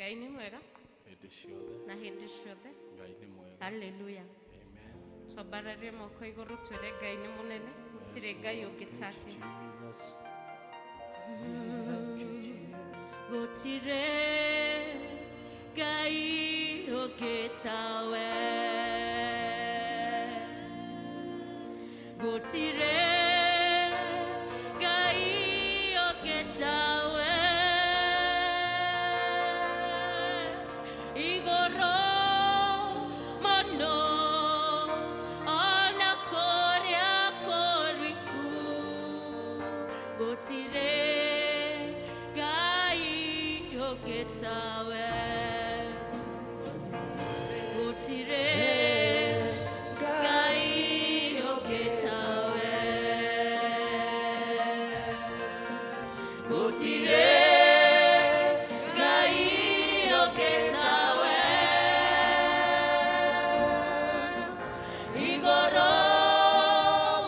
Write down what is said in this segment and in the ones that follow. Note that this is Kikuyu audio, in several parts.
Ngai nĩ mwega Hĩndĩ ciothe. Na hĩndĩ ciothe. Ngai nĩ mwega. Haleluya. Amen. Twambararie moko igũrũ twĩre Ngai nĩ mũnene, gũtirĩ Ngai ũngĩ take. Jesus. Gũtirĩ Ngai ũngĩ tawe. Gũtirĩ Ngai ũngĩ tawe. Igũrũ mũno ona kũrĩa kũriku, gũtirĩ Ngai ũngĩ tawe. Gũtirĩ Ngai ũngĩ tawe. Gũtirĩ Ngai ũngĩ tawe. Igũrũ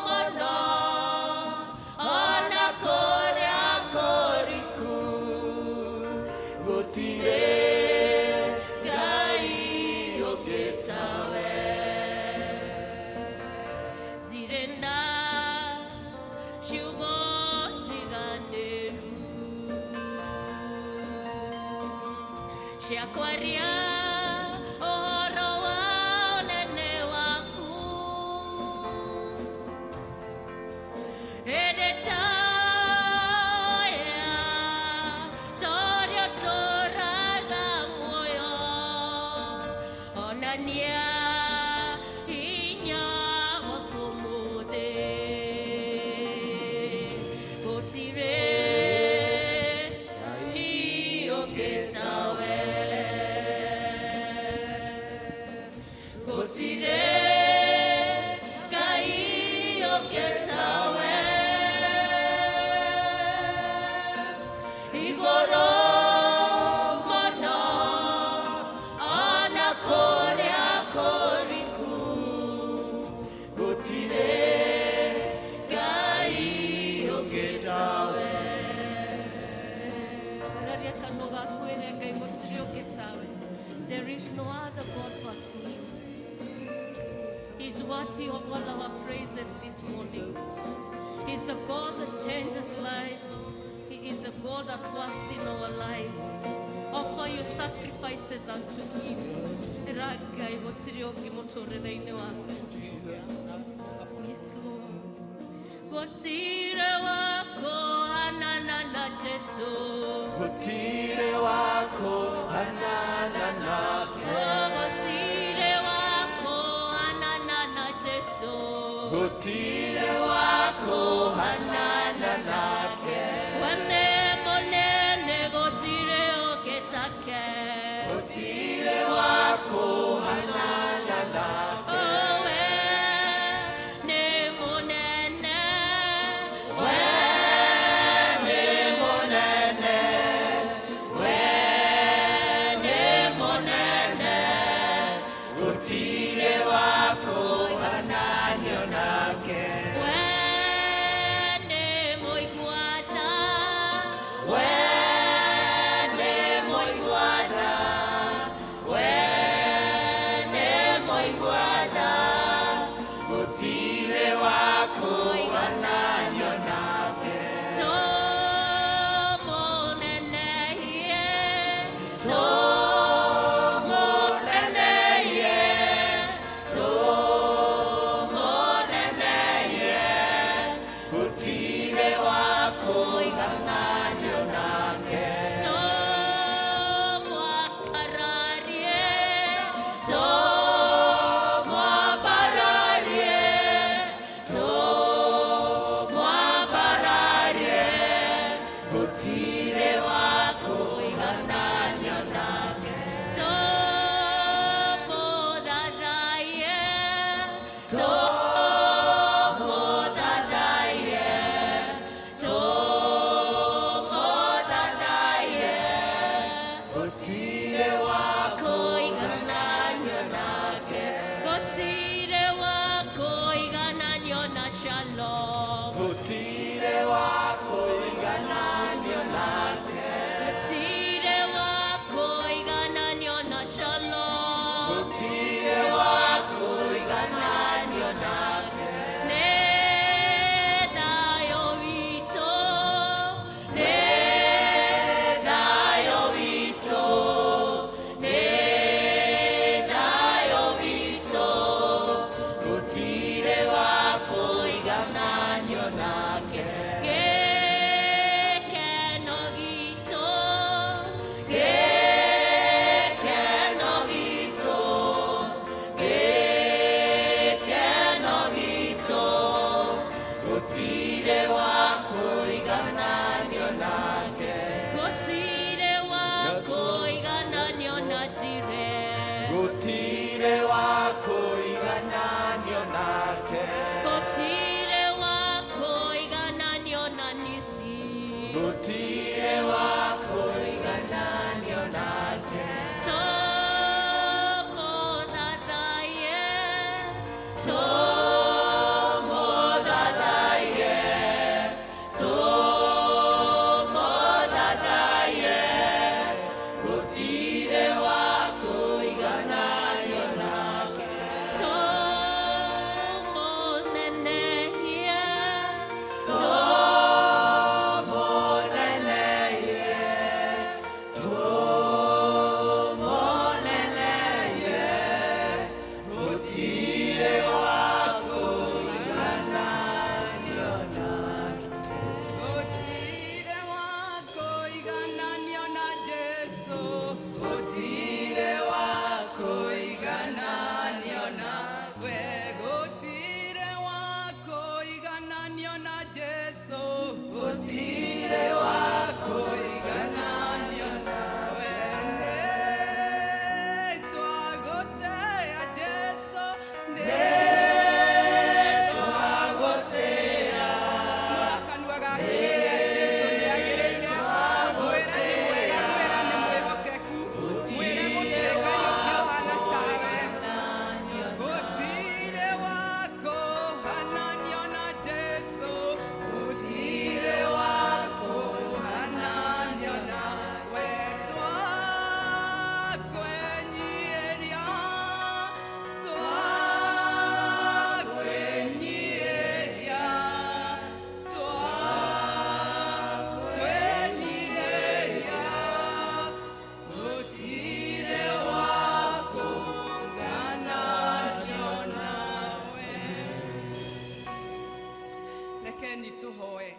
mũno ona kũrĩa kũriku, gũtirĩ Ngai ũngĩ tawe. Ndirĩ na ciugo njiganĩru cia kwaria ũhoro wa ũnene waku. Hĩndĩ ta torĩa ũtũũraga muoyo, onania hinya waku mũthĩ. Gũtirĩ Ngai ũngĩ tawe. Gũtirĩ Ngai ũngĩ tawe. Igũrũ mũno ona kũrĩa kũriku, gũtirĩ Ngai ũngĩ tawe. Araria kanua gaku wĩre Ngai gũtirĩ ũngĩ tawe. There is no other God but you. He's worthy of all our praises this morning. He's the God that changes lives. He is the God that works in our lives. Offer your sacrifices unto him. Ĩra Ngai gũtirĩ ũngĩ mũtũũrĩre-inĩ waku. Yes, Lord. Gũtirĩ wakũhanana na Jesu. Gũtirĩ wakũhanana nake. Oh, gũtirĩ wakũhanana na Jesu. Gũtirĩ wakũhanana nake. We nĩ mũnene gũtirĩ ũngĩ take. Gũtirĩ wakũhanana nake. Oh, we nĩ mũnene. We nĩ mũnene. We nĩ mũnene. Gũtirĩ wakũhananio nake. We nĩ Gũtirĩ wa kũigananio nake. Nĩ thayũ witũ, nĩ thayũ witũ, nĩ thayũ witũ, gũtirĩ wa kũigananio nake. Gĩkeno gitũ, gĩkeno gitũ, gĩkeno gitũ, Gũtirĩ wa kũigananio nake. Gũtirĩ wa kũigananio na Njire. Gũtirĩ wa kũigananio nake. Gũtirĩ wa kũigananio na Nisi. Gũtirĩ wa kũigananio nake. Tũmũthathaiye, Tũmũthathaiye, tũmũthathaiye, gũtirĩ wa kũigananio nake. Tũmũnenehie, Tũmũnenehie, tũmũnenehie, gũtirĩ wa kũigananio nake. Gũtirĩ wa kũigananio na Jesũ. Gũtirĩ wa kũigananio Nawe. Gũtirĩ wa kũigananio na Jesũ. Gũtirĩ wa kũigananio Nawe. Nĩtwagũtĩĩa Jesũ. Nĩtwagũtĩĩa. Kanua gaku wĩre Jesũ nĩagĩrĩire. Mwĩre nĩ mwega, mwĩre nĩ mwĩhokeku. Mwĩre gũtirĩ Ngai ũngĩ ũhana tawe. Gũtirĩ wa kũhananio na Jesũ. Gũtirĩ wa kũhananio nawe. Twakwĩnyiihĩria, twakwĩnyiihĩria, twakwĩnyiihĩria. Gũtirĩ wa kũigananio nawe. Rekeni tũhoe.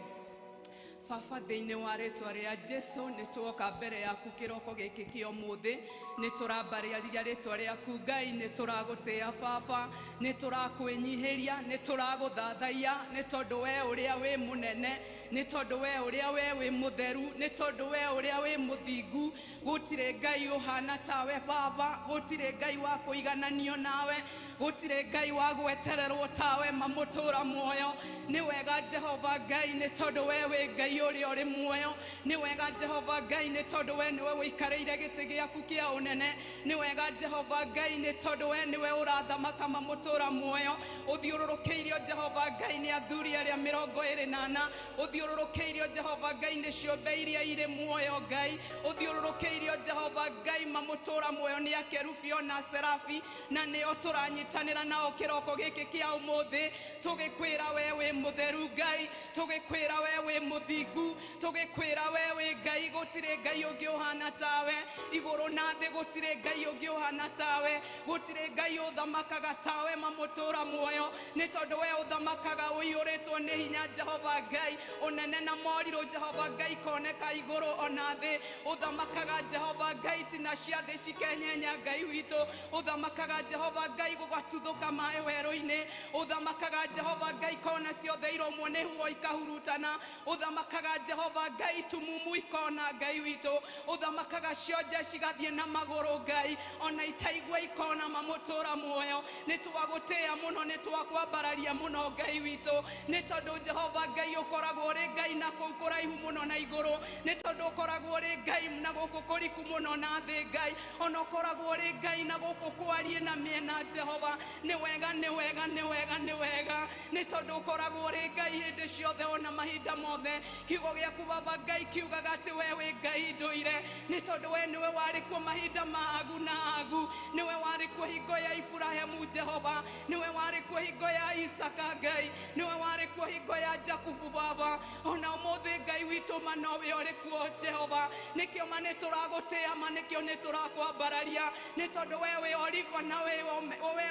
Baba, thĩinĩ wa rĩtwa rĩa Jesu nĩ tuoka mbere yaku kĩroko gĩkĩ kĩa ũmũthĩ. Nĩ tũrambarĩria rĩtwa rĩaku Ngai, nĩ tũragũtĩĩa Baba, nĩ tũrakwĩnyihĩria, nĩ tũragũthathaiya, nĩ tondũ we ũrĩa wĩ mũnene, nĩ tondũ we ũrĩa we wĩ mũtheru, nĩ tondũ we ũrĩa wĩ mũthingu. Gũtirĩ Ngai ũhana tawe Baba, gũtirĩ Ngai wa kũigananio nawe, gũtirĩ Ngai wa gwetererwo tawe mamũtũra muoyo. Nĩ wega Jehova Ngai, nĩ tondũ we wĩ Ngai ũrĩa ũrĩ muoyo. Nĩ wega Jehova Ngai, nĩ tondũ we nĩwe ũikarĩire gĩtĩ gĩaku kĩa ũnene. Nĩ wega Jehova Ngai, nĩ tondũ we nĩwe ũrathamaka mamũtũra muoyo. Ũthiũrũrũkĩirio Jehova Ngai nĩ athuri arĩa 24, ũthiũrũrũkĩirio Jehova Ngai nĩ ciũmbe iria irĩ muoyo Ngai, ũthiũrũrũkĩirio Jehova Ngai mamũtũra muoyo nĩ akerubi ona serafi, na nĩo tũranyitanĩra nao kĩroko gĩkĩ kĩa ũmũthĩ, tũgĩkwĩra we wĩ mũtheru Ngai, tũgĩkwĩra we wĩ mũthingu, tũgĩkwĩra we wĩ Ngai, gũtirĩ Ngai ũngĩ ũhana tawe. Igũrũ na thĩ gũtirĩ Ngai ũngĩ ũhana tawe, gũtirĩ Ngai ũthamakaga tawe mamũtũra muoyo, nĩ tondũ we ũthamakaga ũiyũrĩtwo nĩ hinya Jehova Ngai, ũnene na morirũ Jehova Ngai koneka igũrũ ona thĩ. Ũthamakaga Jehova Ngai tina cia thĩ cikenyenya Ngai witũ, ũthamakaga Jehova Ngai gũgatuthũka maĩ werũ-inĩ, ũthamakaga Jehova Ngai kona ciothe iromwo nĩ huho ikahurutana, ũthamakaga Jehova Ngai tumumu ikona Ngai witũ, ũthamakaga cionje cigathiĩ na magũrũ Ngai, ona itaigua ikona mamũtũra muoyo. Nĩ twagũtĩĩa mũno, nĩ twakwambararia mũno Ngai witũ, nĩ tondũ Jehova Ngai ũkoragwo ũrĩ Ngai na kũu kũraihu mũno na igũrũ, nĩ tondũ ũkoragwo ũrĩ Ngai na gũkũ kũrĩ kũriku mũno na thĩ Ngai, ona ũkoragwo ũrĩ Ngai na gũkũ kwarie na mĩena Jehova. Nĩ wega, nĩ wega, nĩ wega, nĩ wega, nĩ tondũ ũkoragwo ũrĩ Ngai hĩndĩ ciothe ona mahinda mothe. Kiugo gĩaku Baba Ngai kiugaga atĩ we wĩ Ngai ndũire, nĩ tondũ we nĩwe warĩ kuo mahinda ma agu na agu, nĩwe warĩ kuo hingo ya Iburahĩmu Jehova, nĩwe warĩ kuo hingo ya Isaka Ngai, nĩwe warĩ kuo hingo ya Jakubu Baba. Ona ũmũthĩ Ngai witũ ma nowe ũrĩ kuo Jehova. Nĩkĩo ma nĩ tũragũtĩa, ma nĩkĩo nĩ tũrakwambararia, nĩ tondũ we wĩ Oliva na we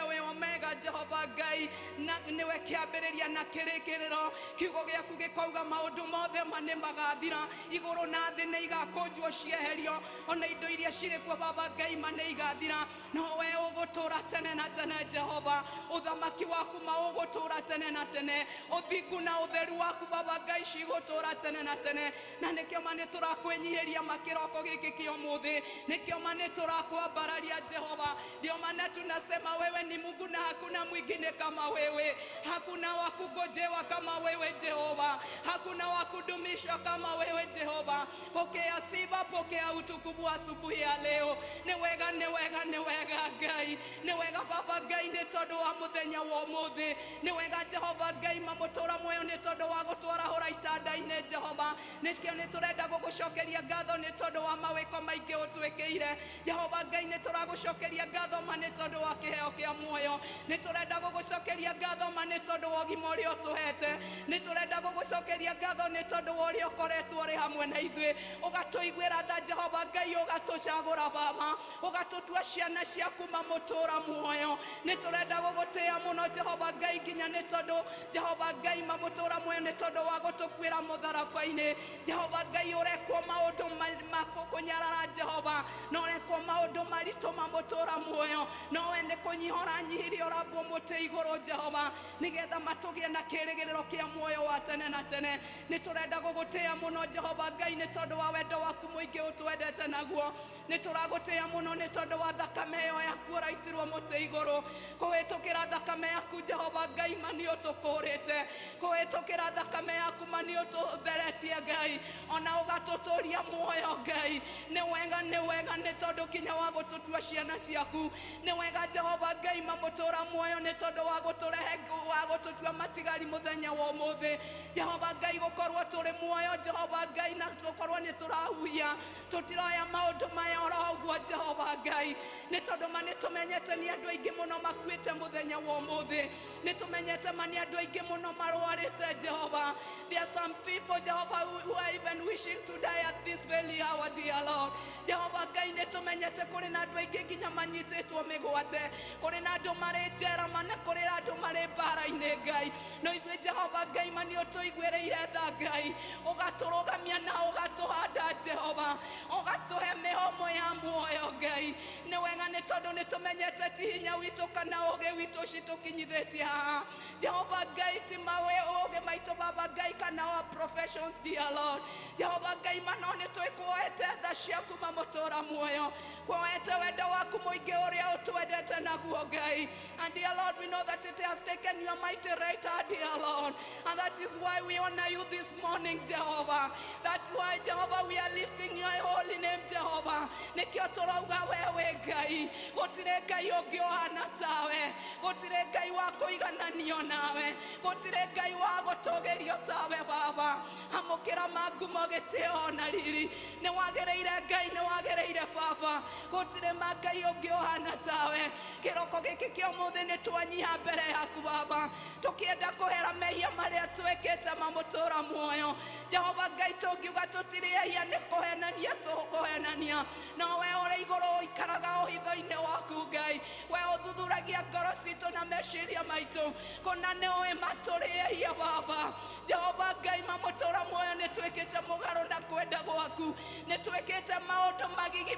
wĩ Omega Jehova Ngai, na nĩwe kĩambĩrĩria na kĩrĩkĩrĩro. Kiugo gĩaku gĩkauga maũndũ mothe ma nĩ magathira, igũrũ na thĩ nĩ igakũnjwo cieherio, ona indo iria cirĩ kuo Baba Ngai ma nĩ igathira, no we ũgũtũũra tene na tene Jehova. Ũthamaki waku ma ũgũtũũra tene na tene, ũthingu na ũtheru waku Baba Ngai cigũtũũra tene na tene. Na nĩkĩo ma nĩ tũrakwĩnyihĩria makĩroko gĩkĩ kĩa ũmũthĩ, nĩkĩo ma nĩ tũrakwambararia Jehova. Ndio maana tunasema wewe ni Mungu na hakuna mwingine kama wewe, hakuna wa kungojewa kama wewe Jehova, hakuna wa kudumisha kama wewe Jehova. Pokea sifa, pokea utukufu asubuhi ya leo. Nĩ wega, nĩ wega, nĩ wega Ngai, nĩ wega Baba Ngai nĩ tondũ wa mũthenya wa ũmũthĩ. Nĩ wega Jehova Ngai mamũtũra muoyo nĩ tondũ wa gũtwarahũra itanda-inĩ Jehova. Nĩkĩo nĩ tũrenda gũgũcokeria ngatho nĩ tondũ wa mawĩko maingĩ ũtwĩkĩire Jehova Ngai. Nĩ tũragũcokeria ngatho ma nĩ tondũ wa kĩheo kĩa muoyo, nĩ tũrenda gũgũcokeria ngatho ma nĩ tondũ wa ũgima ũrĩa ũtũhete, nĩ tũrenda gũgũcokeria ngatho nĩ tondũ wa ũrĩa ũkoretwo ũrĩ hamwe na ithuĩ, ũgatũiguĩra tha Jehova Ngai, ũgatũcagũra Baba, ũgatũtua ciana ciaku mamũtũra muoyo. Nĩ tũrenda gũgũtĩĩa mũno Jehova Ngai, nginya nĩ tondũ Jehova Ngai mamũtũra muoyo nĩ tondũ wa gũtũkuĩra mũtharaba-inĩ. Jehova Ngai, ũrekwo maũndũ ma kũnyarara Jehova, na ũrekwo maũndũ maritũ mamũtũra muoyo, no we nĩ kũnyiha ũranyihirie ũrambwo mũtĩ igũrũ Jehova, nĩgetha matũgĩe na kĩĩrĩgĩrĩro kĩa muoyo wa tene na tene. Nĩ tũrenda gũgũtĩĩa mũno Jehova Ngai nĩ tondũ wa wendo waku mũingĩ ũtwendete naguo. Nĩ tũragũtĩĩa mũno nĩ tondũ wa thakame ĩyo yaku ũraitirwo mũtĩ igũrũ. Kũhĩtũkĩra thakame yaku Jehova Ngai ma nĩ ũtũkũrĩte, kũhĩtũkĩra thakame yaku ma nĩ ũtũtheretie Ngai, ona ũgatũtũria muoyo Ngai. Nĩ wega, nĩ wega nĩ tondũ kinya wa gũtũtua ciana ciaku. Nĩ wega Jehova Ngai mamũtũra muoyo nĩ tondũ wa gũtũrehe wa gũtũtua matigari mũthenya wa ũmũthĩ. Jehova Ngai, gũkorwo tũrĩ muoyo Jehova Ngai na gũkorwo nĩ tũrahuhia, tũtiroya maũndũ maya oro ũguo Jehova Ngai, nĩ tondũ ma nĩ tũmenyete nĩ andũ aingĩ mũno makuĩte mũthenya wa ũmũthĩ, nĩ tũmenyete ma nĩ andũ aingĩ mũno marwarĩte Jehova. There are some people Jehova who are even wishing to die at this very hour, dear Lord. Jehova Ngai, nĩ tũmenyete kũrĩ na andũ aingĩ nginya manyitĩtwo mĩgwate, kũrĩ na andũ marĩ njera mana, kũrĩ na andũ marĩ mbara-inĩ Ngai. No ithuĩ Jehova Ngai ma nĩ ũtũiguĩrĩire tha Ngai, ũgatũrũgamia na ũgatũhanda Jehova, ũgatũhe mĩhũmũ ya muoyo Ngai. Nĩ wega nĩ tondũ nĩ tũmenyete ti hinya witũ kana ũũgĩ witũ citũkinyithĩtie haha Jehova Ngai, ti mawe ũũgĩ maitũ Baba Ngai kana our professions, dear Lord. Jehova Ngai ma no nĩ twĩkuoete tha ciaku mamũtũra muoyo, kuoete wendo waku mũingĩ ũrĩa ũtwendete naguo Ngai. And dear Lord, we know that it has taken your mighty right hand, dear Lord, and that is why we honor you this morning, Jehovah. That's why, Jehovah, we are lifting your holy name, Jehovah. Nĩkĩo tũrauga we wĩ Ngai, gũtirĩ Ngai ũngĩ ũhana tawe, gũtirĩ Ngai wa kũigananio nawe, gũtirĩ Ngai wa gũtũgĩrio tawe Baba. Amũkĩra mangumo gĩtĩo na riri, nĩ wagĩrĩire Ngai, nĩ wagĩrĩire Baba, gũtirĩ ma Ngai ũngĩ ũhana tawe. Kĩroko gĩkĩ kĩa ũmũthĩ nĩ twanyiha mbere yaku Baba, tũkĩenda kũhera mehia marĩa twĩkĩte mamũtũra muoyo. Jehova Ngai, tũngiuga tũtirĩ ehia nĩ kũhenania tũkũhenania, no we ũrĩ igũrũ ũikaraga ũhitho-inĩ waku Ngai, we ũthuthuragia ngoro citũ na meciria maitũ, kũna nĩ ũĩ ma tũrĩ ehia Baba. Jehova Ngai mamũtũra muoyo nĩ twĩkĩte mũgarũ na kwenda gwaku, nĩ twĩkĩte maũndũ magigi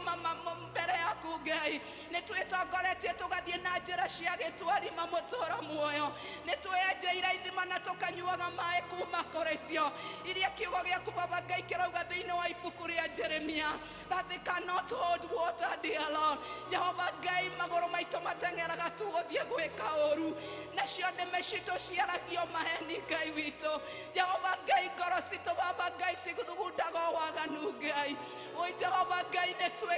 mbere yaku Ngai, nĩ twĩtongoretie tũgathiĩ na njĩra cia gĩtwari mamũtũra muoyo, nĩ twĩenjeire ithima na tũkanyuaga maĩ kuma kũrĩ cio iria kiugo gĩaku Baba Ngai kĩrauga thĩinĩ wa ibuku rĩa Jeremia that they cannot hold water, dear Lord. Jehova Ngai, magũrũ maitũ mateng'eraga tu gũthiĩ gwĩka ũru, nacio nĩme citũ ciaragio maheni Ngai witũ. Jehova Ngai, ngoro citũ Baba Ngai cithugundaga waganu Ngai. Oi Jehova Ngai, nĩ twĩ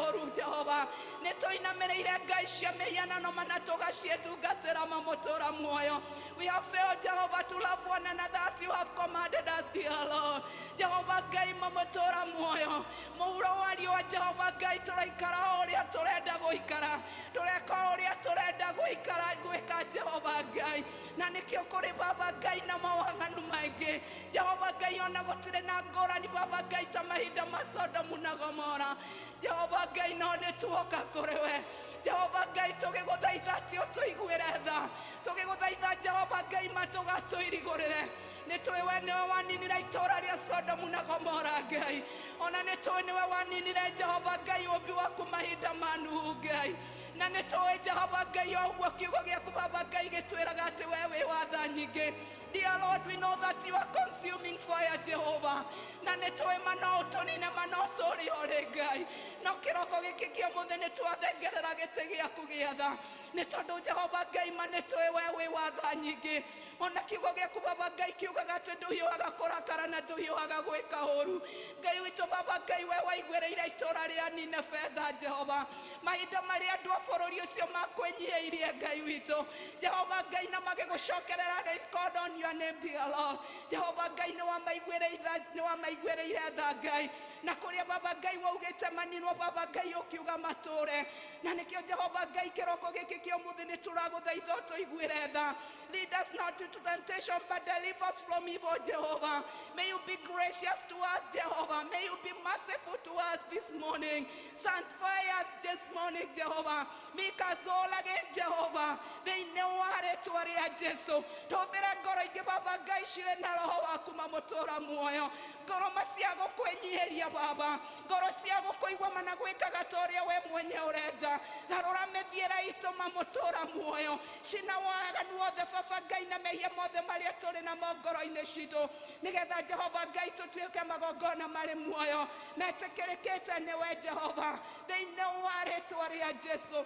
ũru Jehova nĩ tũinamĩrĩire ngai cia mĩhianano mana tũgaciĩtungatĩra mamũtũra muoyo. We have failed, Jehovah, to love one another as you have commanded us, dear Lord. Jehovah Ngai mamũtũra muoyo mũhuro wa riũa Jehova Ngai tũraikara o ũrĩa tũrenda gũikara tũreka o ũrĩa tũrenda gũikara gwĩka Jehova Ngai na nĩkĩo kũrĩ Baba Ngai na mawaganu maingĩ Jehova Ngai ona gũtirĩ na ngũrani Baba Ngai ta mahinda ma Sodomu na Gomora Jehova Ngai no nĩ tuoka kũrĩ we Jehova Ngai tũgĩgũthaitha atĩ ũtũiguĩre tha tũgĩgũthaitha Jehova Ngai matũgatũirigũrĩre nĩ tũĩ we nĩwe waninire itũũra rĩa Sodomu na Gomora Ngai ona nĩ tũĩ nĩwe waninire Jehova Ngai ũmbi waku mahinda ma Nuhu Ngai na nĩ tũĩ Jehova Ngai o ũguo kiugo gĩaku Baba Ngai gĩtwĩraga atĩ we wĩ wa tha nyingĩ. Dear Lord, we know that you are consuming fire, Jehovah. Na nĩ tũĩ ma no ũtũnine ma no tũrĩ o rĩ Ngai no kĩroko gĩkĩ kĩa ũmũthĩ nĩ twathengerera gĩtĩ gĩaku gĩa tha nĩ tondũ Jehova Ngai ma nĩ tũĩ we wĩ wa tha nyingĩ ona kiugo gĩaku Baba Ngai kiugaga atĩ ndũhiũhaga kũrakara na ndũhiũhaga gwĩka ũru Ngai witũ Baba Ngai we waiguĩrĩire itũũra rĩa Nineve tha Jehova mahinda marĩa andũ a bũrũri ũcio makwĩnyihiirie Ngai witũ Jehova Ngai na magĩgũcokerera they called on your name, dear Lord. Jehova Ngai nĩ wamaiguĩrĩire tha Ngai na kũrĩa Baba Ngai waugĩte maninwo Baba Ngai ũkiuga matũre na nĩkĩo Jehova Ngai kĩroko gĩkĩ kĩa ũmũthĩ nĩ tũragũthaitha ũtũiguĩre tha. Lead us not into temptation, but deliver us from evil, Jehovah. May you be gracious to us, Jehovah. May you be merciful to us this morning. Sanctify us this morning, Jehovah. Make us all again, Jehovah. Thĩinĩ wa rĩĩtwa rĩa Jesu tũmbĩre ngoro ingĩ Baba Ngai cirĩ na roho waku mamũtũra muoyo ngoro ma cia gũkwĩnyihĩria Baba ngoro cia gũkũigua mana gwĩkaga ta ũrĩa we mwenye ũrenda garũra mĩthiĩre itũ mamũtũra muoyo cina waganu wothe Baba Ngai na mehia mothe marĩa tũrĩ namo ngoro-inĩ citũ nĩgetha Jehova Ngai tũtuĩke magongona marĩ muoyo metĩkĩrĩkĩte nĩwe Jehova thĩinĩ wa rĩĩtwa rĩa Jesu.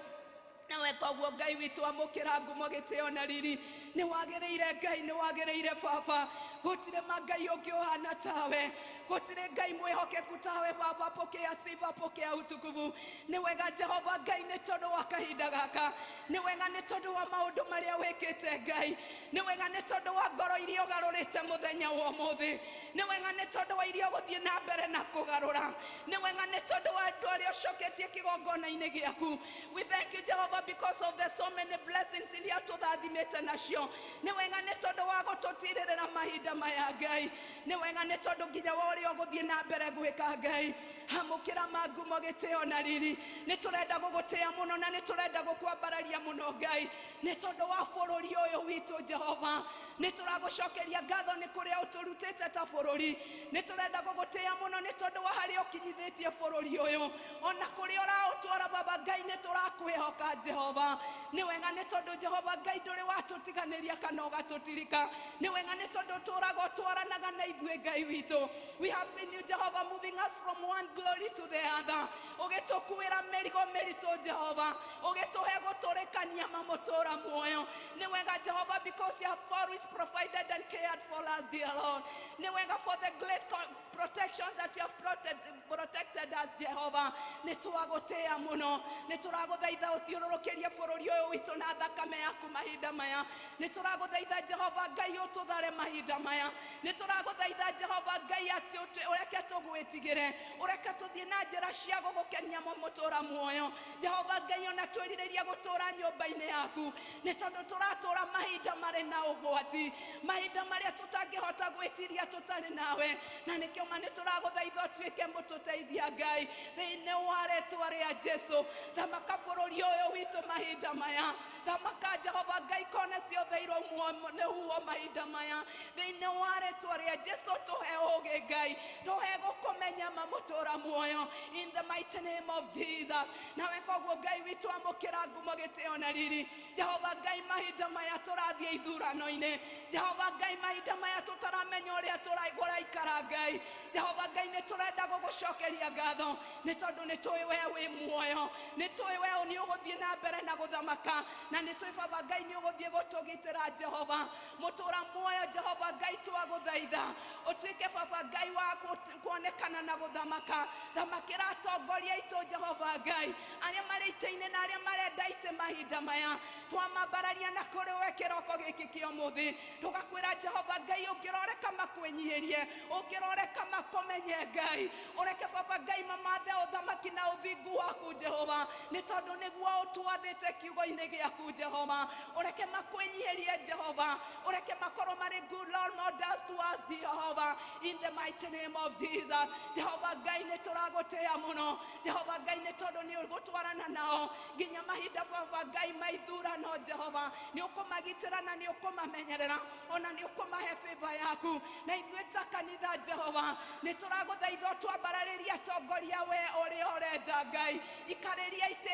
Nawe koguo Ngai witũ amũkĩra ngumo gĩtĩo na riri nĩ wagĩrĩire Ngai nĩ wagĩrĩire Baba gũtirĩ ma Ngai ũngĩ ũhana tawe gũtirĩ Ngai mwĩhokeku tawe Baba pokea sifa pokea utukufu nĩ wega Jehova Ngai nĩ tondũ wa kahinda gaka nĩ wega nĩ tondũ wa maũndũ marĩa wĩkĩte Ngai nĩ wega nĩ tondũ wa ngoro iria ũgarũrĩte mũthenya wa ũmũthĩ nĩ wega nĩ tondũ wa iria ũgũthiĩ na mbere na kũgarũra nĩ wega nĩ tondũ wa andũ arĩa ũcoketie kĩgongona-inĩ gĩaku. We thank you, Jehovah, because of the so many blessings iria tũthathimĩte nacio nĩ wega nĩ tondũ wa gũtũtirĩrĩra mahinda maya Ngai nĩ wega nĩ tondũ nginya wa ũrĩa ũgũthiĩ na mbere gwĩka Ngai amũkĩra mangumo gĩtĩo na riri nĩ tũrenda gũgũtĩa mũno na nĩ tũrenda gũkwambararia mũno Ngai nĩ tondũ wa bũrũri ũyũ witũ Jehova nĩ tũragũcokeria ngatho nĩ kũrĩa ũtũrutĩte ta bũrũri nĩ tũrenda gũgũtĩa mũno nĩ tondũ wa harĩa ũkinyithĩtie bũrũri ũyũ ona kũrĩa ũraũtwara Baba Ngai nĩ tũrakwĩhoka Jehova nĩ wega nĩ tondũ Jehova Ngai ndũrĩ watũtiganĩria kana ũgatũtirika nĩ wega nĩ tondũ ũtũũraga ũtwaranaga na ithuĩ Ngai witũ. We have seen you, Jehovah, moving us from one glory to the other ũgĩtũkuĩra mĩrigo mĩritũ Jehova ũgĩtũhe gũtũrĩkania mamũtũra muoyo nĩ wega Jehova because you have always provided and cared for us, dear Lord. Nĩ wega for the great protection that you have protected us, Jehovah. Nĩ twagũtĩa mũno nĩ tũragũthaitha ũthiũrũrũkĩrie bũrũri ũyũ witũ na thakame yaku mahinda maya nĩ tũragũthaitha Jehova Ngai ũtũthare mahinda maya nĩ tũragũthaitha Jehova Ngai atĩ ũreke tũgwĩtigĩre ũreke tũthiĩ na njĩra cia gũgũkenia mũtũra muoyo Jehova Ngai ona twĩrirĩria gũtũra nyũmba-inĩ yaku nĩ tondũ tũratũra mahinda marĩ na ũgwati mahinda marĩa tũtangĩhota gwĩtiria tũtarĩ nawe na nĩkĩo ma nĩ tũragũthaitha ũtuĩke mũtũteithia Ngai thĩinĩ wa rĩĩtwa rĩa Jesu thamaka bũrũri ũyũ witũ mahinda maya thamaka Jehova Ngai kona ciothe iraumwo nĩ huho mahinda maya thĩinĩ wa rĩĩtwa rĩa Jesu tũhe ũũgĩ Ngai tũhe gũkũmenya mamũtũra muoyo in the mighty name of Jesus. Nawe koguo Ngai witũ amũkĩra ngumo gĩtĩo na riri Jehova Ngai mahinda maya tũrathiĩ ithurano-inĩ Jehova Ngai mahinda maya tũtaramenya ũrĩa tũraikara Ngai Jehova Ngai nĩ tũrenda gũgũcokeria ngatho nĩ tondũ nĩ tũĩ we wĩ muoyo nĩ tũĩ we nĩ ũgũthiĩ na mbere na gũthamaka na nĩ tũĩ Baba Ngai nĩ ũgũthiĩ gũtũgitĩra Jehova mũtũra muoyo Jehova Ngai twagũthaitha ũtuĩke Baba Ngai wa kuonekana na gũthamaka thamakĩra atongoria aitũ Jehova Ngai arĩa marĩ itĩ-inĩ na arĩa marenda itĩ mahinda maya twamambararia na kũrĩ we kĩroko gĩkĩ kĩa ũmũthĩ tũgakwĩra Jehova Ngai ũngĩroreka makwĩnyihĩrie ũngĩroreka makũmenye Ngai ũreke Baba Ngai mamathe ũthamaki na ũthingu waku Jehova nĩ tondũ nĩguo ũtwathĩte kiugo-inĩ gĩaku Jehova ũreke makwĩnyihĩrie Jehova ũreke makorwo marĩ good role models to us Jehova in the mighty name of Jesus. Jehova Ngai nĩ tũragũtĩĩa mũno Jehova Ngai nĩ tondũ nĩ ũgũtwarana nao nginya mahinda Baba Ngai ma ithurano Jehova nĩ ũkũmagitĩra na nĩ ũkũmamenyerera ona nĩ ũkũmahe favor yaku na ithuĩ ta kanitha Jehova nĩ tũragũthaitha ũtwambararĩrie atongoria we ũrĩa ũrenda Ngai ikarĩria itĩ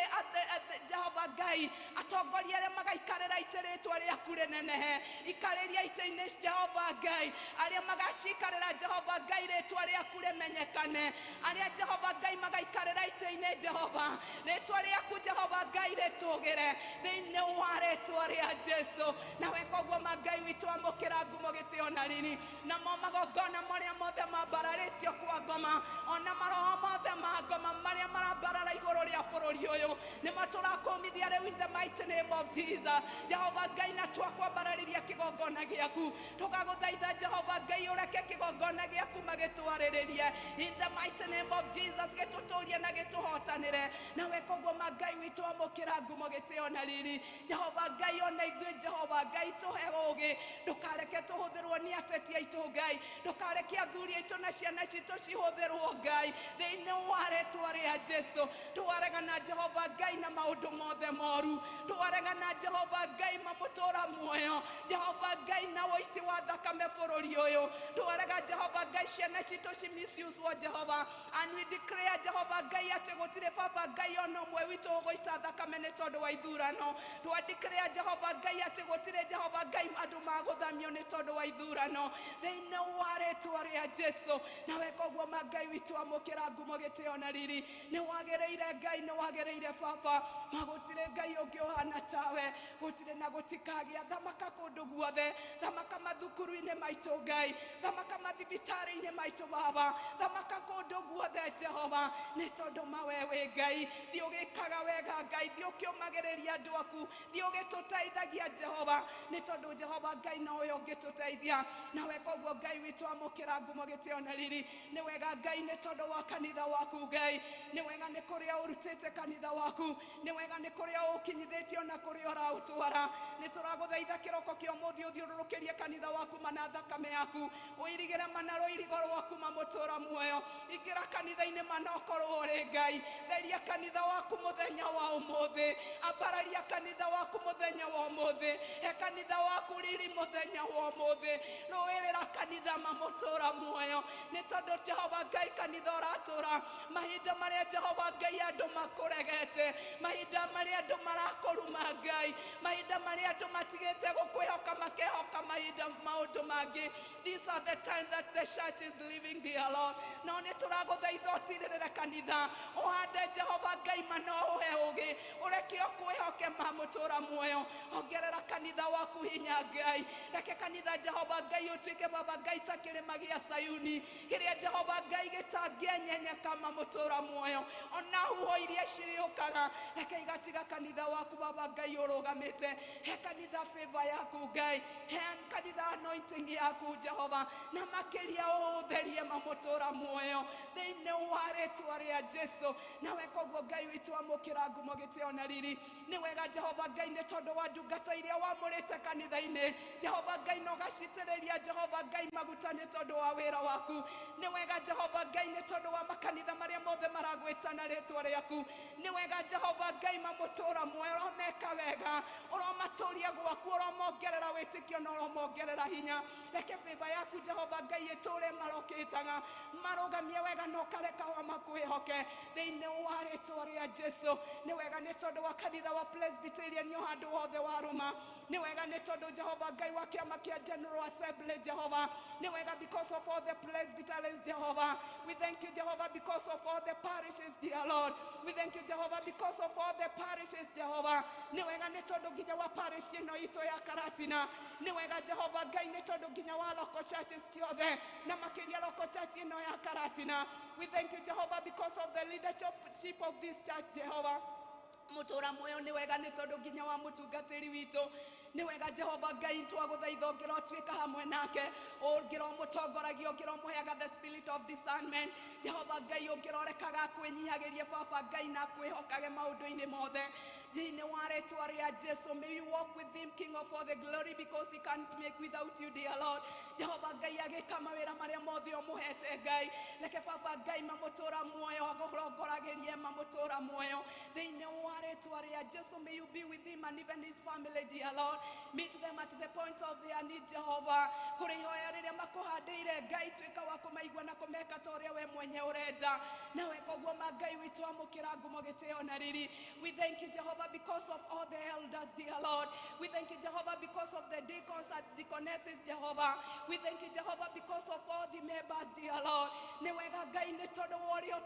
Jehova Ngai atongoria arĩa magaikarĩra itĩ rĩtwa rĩaku rĩnenehe ikarĩria itĩ-inĩ Jehova Ngai arĩa magacikarĩra Jehova Ngai rĩtwa rĩaku rĩmenyekane arĩa Jehova Ngai magaikarĩra itĩ-inĩ Jehova rĩtwa rĩaku Jehova Ngai rĩtũgĩre thĩinĩ wa rĩtwa rĩa Jesu nawe koguo ma Ngai witũ amũkĩra ngumo gĩtĩo na riri namo magongona marĩa mothe mambararĩtio kwa ngoma ona maroho mothe ma ngoma marĩa marambarara igũrũ rĩa bũrũri ũyũ nĩmo tũrakũmithia rĩu in the mighty name of Jesus. Jehova Ngai na twakwambararĩria kĩgongona gĩaku tũgagũthaitha Jehova Ngai ũreke kĩgongona gĩaku magĩtwarĩrĩrie in the mighty name of Jesus gĩtũtũrie na gĩtũhotanĩre nawe koguo ma Ngai witũ amũkĩra ngumo gĩtĩo na riri Jehova Ngai ona ithuĩ Jehova Ngai tũhe ũũgĩ ndũkareke tũhũthĩrwo nĩ ateti aitũ Ngai ndũkareke athuri aitũ na ciana citũ cihũthĩrwo Ngai thĩinĩ wa rĩtwa rĩa Jesu twaregana Jehova Ngai na maũndũ mothe moru twaregana Jehova Ngai mamũtũra muoyo Jehova Ngai na ũiti wa thakame bũrũri ũyũ twarega Jehova Ngai ciana citũ ci misuse Jehova and we declare Jehova Ngai atĩ gũtirĩ Baba Ngai ona ũmwe witũ ũgũita thakame nĩ tondũ wa ithurano twa declare Jehova Ngai atĩ gũtirĩ Jehova Ngai andũ magũthamio nĩ tondũ wa ithurano thĩinĩ wa rĩtwa rĩa Jesu nawe koguo ma Ngai witũ amũkĩra ngumo gĩtĩo na riri nĩ wagĩrĩire Ngai nĩ wagĩrĩire Baba magũtirĩ Ngai ũngĩ ũhana tawe gũtirĩ na gũtikagĩa thamaka kũndũ guothe thamaka mathukuru-inĩ maitũ Ngai thamaka mathibitarĩ-inĩ maitũ Baba thamaka kũndũ guothe Jehova nĩ tondũ mawe wĩ Ngai thiĩ ũgĩkaga wega Ngai thiĩ ũkĩũmagĩrĩria andũ aku thiĩ ũgĩtũteithagia Jehova nĩ tondũ Jehova Ngai nowe ũngĩtũteithia nawe koguo Ngai witũ amũkĩra ngumo gĩtĩo na riri nĩ wega Ngai nĩ tondũ wa kanitha waku Ngai nĩ wega nĩ kũrĩa ũrutĩte kanitha waku nĩ wega nĩ kũrĩa ũkinyithĩtio na kũrĩa ũraũtwara nĩ tũragũthaitha kĩroko kĩa ũmũthĩ ũthiũrũrũkĩrie kanitha waku mana thakame yaku ũirigĩre mana rũirigo rwaku mamũtũra muoyo ingĩra kanitha-inĩ mana ũkorwo ũrĩ Ngai theria kanitha waku mũthenya wa ũmũthĩ ambararia kanitha waku mũthenya wa ũmũthĩ he kanitha waku riri mũthenya wa ũmũthĩ rũĩrĩra kanitha mamũtũra muoyo nĩ tondũ Jehova Ngai kanitha ũratũra mahinda marĩa Jehova Ngai andũ makũregete mahinda marĩa andũ marakũruma Ngai mahinda marĩa andũ matigĩte gũkwĩhoka makehoka mahinda maũndũ mangĩ. These are the time that the church is living, dear Lord. No nĩ tũragũthaitha ũtirĩrĩre kanitha ũhande Jehova Ngai mana ũhe ũũgĩ ũreke ũkwĩhoke mamũtũra muoyo ongerera kanitha waku hinya Ngai reke kanitha Jehova Ngai ũtuĩke Baba Ngai ta kĩrĩma gĩa Sayuni kĩrĩa Jehova Ngai gĩtangĩenyenyeka mamũtũra muoyo ona huho iria cirĩũkaga reke igatiga kanitha waku Baba Ngai ũrũgamĩte he kanitha favor yaku Ngai he kanitha anointing yaku Jehova na makĩria ũũtherie mamũtũra muoyo thĩinĩ wa rĩtwa rĩa Jesu nawe koguo Ngai witũ amũkĩra ngumo gĩtĩo na riri nĩ wega Jehova Ngai nĩ tondũ wa ndungata iria wamũrĩte kanitha-inĩ Jehova Ngai no gacitĩrĩria Jehova Ngai maguta nĩ tondũ wa wĩra waku nĩ wega Jehova Ngai nĩ tondũ wa makanitha marĩa mothe maragwĩta na rĩtwa rĩaku nĩ wega Jehova Ngai mamũtũra muoyo ũromeka wega ũromatũria gwaku ũromongerera wĩtĩkio na ũromongerera hinya reke favor yaku Jehova Ngai ĩtũre marokĩtaga marũgamie wega na ũkareka wa makwĩhoke thĩinĩ wa rĩtwa rĩa Jesu nĩ wega nĩ tondũ wa kanitha wa Presbyterian o handũ hothe wa Roma nĩ wega nĩ tondũ Jehova Ngai wa kĩama kĩa General Assembly Jehova nĩ wega because of all the presbyteries Jehova we thank you Jehova because of all the parishes dear Lord. We thank you, Jehovah, because of all the parishes, Jehovah. Nĩ wega nĩ tondũ nginya wa parish ĩno itũ ya Karatina. Nĩ wega Jehovah Ngai nĩ tondũ nginya wa local churches ciothe na makĩria local church ĩno ya Karatina. We thank you, Jehovah, because of the leadership of this church, Jehovah. Mutura muoyo nĩ wega nĩ tondũ nginya wa mũtungatĩri witũ. Nĩ wega Jehova Ngai twagũthaitha ũngĩrotuĩka hamwe nake, ũngĩromũtongoragia, ũngĩromũheaga the spirit of discernment. Jehova Ngai ũngĩrorekaga kwĩnyihagĩrie baba Ngai na kwĩhokage maũndũ-inĩ mothe. Thĩinĩ wa rĩtwa rĩa Jesu, may you walk with him, King of all the glory, because he can't make without you, dear Lord. Jehova Ngai agĩka mawĩra marĩa mothe ũmũhete Ngai. Reke baba Ngai mamũtũra muoyo, agũrongoragĩrie mamũtũra muoyo. Thĩinĩ wa rĩtwa rĩa Jesu, may you be with him and even his family, dear Lord. Meet them at the point of their need, Jehovah. Kũrĩ ihoya rĩrĩa makũhandĩire Ngai, tuĩka wa kũmaigua na kũmeka ta ũrĩa we mwenye ũrenda. Nawe koguo ma Ngai witũ amũkĩra ngumo, gĩtĩo na riri. We thank you, Jehovah, because of all the elders, dear Lord. We thank you, Jehovah, because of the deacons and deaconesses, Jehovah. We thank you, Jehovah, because of all the members, dear Lord. Nĩ wega Ngai nĩ tondũ wa ũrĩa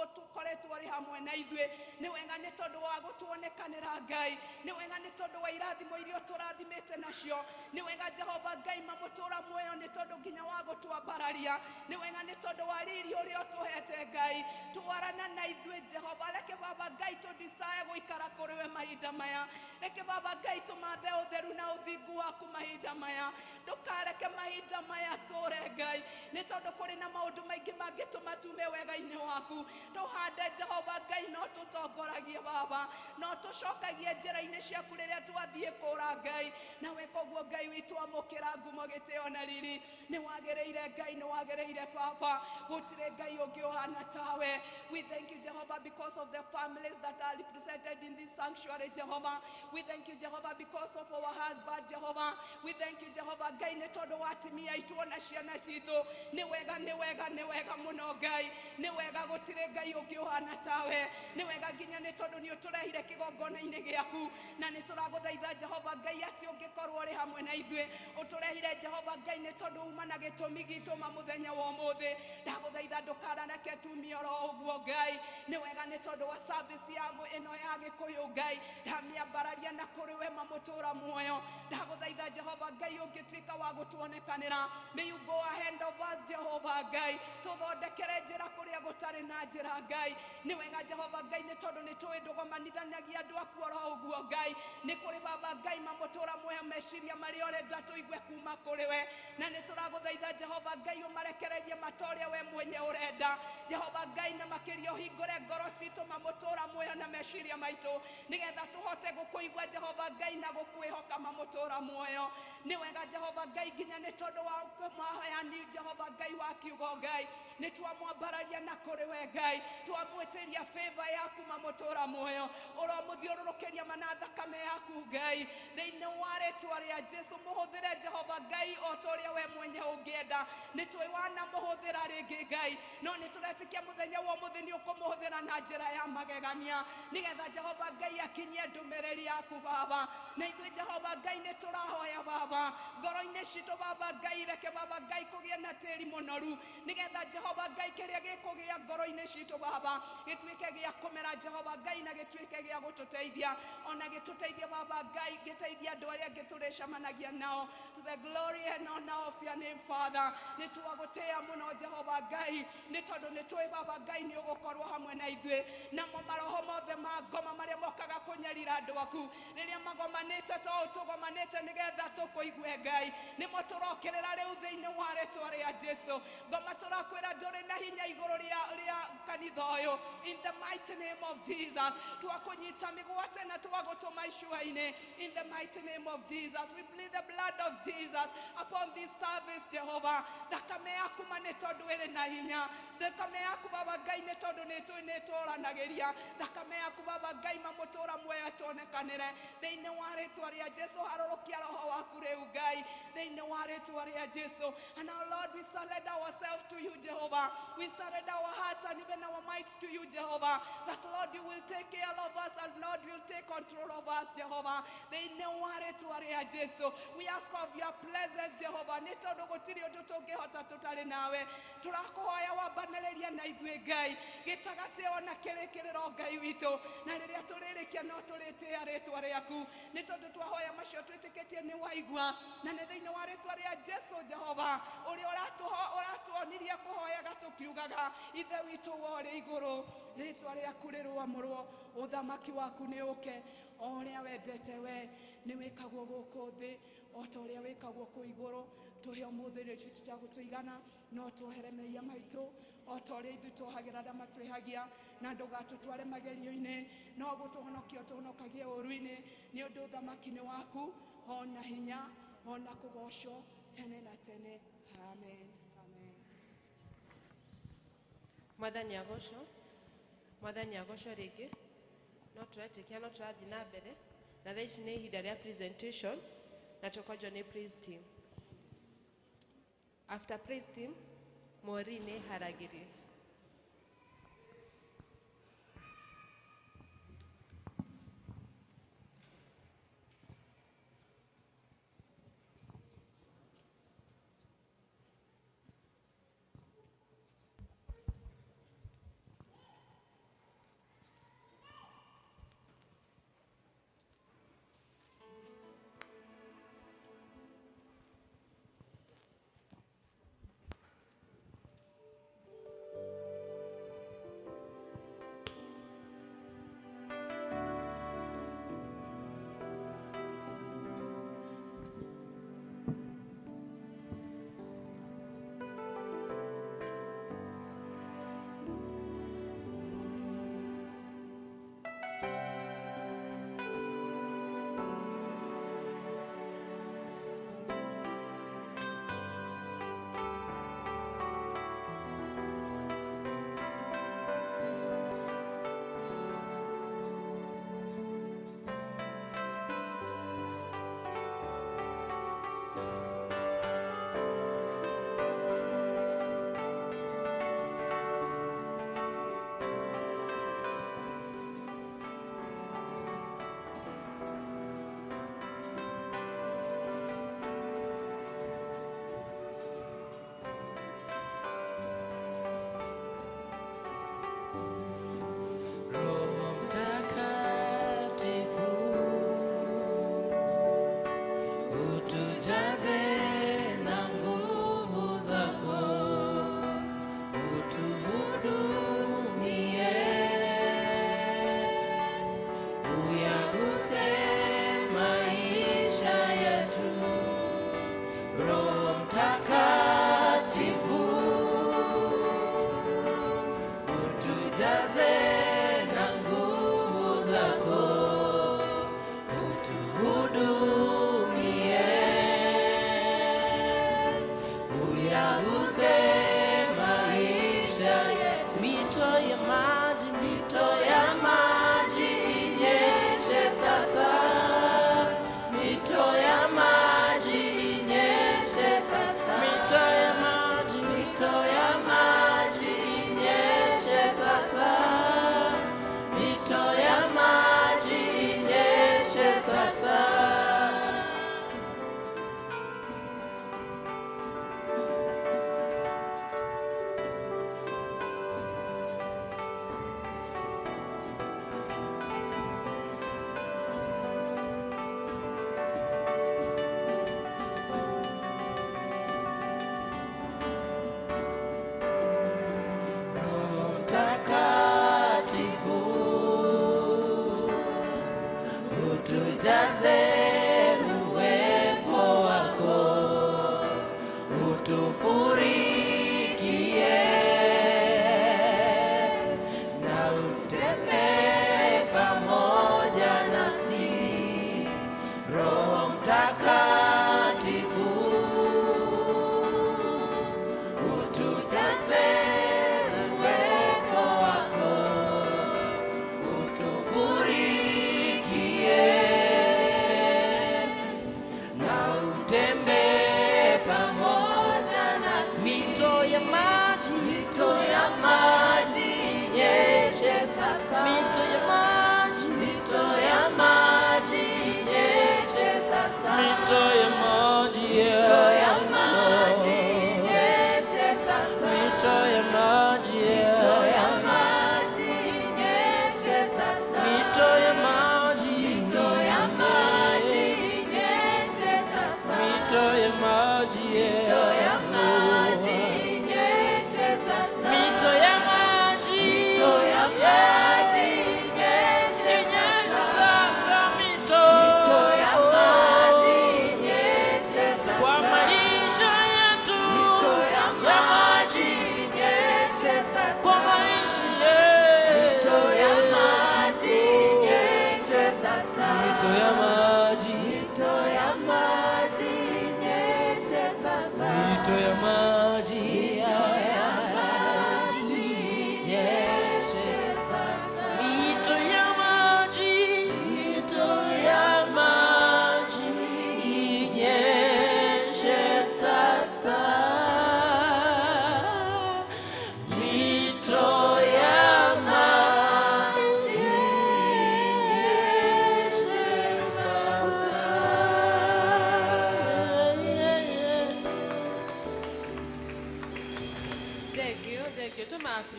ũtũkoretwo ũrĩ hamwe na ithuĩ. Nĩ wega nĩ tondũ wa gũtuonekanĩra Ngai. Nĩ wega nĩ tondũ wa irathimo iria ũtũrathimĩte nacio. Nĩ wega Jehova Ngai mamũtũra muoyo nĩ tondũ nginya wa gũtwambararia. Nĩ wega nĩ tondũ wa riri ũrĩa ũtũhete Ngai. Twarana na ithuĩ Jehova. Reke baba Ngai tũ desire gũikara kũrĩ we mahinda maya. Reke baba Ngai tũmathe ũtheru na ũthingu waku mahinda maya. Ndũkareke mahinda maya tũre Ngai, nĩ tondũ kũrĩ na maũndũ maingĩ mangĩtũma tume wega-inĩ waku. Tũhande Jehova Ngai, no tũtongoragie baba, no tũcokagie njĩra-inĩ ciaku rĩrĩa twathiĩ kũra Ngai. Nawe koguo Ngai witũ amũkĩra ngumo, gĩtĩo na riri. Nĩ wagĩrĩire Ngai, nĩ wagĩrĩire baba, gũtirĩ Ngai ũngĩ ũhana tawe. We thank you, Jehovah, because of the families that are represented in this sanctuary, Jehovah. We thank you, Jehovah, because of our husband, Jehovah. We thank you, Jehovah Ngai nĩ tondũ wa atumia aitũ ona ciana citũ. Nĩ wega, nĩ wega, nĩ wega mũno Ngai. Nĩ wega, gũtirĩ Ngai ũngĩ ũhana tawe. Nĩ wega nginya nĩ tondũ nĩ ũtũrehire kĩgongona-inĩ gĩaku, na nĩ tũragũthaitha Jehova Ngai atĩ ũngĩkorwo ũrĩ hamwe na ithuĩ. Ũtũrehire Jehova Ngai nĩ tondũ uma na gĩtũmi gitũ ma mũthenya wa ũmũthĩ. Ndagũthaitha ndũkarareke tumie oro ũguo Ngai. Nĩ wega nĩ tondũ wa service ya ĩno ya Gĩkũyũ Ngai, ndamĩambararia na kũrĩ we mamũtũra muoyo. Ndagũthaitha Jehova Ngai ũngĩtuĩka wa gũtuonekanĩra, may you go ahead of us, Jehova Ngai, tũthondekere njĩra kũrĩa gũtarĩ na njĩra Ngai. Nĩ wega Jehova Ngai nĩ tondũ nĩ tũĩ ndũgomanithanagia andũ aku oro ũguo Ngai. Nĩ kũrĩ baba Ngai mamũtũra muoyo meciria marĩa ũrenda tũigue kuma kũrĩ we, na nĩ tũragũthaitha Jehova Ngai ũmarekererie mata ũrĩa we mwenye ũrenda Jehova Ngai, na makĩria ũhingũre ngoro citũ mamũtũra muoyo na meciria maitũ, nĩgetha tũhote gũkũigua Jehova Ngai na gũkwĩhoka mamũtũra muoyo. Nĩ wega Jehova Ngai nginya nĩ tondũ wa mahoyani Jehova Ngai wa kiugo Ngai, nĩ twamwambararia na kũrĩ we Ngai, twamwĩtĩria favor yaku mamũtũra muoyo, ũromũthiũrũrũkĩria mana thakame yaku Ngai. Thĩinĩ wa rĩtwa rĩa Jesu mũhũthĩre Jehova Ngai o ta ũrĩa we mwenye ũngĩenda. Nĩ tũĩ wanamũhũthĩra rĩngĩ Ngai, no nĩ tũretĩkia mũthenya wa ũmũthĩ nĩ ũkũmũhũthĩra na njĩra ya magegania, nĩgetha Jehova Ngai akinyie ndũmĩrĩri yaku baba. Na ithuĩ Jehova Ngai nĩ tũrahoya baba ngoro-inĩ citũ baba Ngai, reke baba Ngai kũgĩe na tĩri mũnoru, nĩgetha Jehova Ngai kĩrĩa gĩkũgĩa ngoro-inĩ citũ baba gĩtuĩke gĩa kũmera Jehova Ngai, na gĩtuĩke gĩa gũtũteithia, ona gĩtũteithie baba Ngai, gĩteithie andũ arĩa angĩ tũrĩcemanagia nao, to the glory and honor of your name, Father. Nĩ twagũtĩĩa mũno Jehova Ngai, nĩ tondũ nĩ tũĩ baba Ngai nĩ ũgũkorwo hamwe na ithuĩ. Namo maroho mothe ma ngoma marĩa mokaga kũnyarira andũ aku rĩrĩa magomanĩte to tũgomanĩte nĩgetha tũkũigue Ngai, nĩmo tũrokĩrĩra rĩu thĩinĩ wa rĩtwa rĩa Jesu. Ngoma tũrakwĩra ndũrĩ na hinya igũrũ rĩa kanitha ũyũ, in the mighty name of Jesus. Twakũnyita mĩgwate na twagũtũma icua-inĩ, in the mighty name of Jesus. We plead the blood of Jesus upon this service, Jehovah. Thakame yaku ma nĩ tondũ ĩrĩ na hinya, thakame yaku baba Ngai nĩ tondũ nĩ tũranagĩria, thakame yaku baba Ngai mamũtũra muoyo atuonekanĩre thĩinĩ wa rĩtwa rĩa Jesu. Harũrũkia roho waku rĩu Ngai thĩinĩ wa rĩtwa rĩa Jesu. And now Lord, we surrender ourselves to you, Jehovah. We surrender our hearts and even our minds to you, Jehovah, that Lord, you will take care of us, and Lord, you will take control of us, Jehovah. Thĩinĩ wa rĩtwa rĩa Jesu, we ask of your presence, Jehovah. Nĩ tondũ gũtirĩ ũndũ tũngĩhota tũtarĩ nawe. Tũrakũhoya wambanĩrĩria na ithuĩ Ngai gĩtagatĩ ona kĩrĩkĩrĩro Ngai witũ, na rĩrĩa tũrĩrĩkia no tũrĩtĩĩa rĩtwa rĩaku, nĩ tondũ twahoya macio twĩtĩkĩtie nĩ waigua, na nĩ thĩinĩ wa rĩtwa rĩa Jesu, Jehova, ũrĩa ũratuonirie kũhoyaga tũkiugaga, Ithe witũ wa ũrĩ igũrũ, rĩtwa rĩaku rĩrũamũrwo, ũthamaki waku nĩ ũke, o ũrĩa wendete we nĩ wĩkagwo gũkũ thĩ o ta ũrĩa wĩkagwo kũu igũrũ. Tũhe ũmũthĩ irio ici cia gũtũigana, no tuohere mehia maitũ o ta ũrĩa ithuĩ tuohagĩra arĩa matwĩhagia, na ndũgatũtware magerio-inĩ, no gũtũhonokia ũtũhonokagie ũũru-inĩ, nĩ ũndũ ũthamaki nĩ waku, ona hinya, ona kũgocwo tene na tene. Amen. Amen. Mwathani agocwo, Mwathani agocwo rĩngĩ. No tũretĩkia, no tũrathiĩ na mbere, na thaa ici nĩ ihinda rĩa presentation, na tũkwanjwo nĩ praise team. After praise team, Maureen nĩ haragĩrie. Roho Mtakatifu, utujaze na nguvu zako, utuhudumie, uyaguse maisha yetu. Roho Mtakatifu, utujaze na nguvu zako, utuhudumie, uyaguse maisha yetu. Mito ya maji, mito ya maji inyeshe sasa, mito ya maji inyeshe sasa, mito ya maji, mito ya maji inyeshe sasa, mito ya maji inyeshe sasa. Roho Mtakatifu, utujaze uwepo wako, utufurikie na utembee pamoja nasi. Roho Mtakatifu, utujaze uwepo wako, utufurikie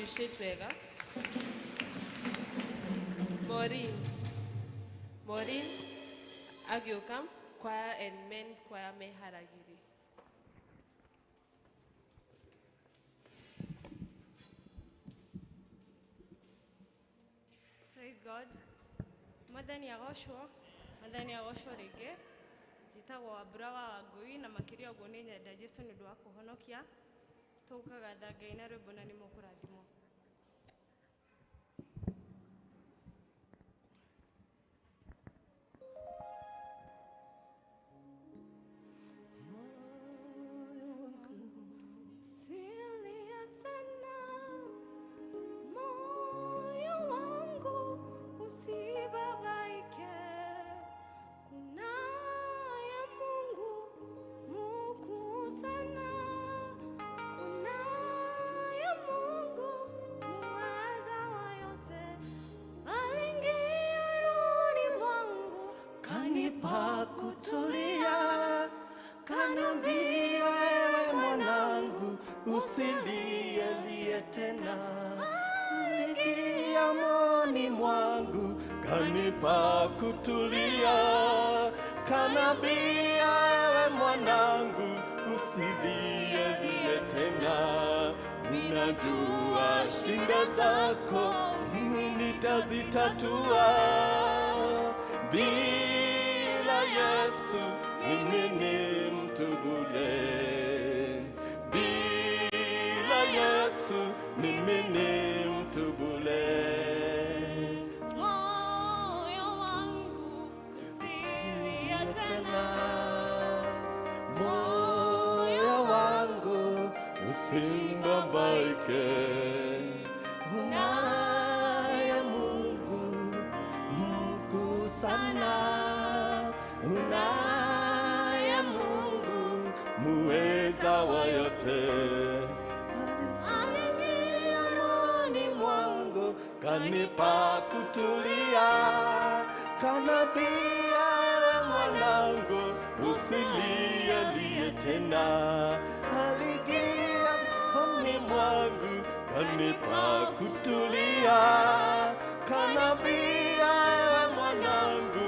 Appreciate wega. Maureen. Maureen agĩũka choir and men choir meharagĩrie. Praise God. Mwathani agocwo, Mwathani agocwo rĩngĩ. Njĩtagwo Wambura wa Wangui na makĩria ũguo nĩ nyenda Jesũ nĩ ũndũ wa kũhonokia. Tũkagatha Ngai na rwĩmbo na nĩ mũkũrathimwo. Usilie tena, moyo wangu usibabaike. Kunaye Mungu mkuu sana, kunaye Mungu muweza wa yote. Aliingia rohoni mwangu Kanipa kutulia, kanambia ewe mwanangu, usilielie tena. Aliingia moyoni mwangu, kanipa kutulia, kanambia ewe mwanangu, usilielie tena. Ninajua shinda zako, mimi nitazitatua. Bila Yesu mimi ni mtu bure. Bila Yesu mimi ni mtu bure. Moyo wangu usilie tena, Moyo wangu usibabaike. Unaye Mungu mkuu sana, unaye Mungu muweza wa yote. Aliingia moyoni mwangu, kanipa kutulia, kanambia ewe mwanangu, usilielie tena. Aliingia moyoni mwangu, kanipa kutulia, kanambia ewe mwanangu,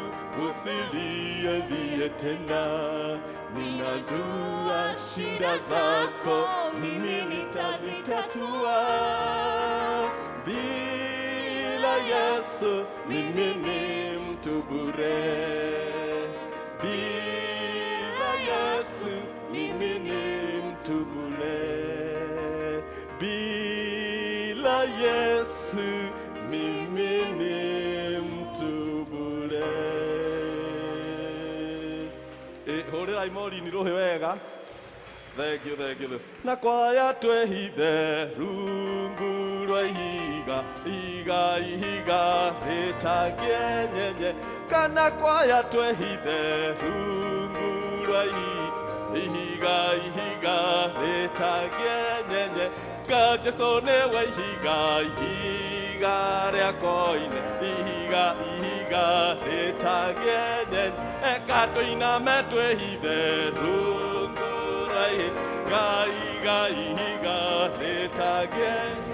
usilielie tena. Ninajua shida zako, mimi nitazitatua. Bila Yesu mimi ni mtu bure. Bila Yesu mimi ni mtu bure. Bila Yesu mimi ni mtu bure. Hũrĩrai Maureen rũhĩ wega. Thank you, thank you. Na kwaya twehithe rungu rwa ihiga, ihiga, ihiga rĩtangĩenyenye. Kana kwaya twehithe rungu rwa ihiga, ihiga rĩtangĩenyenye. Ka Jesũ nĩwe ihiga, ihiga rĩa koine, ihiga, ihiga rĩtangĩenyenye. Eka tũiname twĩhithe rungu rwa ihiga, ihiga, ihiga rĩtangĩenyenye.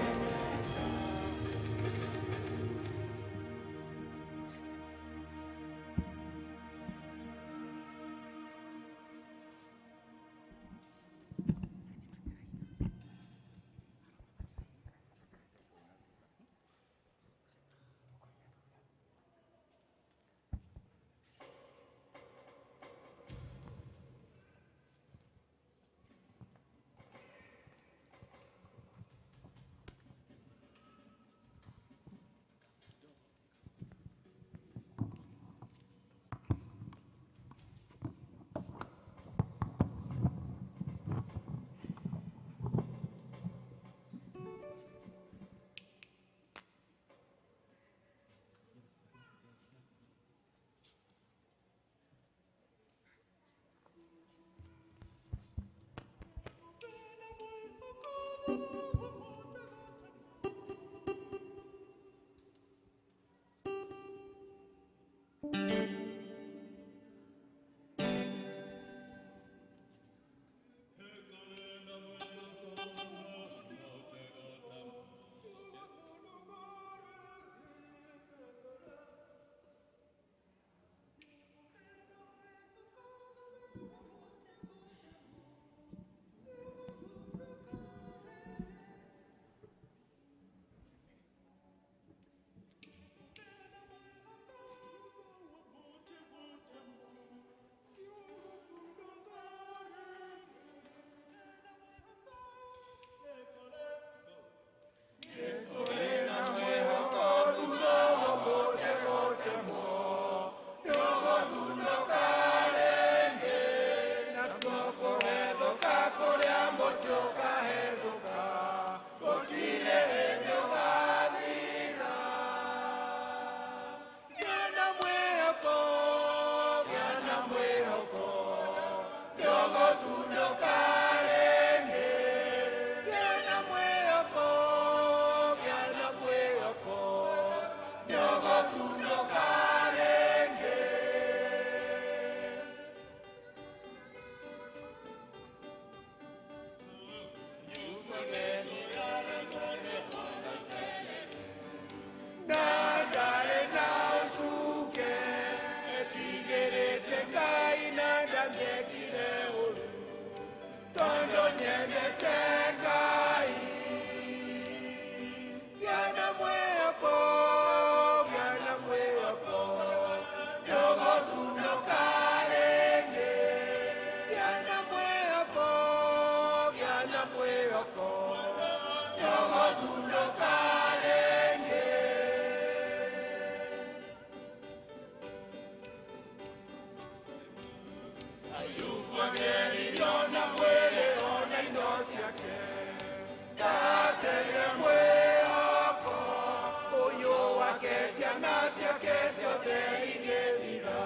Ciana ciake ciothe igĩthira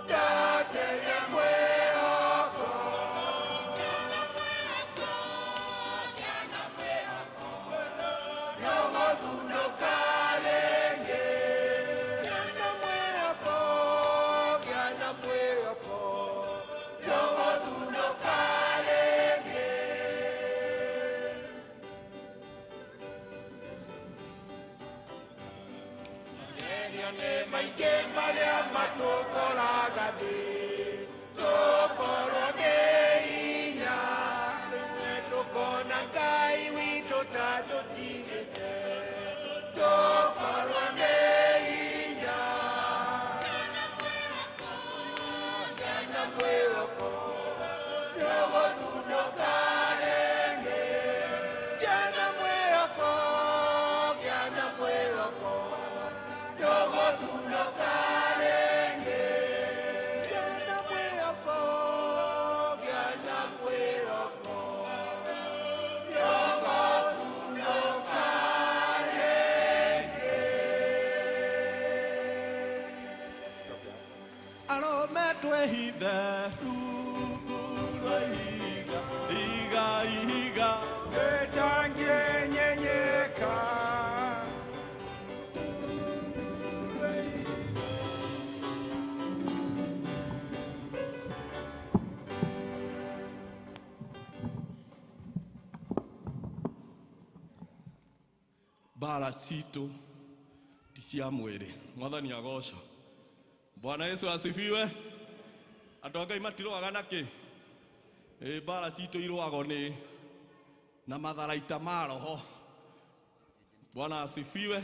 ndateire mwĩhoko. Nĩũgũthundũka rĩngĩ. Gĩa na mwĩhoko, gĩa na mwĩhoko, nĩũgũthundũka rĩngĩ. Magerio nĩ maingĩ marĩa matũkoraga thĩ, tũkorwo nĩ hinya, rĩmwe tũkona Ngai witũ ta tũtigĩte, tũkorwo nĩ hinya. Gĩa na mwĩhoko, nĩũgũthundũka rĩngĩ. Gĩa na mwĩhoko, gĩa na mwĩhoko, nĩũgũthundũka rĩngĩ. Gĩa na mwĩhoko, gĩa na mwĩhoko, nĩũgũthundũka rĩngĩ. Arũme twĩhithe rungu rwa ihiga, ihiga, ihiga. Ĩtangĩnyenyeka. Mbara citũ ti cia mwĩrĩ. Mwathani agocwo. Bwana Yesu asifiwe. Andũ a Ngai matirũaga na kĩ? Ĩ mbara citũ irũagwo nĩ na matharaita ma roho. Bwana asifiwe.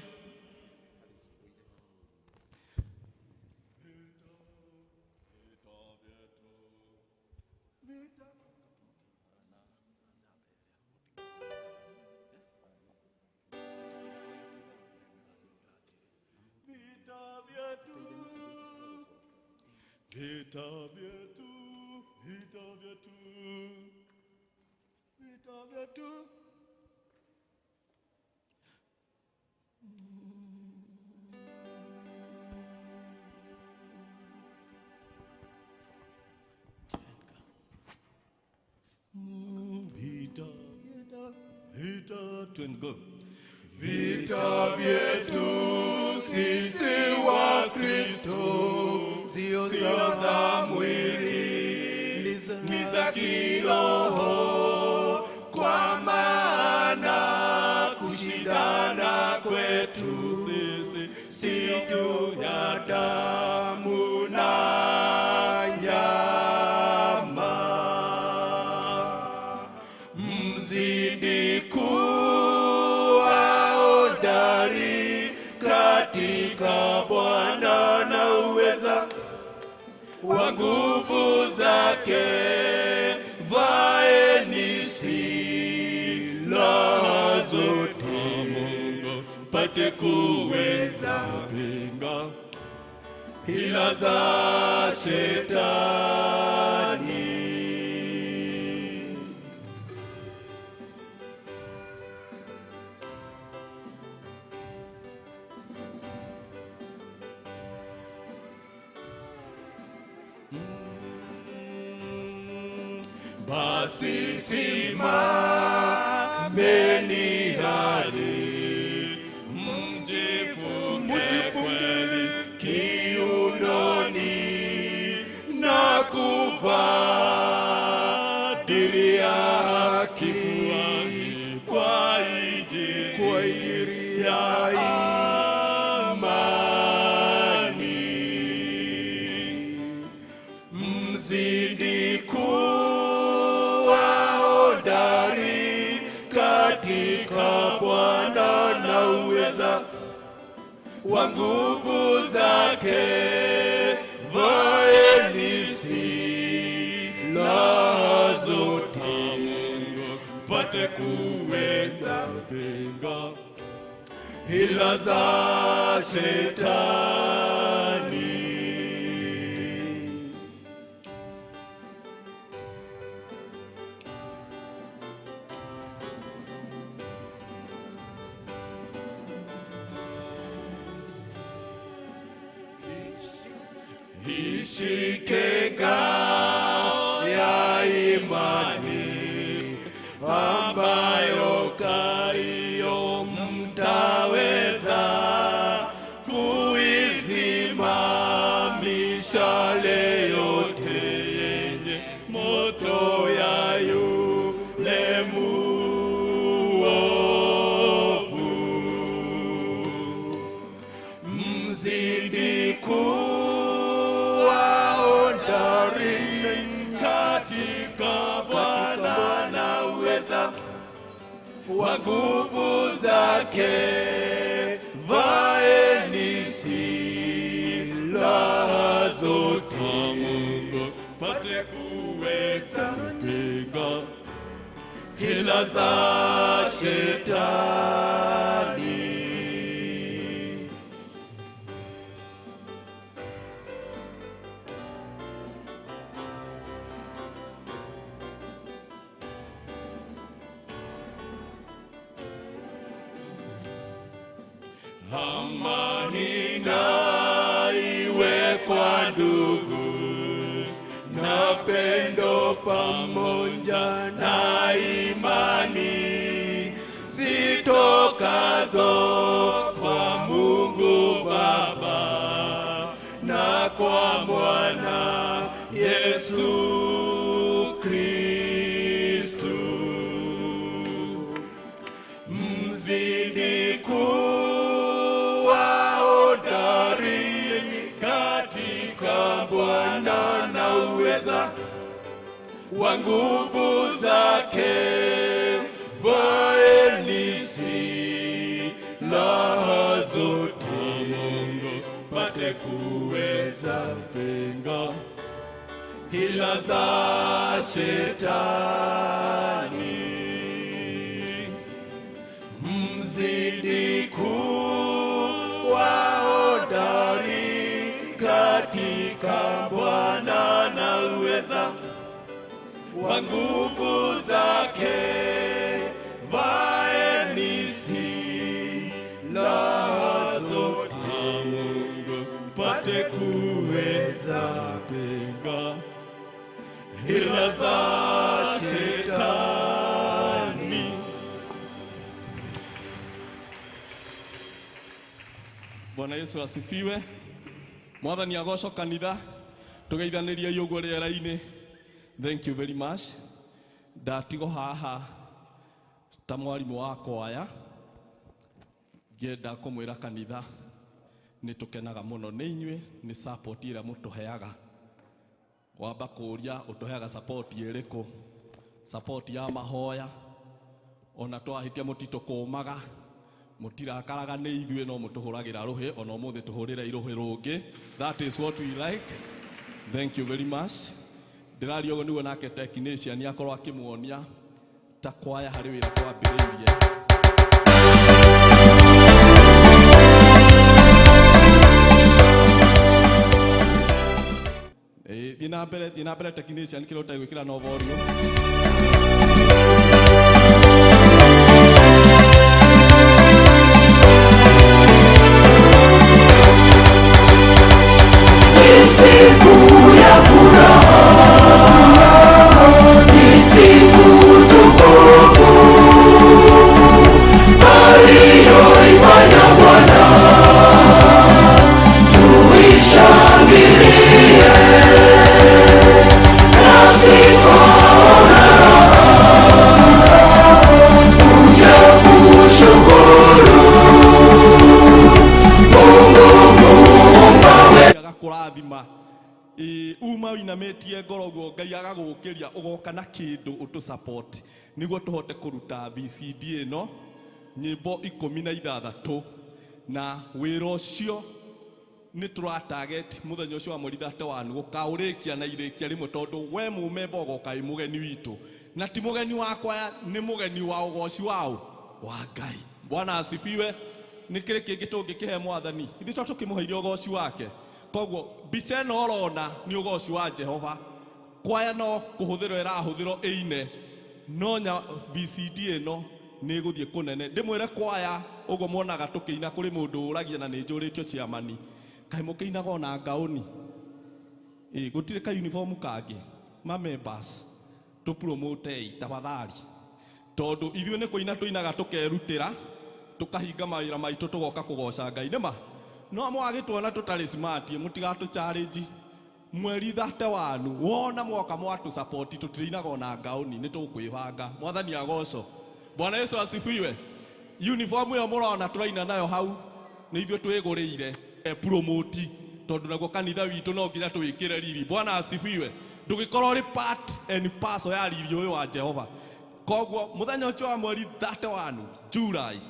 Vita vyetu, vita vyetu, vita vyetu, vita vyetu. Vita, vita, vita, twin go. Vita vyetu sisi wa Kristo sio za mwili, ni za kiroho, kwa maana kushindana kwetu sisi si juu ya damu na nyama. Mzidi kuwa hodari katika Bwana na uweza wa nguvu zake, vaeni silaha zote Mungu mpate kuweza pinga hila za shetani. Basi simameni hadi mjifunge kweli kiunoni na kuvaa diri ya haki kifuani kwa injili ya amani. Mzidi kuwa hodari katika Bwana na uweza wa nguvu zake, vaeni silaha zote Mungu mpate kuweza pinga hila za shetani. Mshike ngao ya imani ambayo kaiyo mtaweza kuizima mishale yote yenye moto ya yule muovu. Mzidi kuwa hodari katika Bwana na uweza wa nguvu zake, vaeni silaha zote Mungu pate kuweza kupinga hila za shetani. Amani na iwe kwa ndugu na pendo pamoja na imani zitokazo kwa Mungu Baba na kwa Mwana Yesu Kristu. Mzidi kuwa hodari katika Bwana na uweza wa nguvu zake, vaeni silaha zote Mungu pate kuweza kupinga hila za shetani. Mzidi kuwa hodari katika Bwana na uweza wa nguvu zake, vaeni silaha zote Mungu pate kuweza kupinga hila za shetani. Bwana Yesu asifiwe. Mwathani agocwo kanitha tugeithanirie uguo rĩera-inĩ. Thank you very much. Ndatigwo haha ta mwarimũ wa kwaya ngĩenda kũmwĩra kanitha nĩ tũkenaga mũno nĩ inyuĩ nĩ support ĩrĩa mũtũheaga. Wamba kũũria ũtũheaga support ĩrĩkũ? Support ya mahoya ona twahĩtia mũtitũkũmaga mũtirakaraga nĩ ithuĩ no mũtũhũragĩra rũhĩ ona ũmũthĩ tũhũrĩre rũhĩ rũngĩ. That is what we like. Thank you very much. Ndĩraria ũguo nĩguo nake technician akorwo akĩmuonia ta kwaya harĩ wĩra twambĩrĩirie. Ĩĩ, thiĩ na mbere, thiĩ na mbere technician kĩrĩa ũtegwĩkĩra no volume. Agakũrathima. Ĩĩ, uma ũinamĩtie ngoro ũguo Ngai agagũkĩria ũgoka na kĩndũ ũtũ support nĩguo tũhote kũruta VCD ĩno nyĩmbo 16 na wĩra ũcio nĩ tũra target mũthenya ũcio wa mweri 31 gũkaũrĩkia na irĩkia rĩmwe tondũ we mũmemba ũgoka wĩ mũgeni witũ na ti mũgeni wakwa nĩ mũgeni wa ũgoci waũ wa Ngai. Bwana asifiwe. Nĩ kĩrĩ kĩngĩ tũngĩkĩhe mwathani ithuĩ to tũkĩmũheire ũgoci wake. Koguo mbica ĩno ũrona nĩ ũgoci wa Jehova. Kwaya no kũhũthĩrwo ĩrahũthĩrwo ĩine no nya VCD ĩno nĩ ĩgũthiĩ kũnene. Ndĩmwĩre kwaya ũguo muonaga tũkĩina kũrĩ mũndũ ũragia na nĩ njũrĩtio ciamani kaĩ mũkĩinaga ona ngaũni. Ĩ gũtirĩ ka uniform kangĩ ma members tũpromotei tafadhali, tondũ ithuĩ nĩ kũina tũinaga tũkerutĩra tũkahinga mawĩra maitũ tũgoka kũgoca Ngai nĩma no mwagĩtuona tũtarĩ smart mũtigatũ challenge mweri 31 wona mwoka mwatũ support tũtirinaga ona ngaũni nĩ tũkwĩbanga. Mwathani agocwo. Bwana Yesu asifiwe. Uniform ĩyo mũrona tũraina nayo hau nĩ ithuĩ twĩgũrĩire promote tondũ naguo kanitha witũ no nginya twĩkĩre riri. Bwana asifiwe. Ndũgĩkorwo ũrĩ part and parcel ya riri ũyũ wa Jehova. Koguo mũthenya ũcio wa mweri 31 July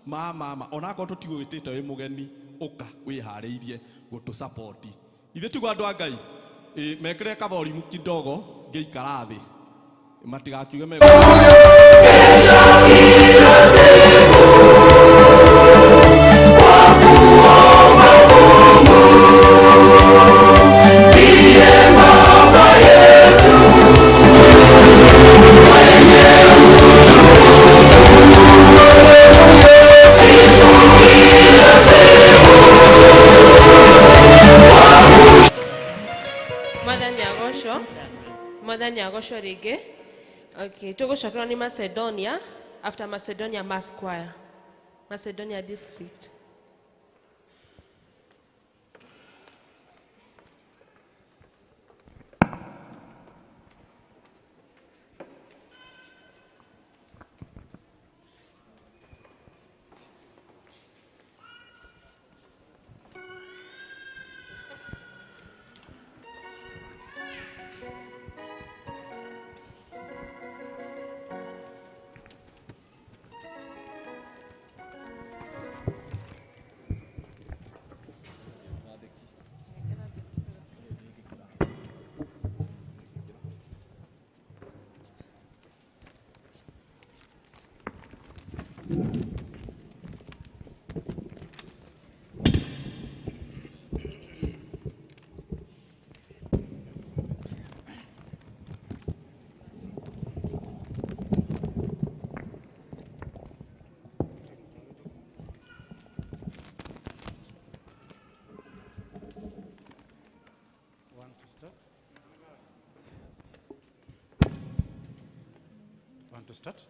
mama onakorwo tũtigũgĩtĩte wĩ mũgeni ũka wĩharĩirie gũtũ support. Ithuĩ tiguo andũ a Ngai mekĩre kavorimu kidogo ngĩikara thĩ matigakiuge me Mwathani agocwo rĩngĩ. Okay, tũgũcokerwo nĩ Macedonia after Macedonia Mass Choir. Macedonia District. Want to start?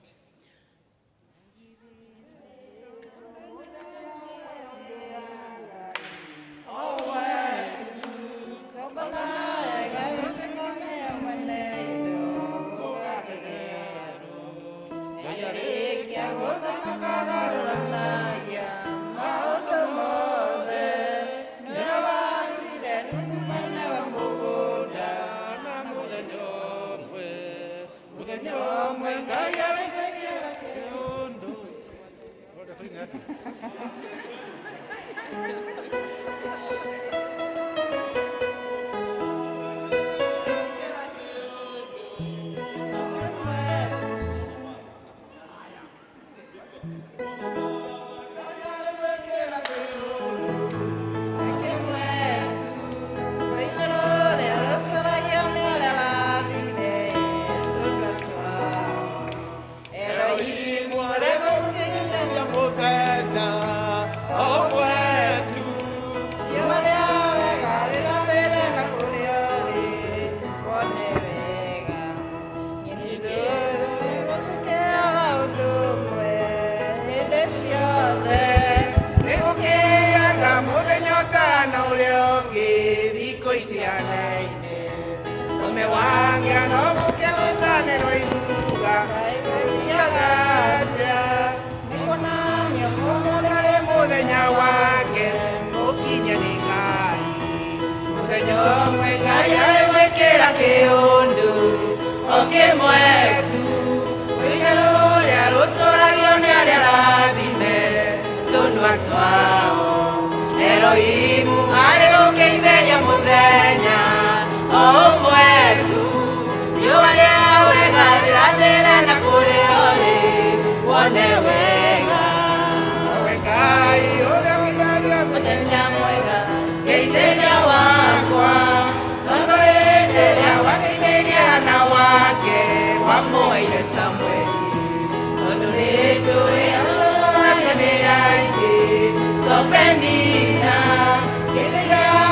Topeni na,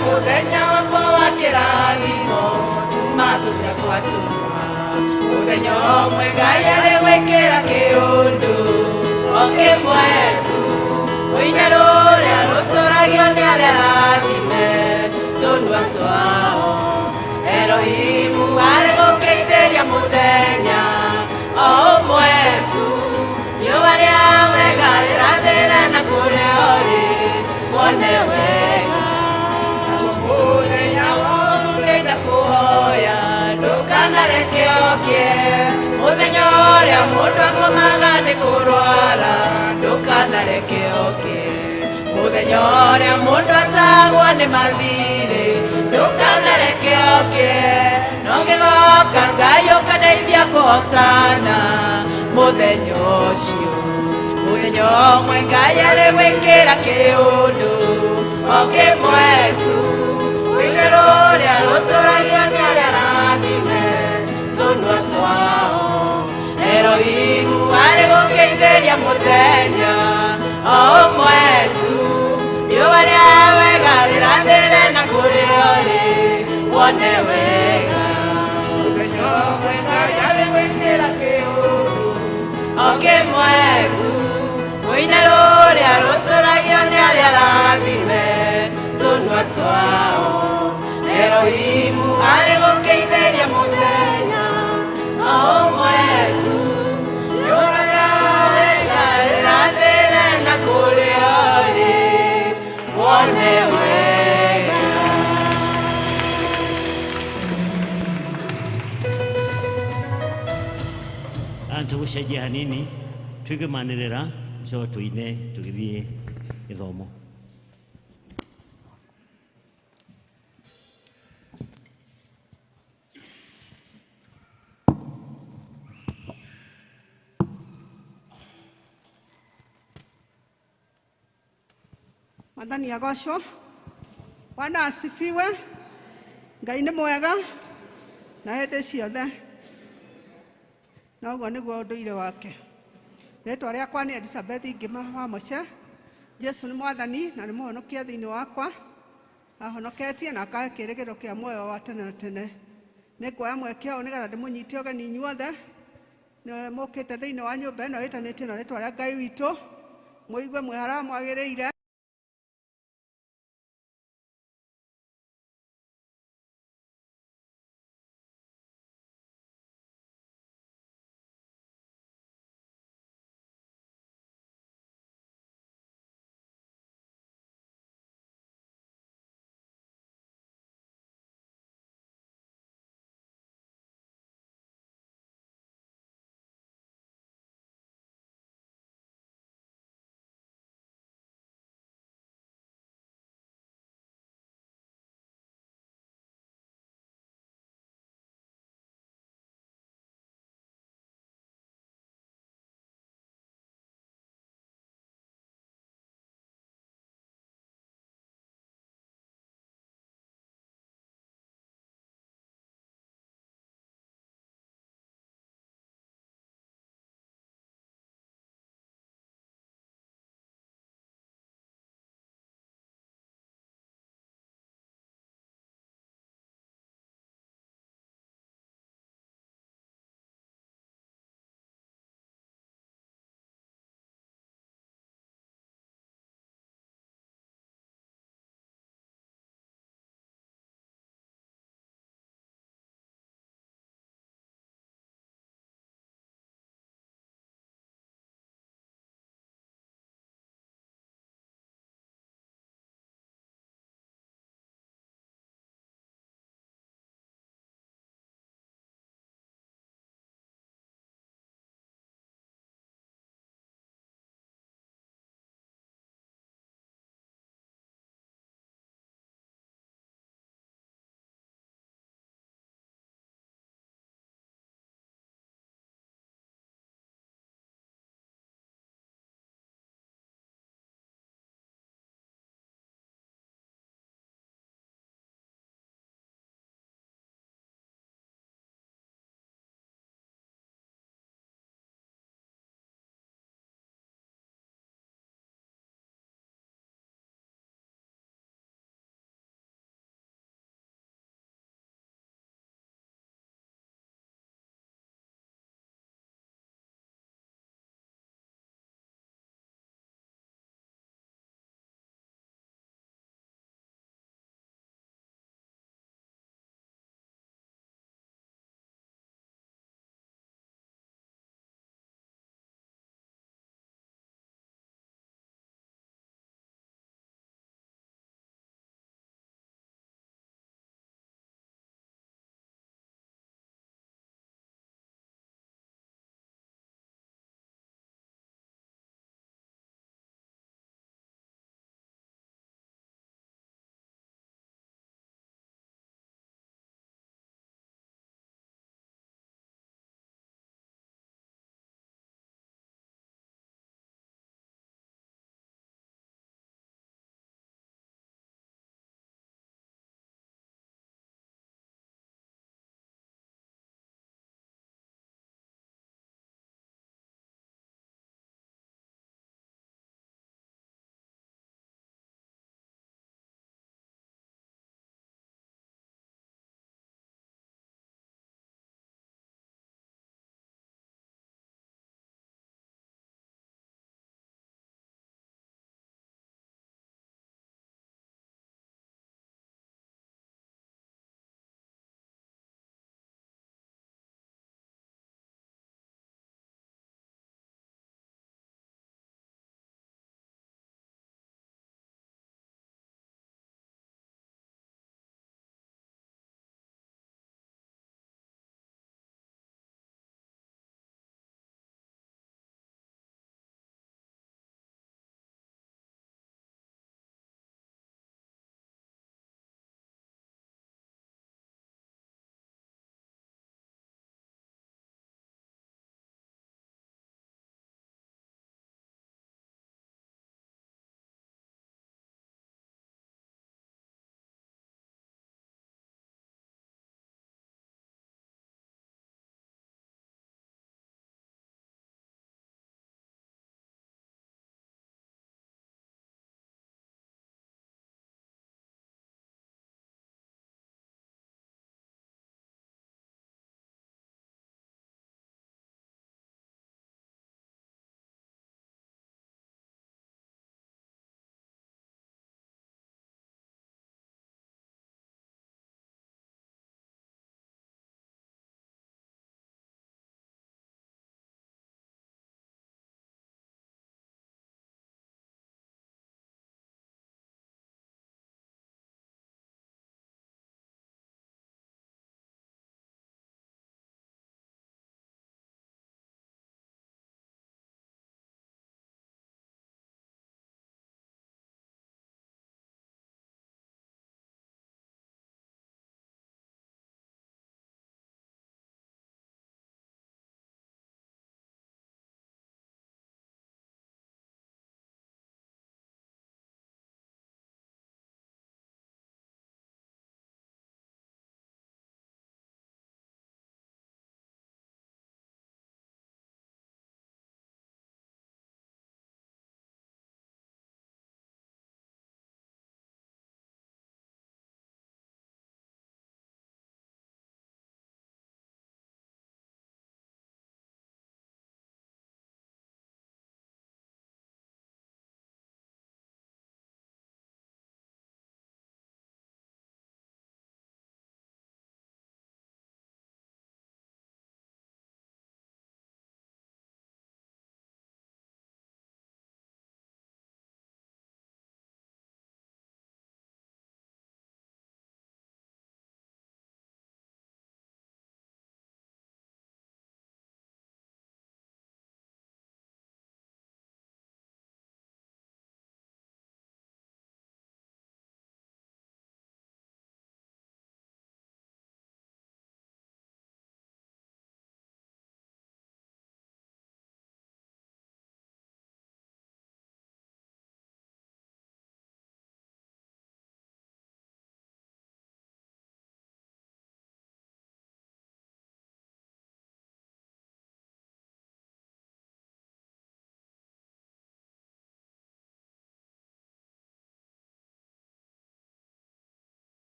muthenya wakwa wa kĩrathimo. tũnua mũthenya ũmwe Ngai arĩgwĩkĩra kĩũndũ o kĩmwe tu ũine rũrĩa rũtũragio nĩ arĩa arathime tũnua twao Elohimu arĩgũkĩithĩria mũthenya o ũmwe tu riũa rĩa wega rĩrathĩre na kũrĩa ũrĩ wone wega mũthenya ũmwe kũhoya ndũkanareke ũkĩe mũthenya ũrĩa mũndũ akomaga nĩ kũrwara ndũkanareke ũkĩe mũthenya ũrĩa mũndũ atagwo nĩ mathirĩ ndũkanareke ũkĩe no ngĩgoka Ngai ũkandeithia kũhotana mũthenya ũcio mũthenya ũmwe Ngai arĩgwĩkĩra kĩũndũ o kĩmwe tu ũine rũrĩa rũtũragio nĩ arĩa arathime tũnua twao Elohimu arĩgũkĩithĩria mũthenya o ũmwe tu riũa rĩa wega rĩrathĩre na kũrĩa ũrĩ wone wega mũthenya ũmwe Ngai arĩgwĩkĩra kĩũndũ o kĩmwe tu ũine rũrĩa rũtũragio nĩ arĩa arathime tũnua twao Elohimu arĩgũkĩithĩria mũthenya o ũmwe tu riũa rĩa wega rĩrathĩre na kũrĩa ũrĩ wone wega. Tũgũcenjia hanini tuige manĩrĩra njo tuine tũgĩthiĩ gĩthomo. Mwathani agocwo. Bwana asifiwe. Ngai nĩ mwega na hĩndĩ ciothe na ũguo nĩguo ũndũire wake. Rĩtwa rĩakwa nĩ Elizabeth Ngima wa Mũce. Jesu nĩ mwathani na nĩ mũhonokia thĩinĩ wakwa, ahonoketie na akahe kĩĩrĩgĩrĩro kĩa muoyo wa tene na tene. Nĩ nguoya mweke ũyũ nĩgetha ndĩmũnyite ũgeni inyuothe nĩ mũkĩte thĩinĩ wa nyũmba ĩno ĩtanĩtio na rĩtwa rĩa Ngai witũ, mũigue mwĩ harĩa mwagĩrĩire.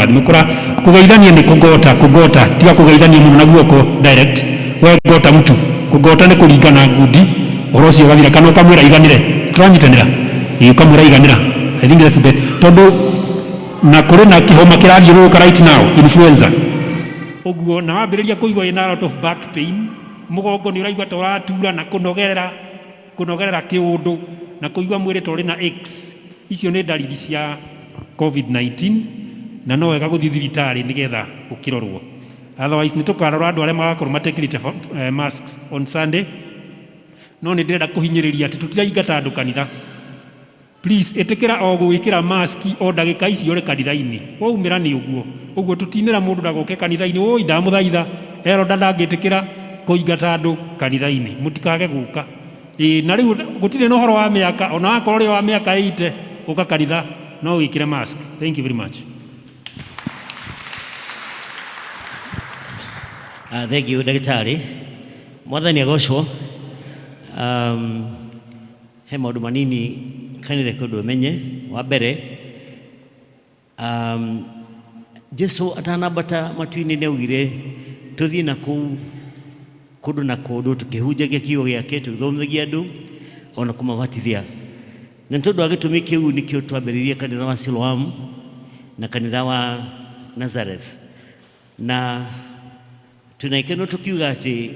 amũrathime. Kũra kũgeithania nĩ kũgota, kũgota tiga kũgeithania mũno na guoko direct, we gota mtu, kũgota nĩ kũringana ngundi, ũhoro ũcio ũgathira, kana ũkamwĩra iganĩre, tũranyitanĩra, ĩĩ ũkamwĩra iganĩra. I think that's better, tondũ na kũrĩ na kĩhoma kĩrathiũrũrũka right now, influenza ũguo, na wambĩrĩria kũigua wĩna a lot of back pain, mũgongo nĩ ũraigua ta ũratura na kũnogerera, kũnogerera kĩũndũ na kũigua mwĩrĩ ta ũrĩ na aches, icio nĩ ndariri cia COVID-19 na no wega gũthiĩ thibitarĩ nĩgetha ũkĩrorwo. Otherwise nĩ tũkarora andũ arĩa magakorwo matekĩrĩte masks on Sunday, no nĩ ndĩrenda kũhinyĩrĩria atĩ tũtiraingata andũ kanitha. Please ĩtĩkĩra o gwĩkĩra maski o ndagĩka icio ũrĩ kanitha-inĩ, waumĩra nĩ ũguo ũguo, tũtinĩra mũndũ ndagoke kanitha-inĩ, ũi ndamũthaitha elder ndangĩtĩkĩra kũingata andũ kanitha-inĩ, mũtikage gũka. Ĩĩ na rĩu gũtirĩ na ũhoro wa mĩaka, ona wakorwo ũrĩ wa mĩaka 80 ũka kanitha no wĩkĩre mask. Thank you very much. Thank you ndagĩtarĩ. Mwathani agocwo. He maũndũ manini kanitha kũndũ ĩmenye. Wa mbere, Jesu atanambata matu-inĩ nĩ augire tũthiĩ na kũu kũndũ na kũndũ tũkĩhunjagia kiugo gĩake, tũgĩthomithagia andũ ona kũmabatithia. Na nĩ tondũ wa gĩtũmi kĩu nĩkĩo twambĩrĩirie kanitha wa Siloam na kanitha wa Nazareth. Na twĩna gĩkeno tũkiuga atĩ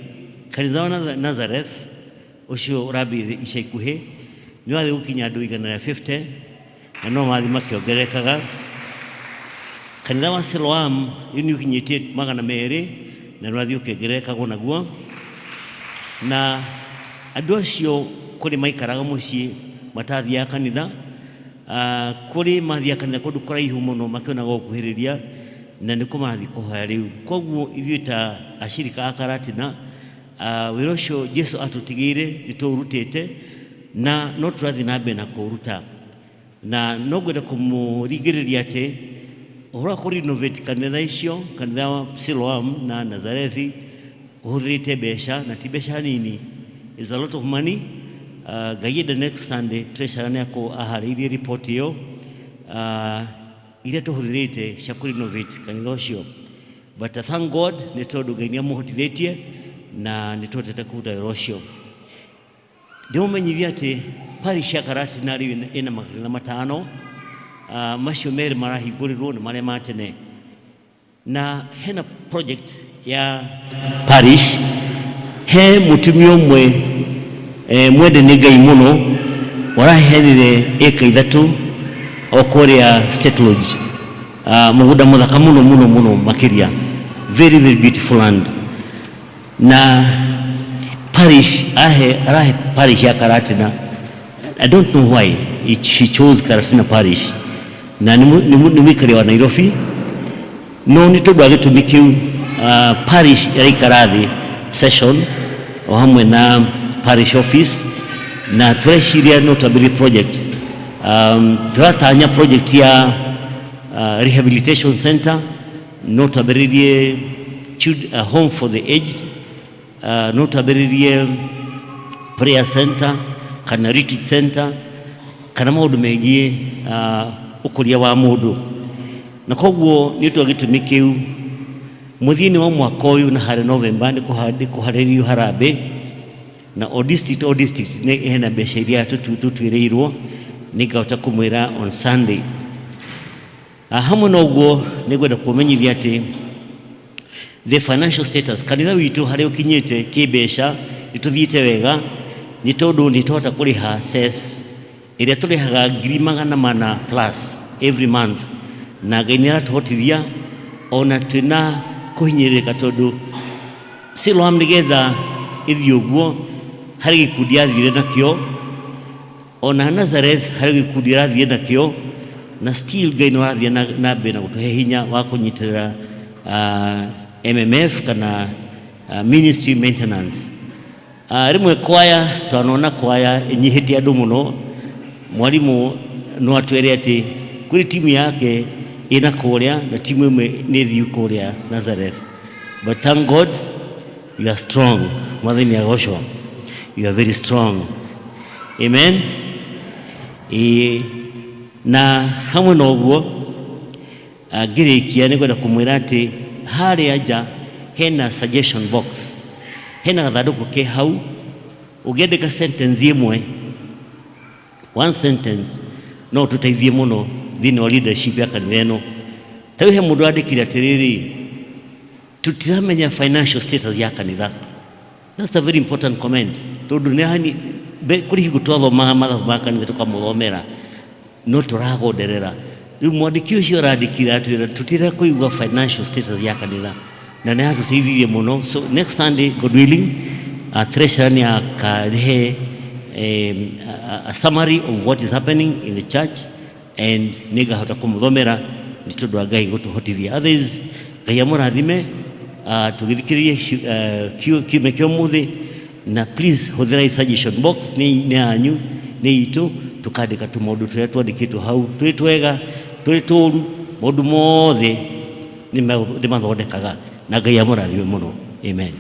kanitha wa Nazareth ũcio ũrambĩrĩria ica ikuhĩ nĩ wathiĩ gũkinya andũ 150 na no mathiĩ makĩongererekaga. Kanitha wa Siloam rĩu nĩ ũkinyĩtie 200 na nĩ ũrathiĩ ũkĩongererekaga naguo. Na andũ acio kũrĩ maikaraga mũciĩ matathiaga kanitha, kũrĩ mathiaga kanitha kũndũ kũraihu mũno makĩonaga gũkuhĩrĩria na nĩkuo marathiĩ kũhoya rĩu. Koguo ithuĩ ta acirika a Karatina, wĩra ũcio Jesu atũtigĩire nĩ tũũrutĩte na no tũrathiĩ na mbere na kũũruta. Na no ngwenda kũmũringĩrĩria atĩ ũhoro wa kũ-renovate kanitha icio, kanitha wa Siloam na Nazarethi, ũhũthĩrĩte mbeca na ti mbeca nini, is a lot of money. Ngai enda next Sunday treasurer nĩ aharĩirie report ĩyo, iria tũhũthĩrĩte cia kũ-renovate kanitha ũcio. But thank God nĩ tondũ Ngai nĩ amũhotithĩtie na nĩ tũhotete kũruta wĩra ũcio. Ndĩmũmenyithia atĩ parish ya Karatina rĩu ĩna makanitha 5, macio merĩ marahingũrĩrwo nĩ marĩa ma tene. Na hena project ya parish, he mũtumia ũmwe mwende nĩ Ngai mũno waraheanire ĩka 3 o kũrĩa State Lodge, mũgũnda mũthaka mũno mũno mũno makĩria, very very beautiful land. Na parish ahe arahe parish ya Karatina, I don't know why she chose Karatina parish, na nĩ mũikari wa Nairobi, no nĩ tondũ wa gĩtũmi kĩu, parish ĩraikara thĩ session o hamwe na parish office, na tũreciria no twambĩrĩrie project. Tũratanya project ya rehabilitation center, no twambĩrĩrie home for the aged, no twambĩrĩrie prayer center kana retreat center kana maũndũ megiĩ ũkũria wa mũndũ. Na koguo nĩ ũndũ wa gĩtũmi kĩu mũthia-inĩ wa mwaka ũyũ na harĩ November nĩ kũharĩrĩrio harambee, na o district o district nĩ hena mbeca iria tũtuĩrĩirwo, nĩ ngahota kũmwĩra on Sunday. Hamwe na ũguo nĩ ngwenda kũmenyithia atĩ the financial status kanitha witũ harĩa ũkinyĩte kĩmbeca nĩ tũthiĩte wega, nĩ tondũ nĩ twahota kũrĩha cess ĩrĩa tũrĩhaga 400,000 plus every month, na Ngai nĩ aratũhotithia ona twĩna kũhinyĩrĩrĩka, tondũ Siloam nĩgetha ĩthiĩ ũguo harĩ gĩkundi yathire nakĩo, ona Nazareth harĩ gĩkundi ĩrathire nakĩo, na still Ngai nĩ arathiĩ na mbere na gũtũhe hinya wa kũnyitĩrĩra MMF kana ministry maintenance. Rĩmwe kwaya twanona kwaya ĩnyihĩtie andũ mũno, mwarimũ no atwĩre atĩ kũrĩ timu yake ĩna kũrĩa na timu ĩmwe nĩ thiu kũrĩa Nazareth. But thank God you are strong. Mwathani agocwo. You are very strong. Amen. Na hamwe na ũguo Ngĩrĩkia nĩ ngwenda kũmwĩra atĩ harĩa nja hena suggestion box, hena gathandũkũ ke hau, ũngĩandĩka sentence ĩmwe, one sentence, no ũtũteithie mũno thĩinĩ wa leadership ya kanitha ĩno. Ta rĩu he mũndũ andĩkire atĩrĩrĩ, tũtiramenya financial status ya kanitha. That's a very important comment, tondũ nĩ hani kũrĩ hingo twathomaga mathabu ma kanitha tũkamũthomera, no tũragonderera. Rĩu mwandĩki ũcio arandĩkire atwĩra tũtira kũigua financial status ya kanitha, na nĩ atũteithirie mũno. So next Sunday, God willing, treasurer nĩ akarehe a summary of what is happening in the church, and nĩ ngahota kũmũthomera nĩ tondũ wa Ngai gũtũhotithia. Others, Ngai amũrathime. Tũgĩthikĩrĩrie kiumia kĩa ũmũthĩ, na please hũthĩrai suggestion box, nĩ yanyu, nĩ itũ, tũkandĩka tũmaũndũ tũrĩa twandĩkĩtwo hau, tũrĩ twega, tũrĩ tũru, maũndũ mothe nĩ mathondekaga, na Ngai amũrathime mũno. Amen.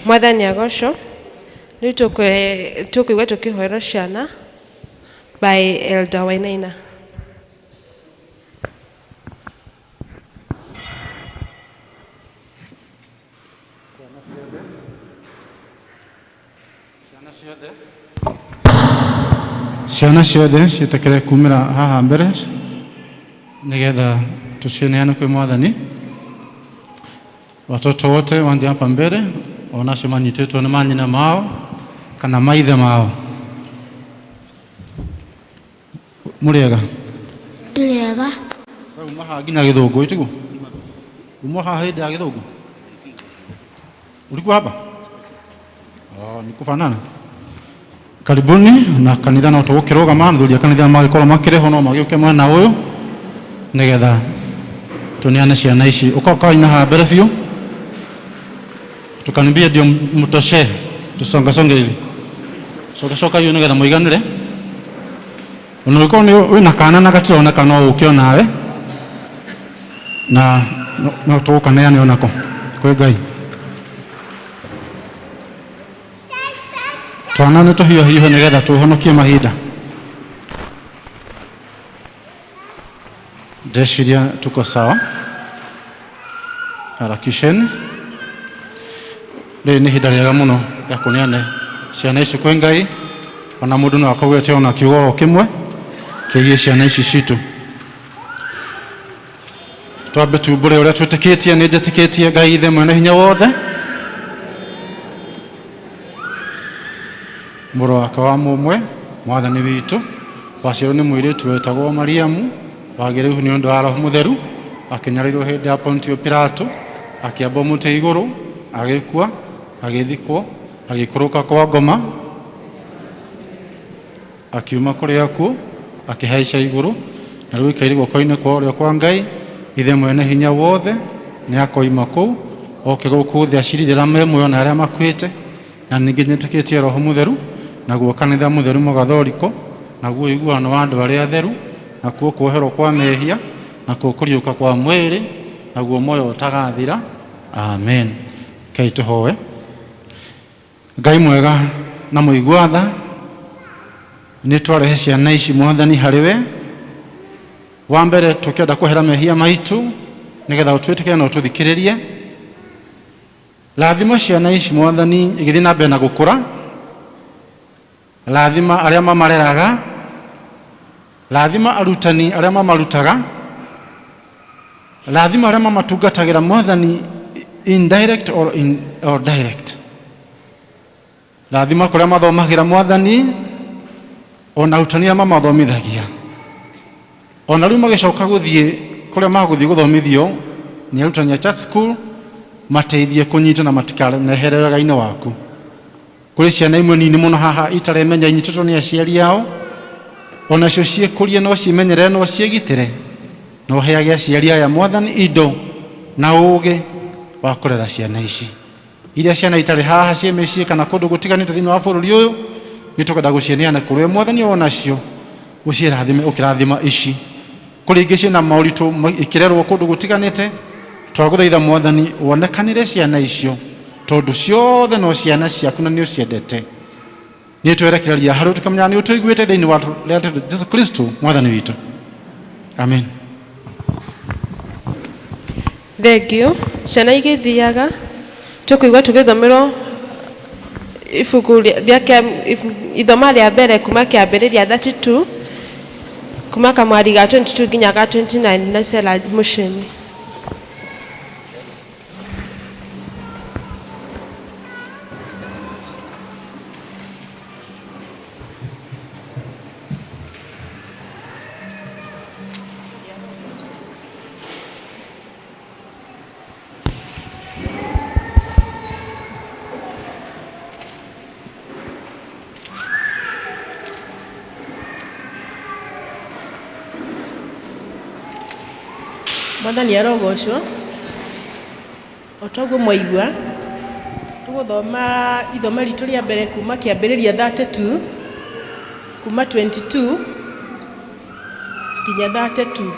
Mwathani agocwo. Rĩu tũkũigua tũkĩhoerwo ciana by Elder Wainaina. Ciana ciothe ciĩtĩkĩre kumĩra haha mbere nĩgetha tũcineane kwĩ Mwathani. Watoto wote waje hapa mbere, onacio manyitĩtwo nĩ manyina mao kana maithe mao. Mũrĩega? Tũrĩega. Uma haha nginya Gĩthũngũ ĩtiguo? Uma haha hĩndĩ ya Gĩthũngũ? Ulikuwa hapa? Oh, ni kufanana. Karibuni na kanitha no tũgũkĩrũgama, athuri a kanitha magĩkorwo makĩrĩ ho no magĩũke mwena ũyũ nĩgetha tũneane ciana ici. Ũka ũkaina haha mbere biũ, tukaribia ndio mtoshe, tusongasonge hivi, sogacoka hiyo nĩgetha mũiganĩre. Ona ũngĩkorwo nĩ wĩna kana na gatironeka no ũke onawe, na no tũgũkaneane onako kwĩ Ngai. Twana nĩ tũhiũhiũhe nĩgetha tũhonokie mahinda. Ndeciria tuko sawa. Harakisheni. Rĩrĩ nĩ ihinda rĩega mũno rĩa kũneana ciana ici kwĩ Ngai, ona mũndũ no akorwo ete ona kiugo o kĩmwe kĩgiĩ ciana ici citũ. Twambe tumbũre ũrĩa twĩtĩkĩtie. Nĩ njĩtĩkĩtie Ngai Ithe mwene hinya wothe, mũrũ wake wa mũmwe, Mwathani witũ, waciarwo nĩ mũirĩtu wetagwo Mariamu, wagĩrĩirwo nĩ ũndũ wa Roho Mũtheru, akĩnyarirwo hĩndĩ ya Pontio Pilato, akĩambwo mũtĩ igũrũ, agĩkua, agĩthikwo, agĩikũrũka kwa ngoma, akiuma kũrĩa akuũ, akĩhaica igũrũ, na rĩu aikaire guoko-inĩ kwa ũrĩo kwa Ngai Ithe mwene hinya wothe. Nĩ akoima kũu oke gũkũ thĩ acirithie arĩa me muoyo na arĩa makuĩte. Na ningĩ nyĩtĩkĩtie Roho Mũtheru, naguo kanitha mũtheru mũgathoriko, naguo ũiguano wa andũ arĩa atheru, nakuo kuoherwo kwa mehia, nakuo kũriũka kwa mwĩrĩ, naguo muoyo ũtagathira. Amen. Kei tũhoe. Ngai mwega na mũigua tha, nĩ twarehe ciana ici Mwathani harĩ we. Wa mbere tũkĩenda kwehera mehia maitũ nĩgetha ũtwĩtĩkĩre na ũtũthikĩrĩrie. Rathima ciana ici Mwathani igĩthiĩ na mbere na gũkũra, rathima arĩa mamareraga, rathima arutani arĩa mamarutaga, rathima arĩa mamatungatagĩra Mwathani, indirect or direct. Rathima kũrĩa mathomagĩra Mwathani, ona arutani arĩa mamathomithagia, ona rĩu magĩcoka gũthiĩ kũrĩa magũthiĩ gũthomithio nĩ arutani a church school, mateithie kũnyita na matikanehere wega-inĩ waku. Kũrĩ ciana imwe nini mũno haha itaremenya inyitĩtwo nĩ aciari ao, onacio ciĩkũrie no ciĩmenyerere no ciĩgitĩre. No heage aciari aya Mwathani indo na ũũgĩ wa kũrera ciana ici. Iria ciana itarĩ haha ciĩ mĩciĩ kana kũndũ gũtiganĩte thĩinĩ wa bũrũri ũyũ, nĩ tũkwenda gũcineana kũrĩ we Mwathani, onacio ũciĩrathime ũkĩrathima ici. Kũrĩ ingĩ ciĩna moritũ ikĩrerwo kũndũ gũtiganĩte, twagũthaitha Mwathani wonekanĩre ciana icio, tondũ ciothe no ciana ciaku na nĩ ũciendete. Nĩ twerekereria harĩ tũkamenya nĩ ũtũiguĩte thĩinĩ wa rĩa Jesu Kristo mwathani witũ. Amen. Thengio. Ciana igĩthiaga tũkũigua tũgĩthomerwo ibuku rĩa ithoma rĩa mbere kuma kĩambĩrĩria 32 kuma kamwari ga 22 nginya ga 29 na Sela Mushemi. Mwathani arogocwo. O toguo mwaigua, tũgũthoma ithoma ritũ rĩa mbere kuma kĩambĩrĩria 32 kuma 22 nginya 32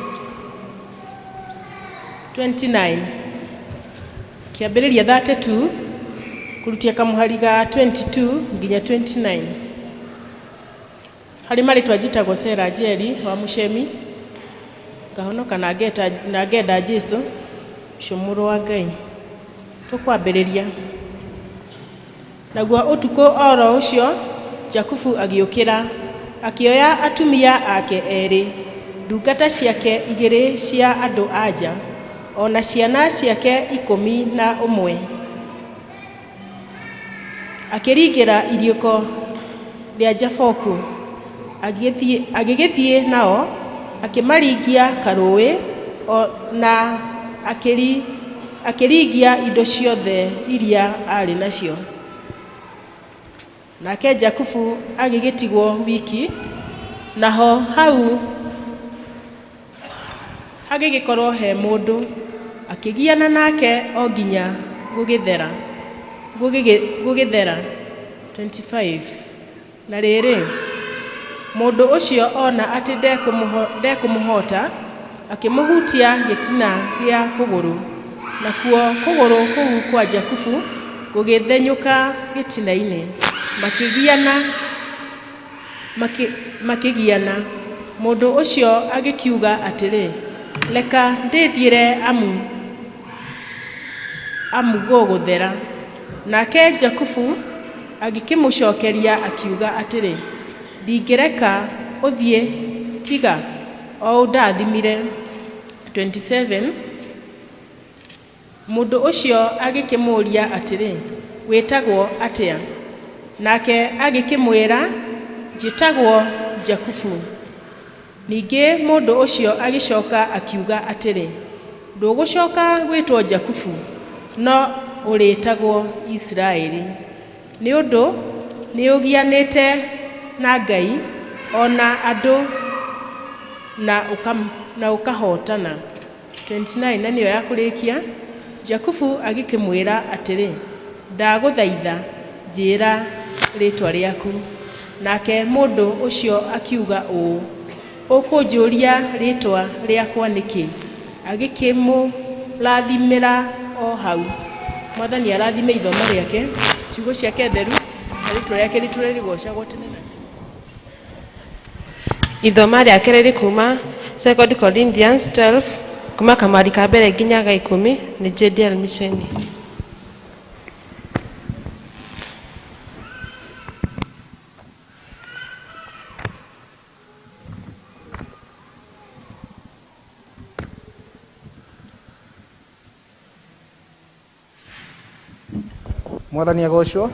29. Kĩambĩrĩria 32 kũrutia kamũhari ga 22 nginya 29. Harĩ marĩtwa njĩtagwo Sarah Njeri wa Mũcemi, ngahonoka na ngenda Jesu ũcio mũrũ wa Ngai. Tũkwambĩrĩria. Naguo ũtukũ oro ũcio Jakubu agĩũkĩra, akĩoya atumia ake erĩ, ndungata ciake igĩrĩ cia andũ a nja, o na ciana ciake 11. Akĩringĩra iriũko rĩa Jaboku, agĩgĩthiĩ nao, akĩmaringia karũũĩ, o na akĩringia indo ciothe iria arĩ nacio. Nake Jakubu agĩgĩtigwo wiki, naho hau hagĩgĩkorwo he mũndũ, akĩgiana nake o nginya gũgĩthera. 25. Na rĩrĩ, mũndũ ũcio ona atĩ ndekũmũhota, akĩmũhutia gĩtina gĩa kũgũrũ, nakuo kũgũrũ kũu kwa Jakubu gũgĩthenyũka gĩtina-inĩ. Makĩgiana. Mũndũ ũcio agĩkiuga atĩrĩ, reka ndĩthiĩre amu gũgũthera. Nake Jakubu agĩkĩmũcokeria akiuga atĩrĩ, ndingĩreka ũthiĩ tiga o ũndathimire. 27. Mũndũ ũcio agĩkĩmũũria atĩrĩ, wĩtagwo atĩa? Nake agĩkĩmwĩra, njĩtagwo Jakubu. Ningĩ mũndũ ũcio agĩcoka akiuga atĩrĩ, ndũgũcoka gwĩtwo Jakubu, no ũrĩtagwo Isiraeli, nĩ ũndũ nĩũgianĩte na Ngai o na andũ na ũkahotana. 29. Na nĩyo ya kũrĩkia. Jakubu agĩkĩmwĩra atĩrĩ, ndagũthaitha njĩĩra rĩtwa rĩaku. Nake mũndũ ũcio akiuga ũũ, ũkũnjũria rĩtwa rĩakwa nĩkĩ? Agĩkĩmũrathimĩra o hau. Mwathani arathime ithomo rĩake, ciugo ciake theru, na rĩtwa rĩake rĩtũre rĩgocagwo tene na tene. Ithoma rĩake rĩrĩ kuma 2 Corinthians 12 kuma kamwari ka mbere nginya ga 10 nĩ JDL Micheni. Mwathani agocwo.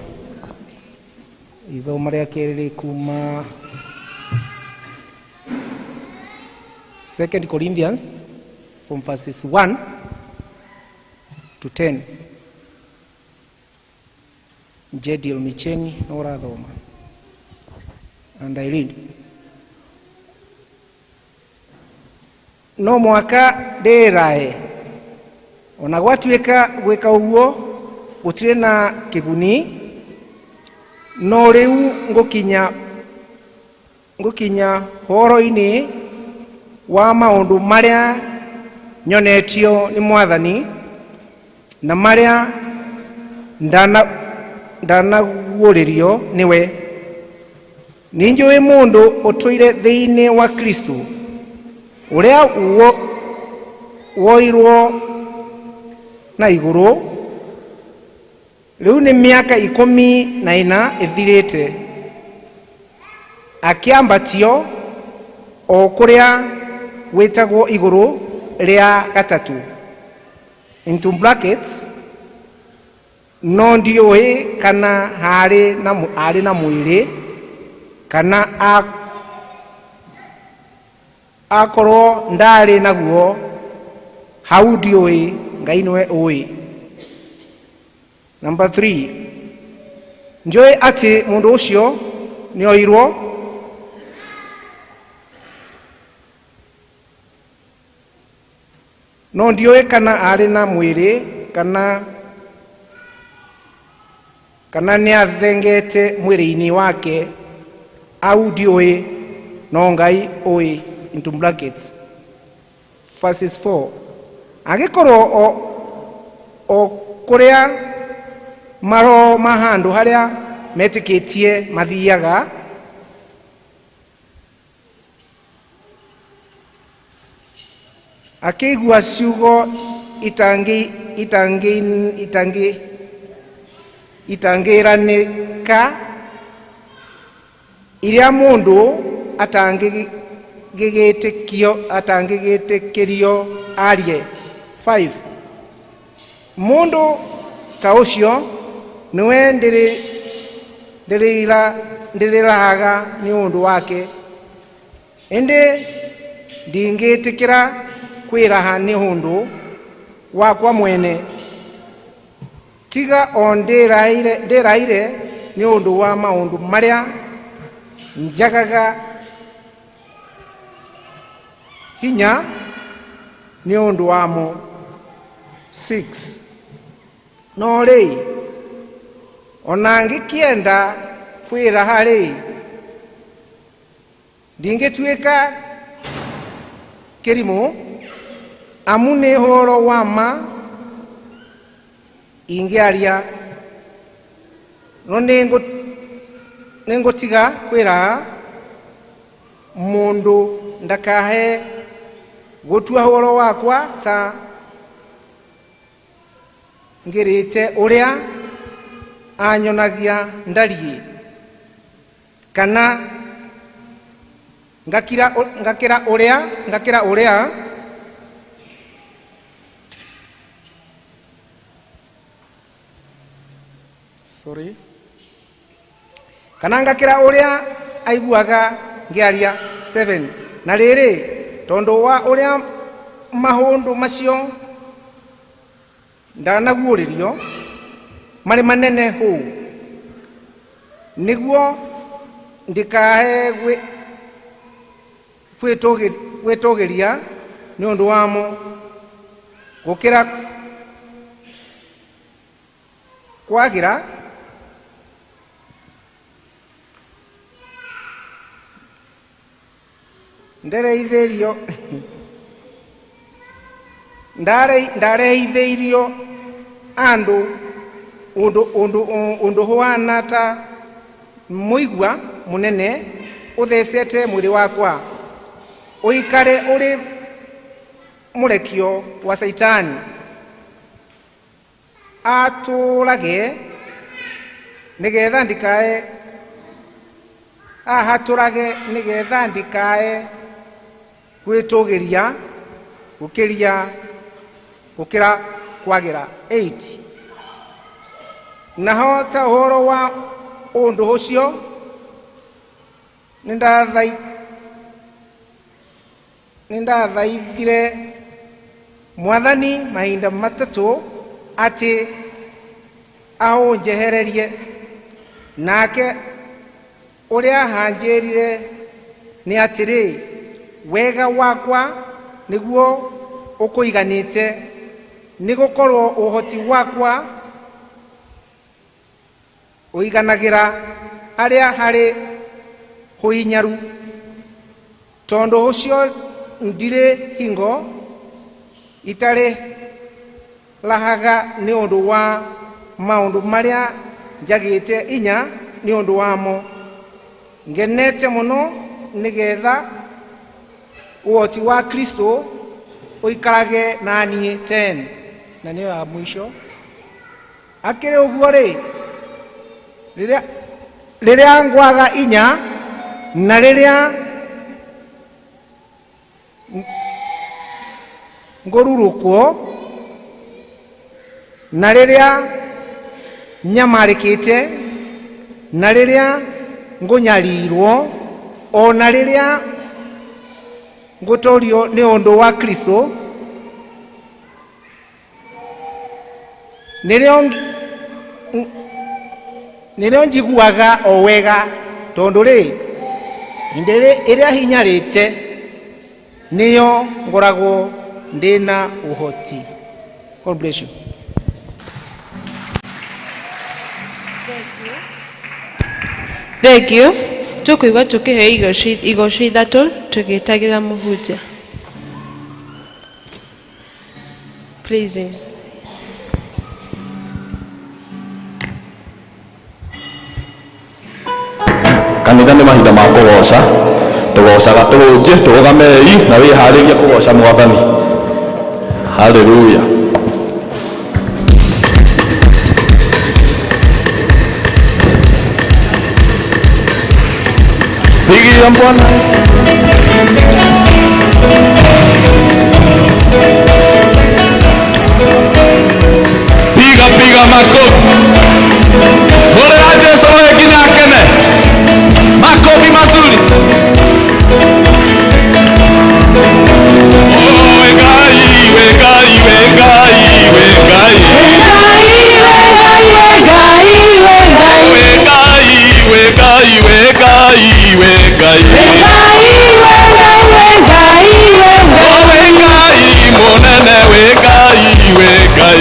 Ithoma rĩa kerĩ rĩ kuma 2 Corinthians from verses 1 to 10. Jediel Micheni no ũrathoma. And I read. No mwaka ndĩrae, ona gwatuĩka gwĩka ũguo gũtirĩ na kĩguni, no rĩu ngũkinya horo-inĩ wa maũndũ marĩa nyonetio nĩ Mwathani na marĩa ndanaguũrĩrio nĩwe. Nĩ njũĩ mũndũ ũtũire thĩinĩ wa Kristo ũrĩa woirwo na igũrũ rĩu nĩ mĩaka 14 ĩthirĩte, akĩambatio o kũrĩa gwĩtagwo igũrũ rĩa gatatũ, into brackets, no ndiũĩ kana arĩ na mwĩrĩ kana akorwo ndarĩ naguo, hau ndiũĩ, Ngai nĩwe ũĩ. Number 3, njũĩ atĩ mũndũ ũcio nĩoirwo no ndiũĩ kana arĩ na mwĩrĩ kana nĩathengete mwĩrĩ-inĩ wake, au ndiũĩ, no Ngai ũĩ, into brackets. Verses 4, angĩkorwo o kũrĩa maroho ma handũ harĩa metĩkĩtie mathiaga, akĩigua ciugo itangĩĩranĩka iria mũndũ atangĩgĩtĩkĩrio arie. 5, mũndũ ta ũcio nĩwe ndĩrĩrahaga nĩ ũndũ wake, ĩndĩ ndingĩtĩkĩra kwĩraha nĩ ũndũ wakwa mwene, tiga o ndĩraire nĩ ũndũ wa maũndũ marĩa njagaga hinya nĩ ũndũ wamo. 6, no rĩ, ona ngĩkĩenda kwĩraha rĩ, ndingĩtuĩka kĩrimũ, amu nĩ ũhoro wa ma ingĩaria, no nĩngũtiga kwĩraha, mũndũ ndakahe gũtua ũhoro wakwa ta ngĩrĩte ũrĩa anyonagia ndariĩ, kana ngakĩra ũrĩa sorry, kana ngakĩra ũrĩa aiguaga ngĩaria. 7, na rĩrĩ, tondũ wa ũrĩa maũndũ macio ndanaguũrĩrio marĩ manene hũ, nĩguo ndikae gwĩtũgĩria nĩ ũndũ wamo gũkĩra kwagĩra, ndareithĩirio andũ ũndũ ũhaana ta mũigua mũnene ũthecete mwĩrĩ wakwa, ũikare ũrĩ mũrekio wa Caitani, atũrage nĩgetha ndikae ahatũrage nĩgetha ndikae gwĩtũgĩria gũkĩra kwagĩra. 8, naho ta ũhoro wa ũndũ ũcio nĩndathaithire Mwathani mahinda matatũ atĩ aũnjehererie, nake ũrĩa hanjĩrire nĩ atĩrĩ, wega wakwa nĩguo ũkũiganĩte, nĩgũkorwo ũhoti wakwa ũiganagĩra harĩa harĩ ũhinyaru. Tondũ ũcio ndirĩ hingo itarĩ rahaga nĩ ũndũ wa maũndũ marĩa njagĩte inya nĩ ũndũ wamo, Ngenete mũno nĩgetha ũhoti wa Kristo ũikarage na niĩ 10 na nĩyo ya mũico. Akĩrĩ ũguo rĩ, rĩrĩa ngwaga inya na rĩrĩa ngũrurũkwo na rĩrĩa nyamarĩkĩte na rĩrĩa ngũnyarirwo o na rĩrĩa ngũtorio nĩ ũndũ wa Kristo, nĩrĩo njiguaga o wega, tondũ rĩ hĩndĩ ĩrĩa hinyarĩte nĩyo ngoragwo ndĩna ũhoti. God bless you. Thank you. Tũkũigua tũkĩheo igoco ithatũ tũgĩtagĩra mũhunjia. Praises. Kanitha nĩ mahinda ma kũgoca, tũgocaga tũrũnje, tũrũgamei na wĩharĩrie kũgoca Mwathani. Haleluya. Pigia Bwana. Piga piga makofi. Hũrĩra Jesũ we nginya akene. Makofi mazuri. Oh, we Ngai, we Ngai, we Ngai, we Ngai. We Ngai, we Ngai, we Ngai, we Ngai. Oh, we Ngai, mũnene, we Ngai, we Ngai.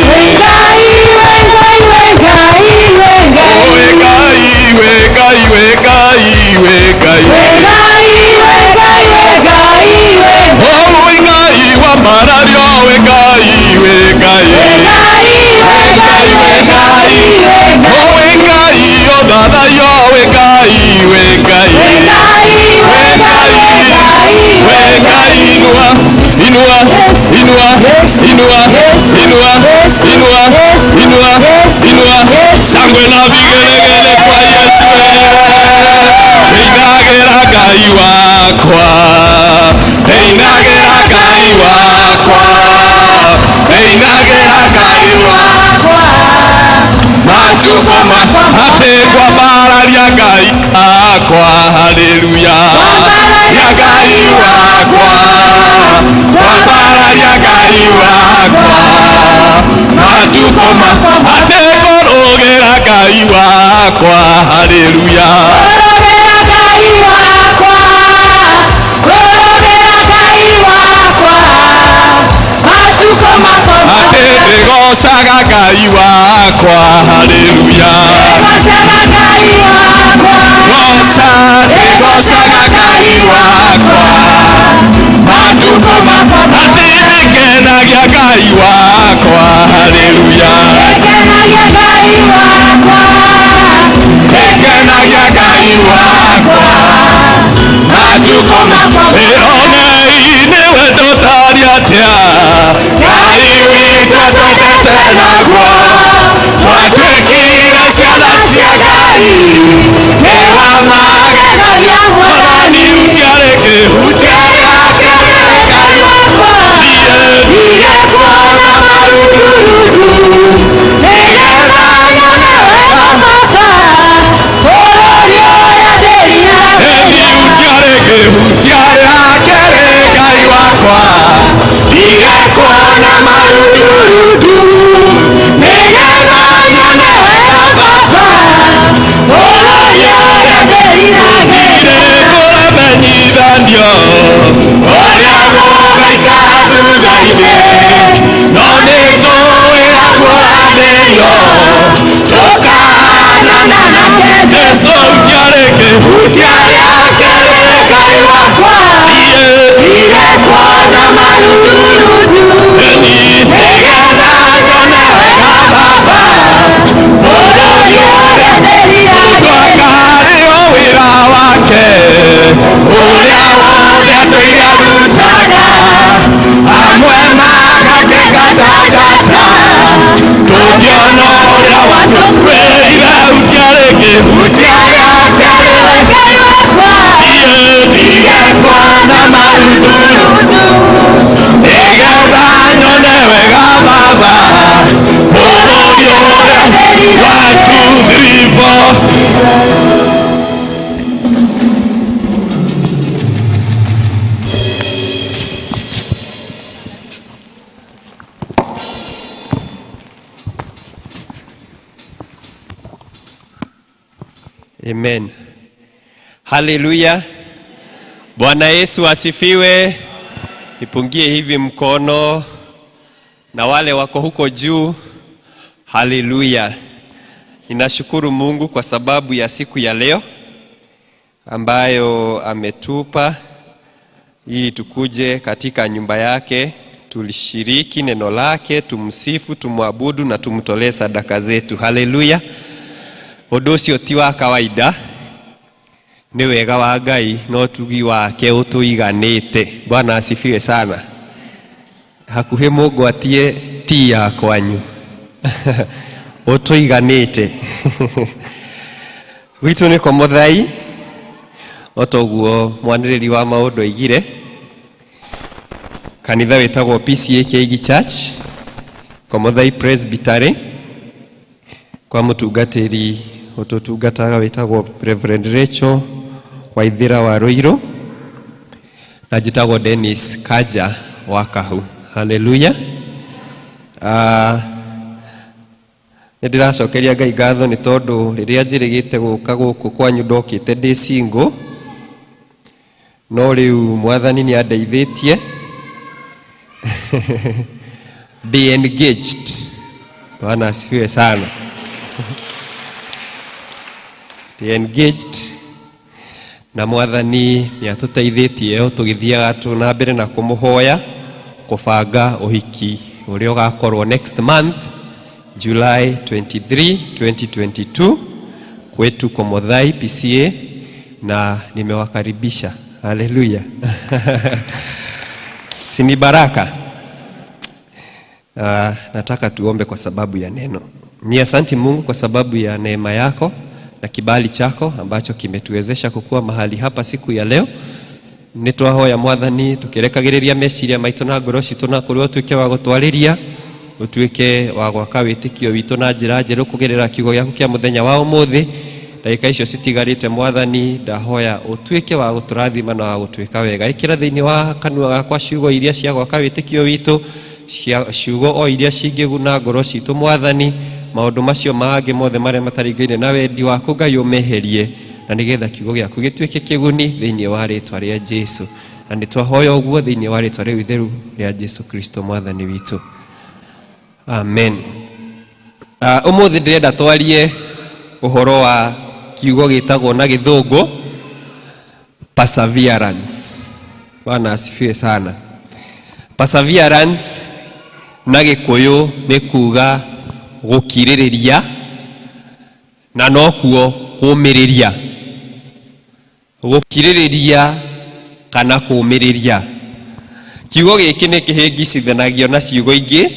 Oh, we Ngai, we Ngai, we Ngai, we Ngai. Oh, we Ngai wa marario, we Ngai, we Ngai. We Ngai, we Ngai. Oh, we Ngai, othathayo, we Ngai, we Ngai. We Ngai, we Ngai, inua, inua, inua, inua, inua, inua, inua, inua. Shangwe na vigelegele kwa Yesu. Inagera Ngai wakwa, inagera Ngai wakwa, inagera Ngai wakwa. Matukũ atĩ ngwambararia Ngai wakwa, haleluya. Ya Ngai wakwa, ngwambararia Ngai wakwa. Matukũ atĩ ngũrũgĩra Ngai wakwa, haleluya. Atĩ ndĩgocaga Ngai wakwa, haleluya. Goca, ndĩgocaga Ngai wakwa. Matukũ atĩ ndĩkenagia Ngai wakwa, haleluya. Ndĩkenagia Ngai wakwa. Matukũ ĩonei nĩwe tũtariĩ atĩa, Ngai witũ twendete naguo, twatuĩkire ciana cia Ngai, nĩ wa magegania Mwathani ũtiarĩ kĩhutia gĩake Ngai wakwa, niĩ kuona marururu, nĩgetha nyone wega baba, bũrũri ũrĩa ndĩriragĩria. Niĩ ũtiarĩ kĩhutia gĩake Ngai wakwa, ndige kuona marururu, nĩgetha nyone wega baba, bũrũri ũrĩa ndĩriragĩria. Kũramenyithanio ũrĩa mũgaikara thutha-inĩ, no nĩtũĩ aguũranĩrio, tũkahaanana nake. Jesũ ũtiarĩ kĩhutia gĩake Ngai wakwa, ndige kuona marururu, nĩgetha nyone wega baba, bũrũri ũrĩa ndĩriragĩria. Mũndũ akarĩo wĩra wake, 3, 4. Amen. Haleluya. Bwana Yesu asifiwe. Ipungie hivi mkono na wale wako huko juu. Haleluya. Ninashukuru Mungu kwa sababu ya siku ya leo ambayo ametupa ili tukuje katika nyumba yake, tulishiriki neno lake, tumsifu, tumwabudu na tumtolee sadaka zetu. Haleluya. Ũndũ ũcio ti wa kawaida, nĩ wega wa Ngai na ũtugi wake ũtũiganĩte. Bwana asifiwe sana. Hakuhĩ mũngwatie ti ya kwanyu ũtũiganĩte. Gwitũ nĩ Komothai, o toguo mwanĩrĩri wa maũndũ oigire. Kanitha wĩtagwo PCEA Keigi Church, Komothai Presbytery, kwa mũtungatĩri ũtũtungataga wĩtagwo Reverend Rachel Waithĩra wa Ruiru, na njĩtagwo Dennis Kaja wa Kahu. Haleluya. Nĩ ndĩracokeria Ngai ngatho nĩ tondũ rĩrĩa njĩrĩgĩte gũka gũkũ kwanyu ndokĩte ndĩ single, no rĩu Mwathani nĩ andeithĩtie be engaged. Bwana asifiwe sana. Be engaged na Mwathani nĩ atũteithĩtie o tũgĩthiaga tu na mbere na kũmũhoya kũbanga ũhiki ũrĩa ũgakorwo next month July 23, 2022 kwetu Komothai PCEA, na nimewakaribisha. Haleluya. Si ni baraka? Nataka tuombe kwa sababu ya neno. Ni asanti Mungu kwa sababu ya neema yako na kibali chako ambacho kimetuwezesha kukua mahali hapa siku ya leo. Nĩ twahoya Mwathani tũkĩrekagĩrĩria meciria maitũ na ngoro citũ na kũrĩa ũtuĩke wa gũtwarĩria, ũtuĩke wa gwaka wĩtĩkio witũ na njĩra njerũ kũgerera kiugo gĩaku kĩa mũthenya wa ũmũthĩ. Ndagĩka icio citigarĩte Mwathani, ndahoya ũtuĩke wa gũtũrathima na wa gũtwĩka wega. Ĩkĩra thĩinĩ wa kanua gakwa ciugo iria cia gwaka wĩtĩkio witũ, ciugo o iria cingĩguna ngoro citũ Mwathani. Maũndũ macio mangĩ mothe marĩa mataringaine na wendi waku Ngai ũmeherie, na nĩgetha kiugo gĩaku gĩtuĩke kĩguni thĩinĩ wa rĩtwa rĩa Jesu. Na nĩ twahoya ũguo thĩinĩ wa rĩtwa rĩu itheru rĩa Jesu Kristo Mwathani witũ. Amen. Ũmũthĩ ndĩrenda twarie ũhoro wa kiugo gĩtagwo na gĩthũngũ perseverance. Bwana asifiwe sana. Perseverance na gĩkũyũ nĩ kuga gũkirĩrĩria na nokuo kũmĩrĩria. Gũkirĩrĩria kana kũmĩrĩria. Kiugo gĩkĩ nĩ kĩhĩngicithanagio na ciugo ingĩ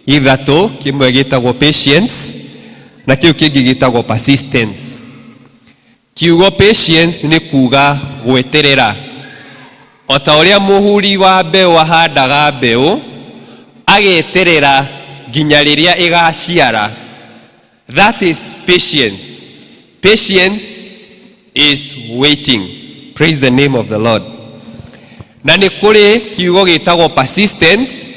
ithatũ, kĩmwe gĩtagwo patience na kĩu kĩngĩ gĩtagwo persistence. Kiugo patience nĩ kuga gweterera. O ta ũrĩa mũhuri wa mbeũ ahandaga mbeũ ageterera nginya rĩrĩa ĩgaciara. That is patience. Patience is waiting. Praise the name of the Lord. Na nĩ kũrĩ kiugo gĩtagwo persistence,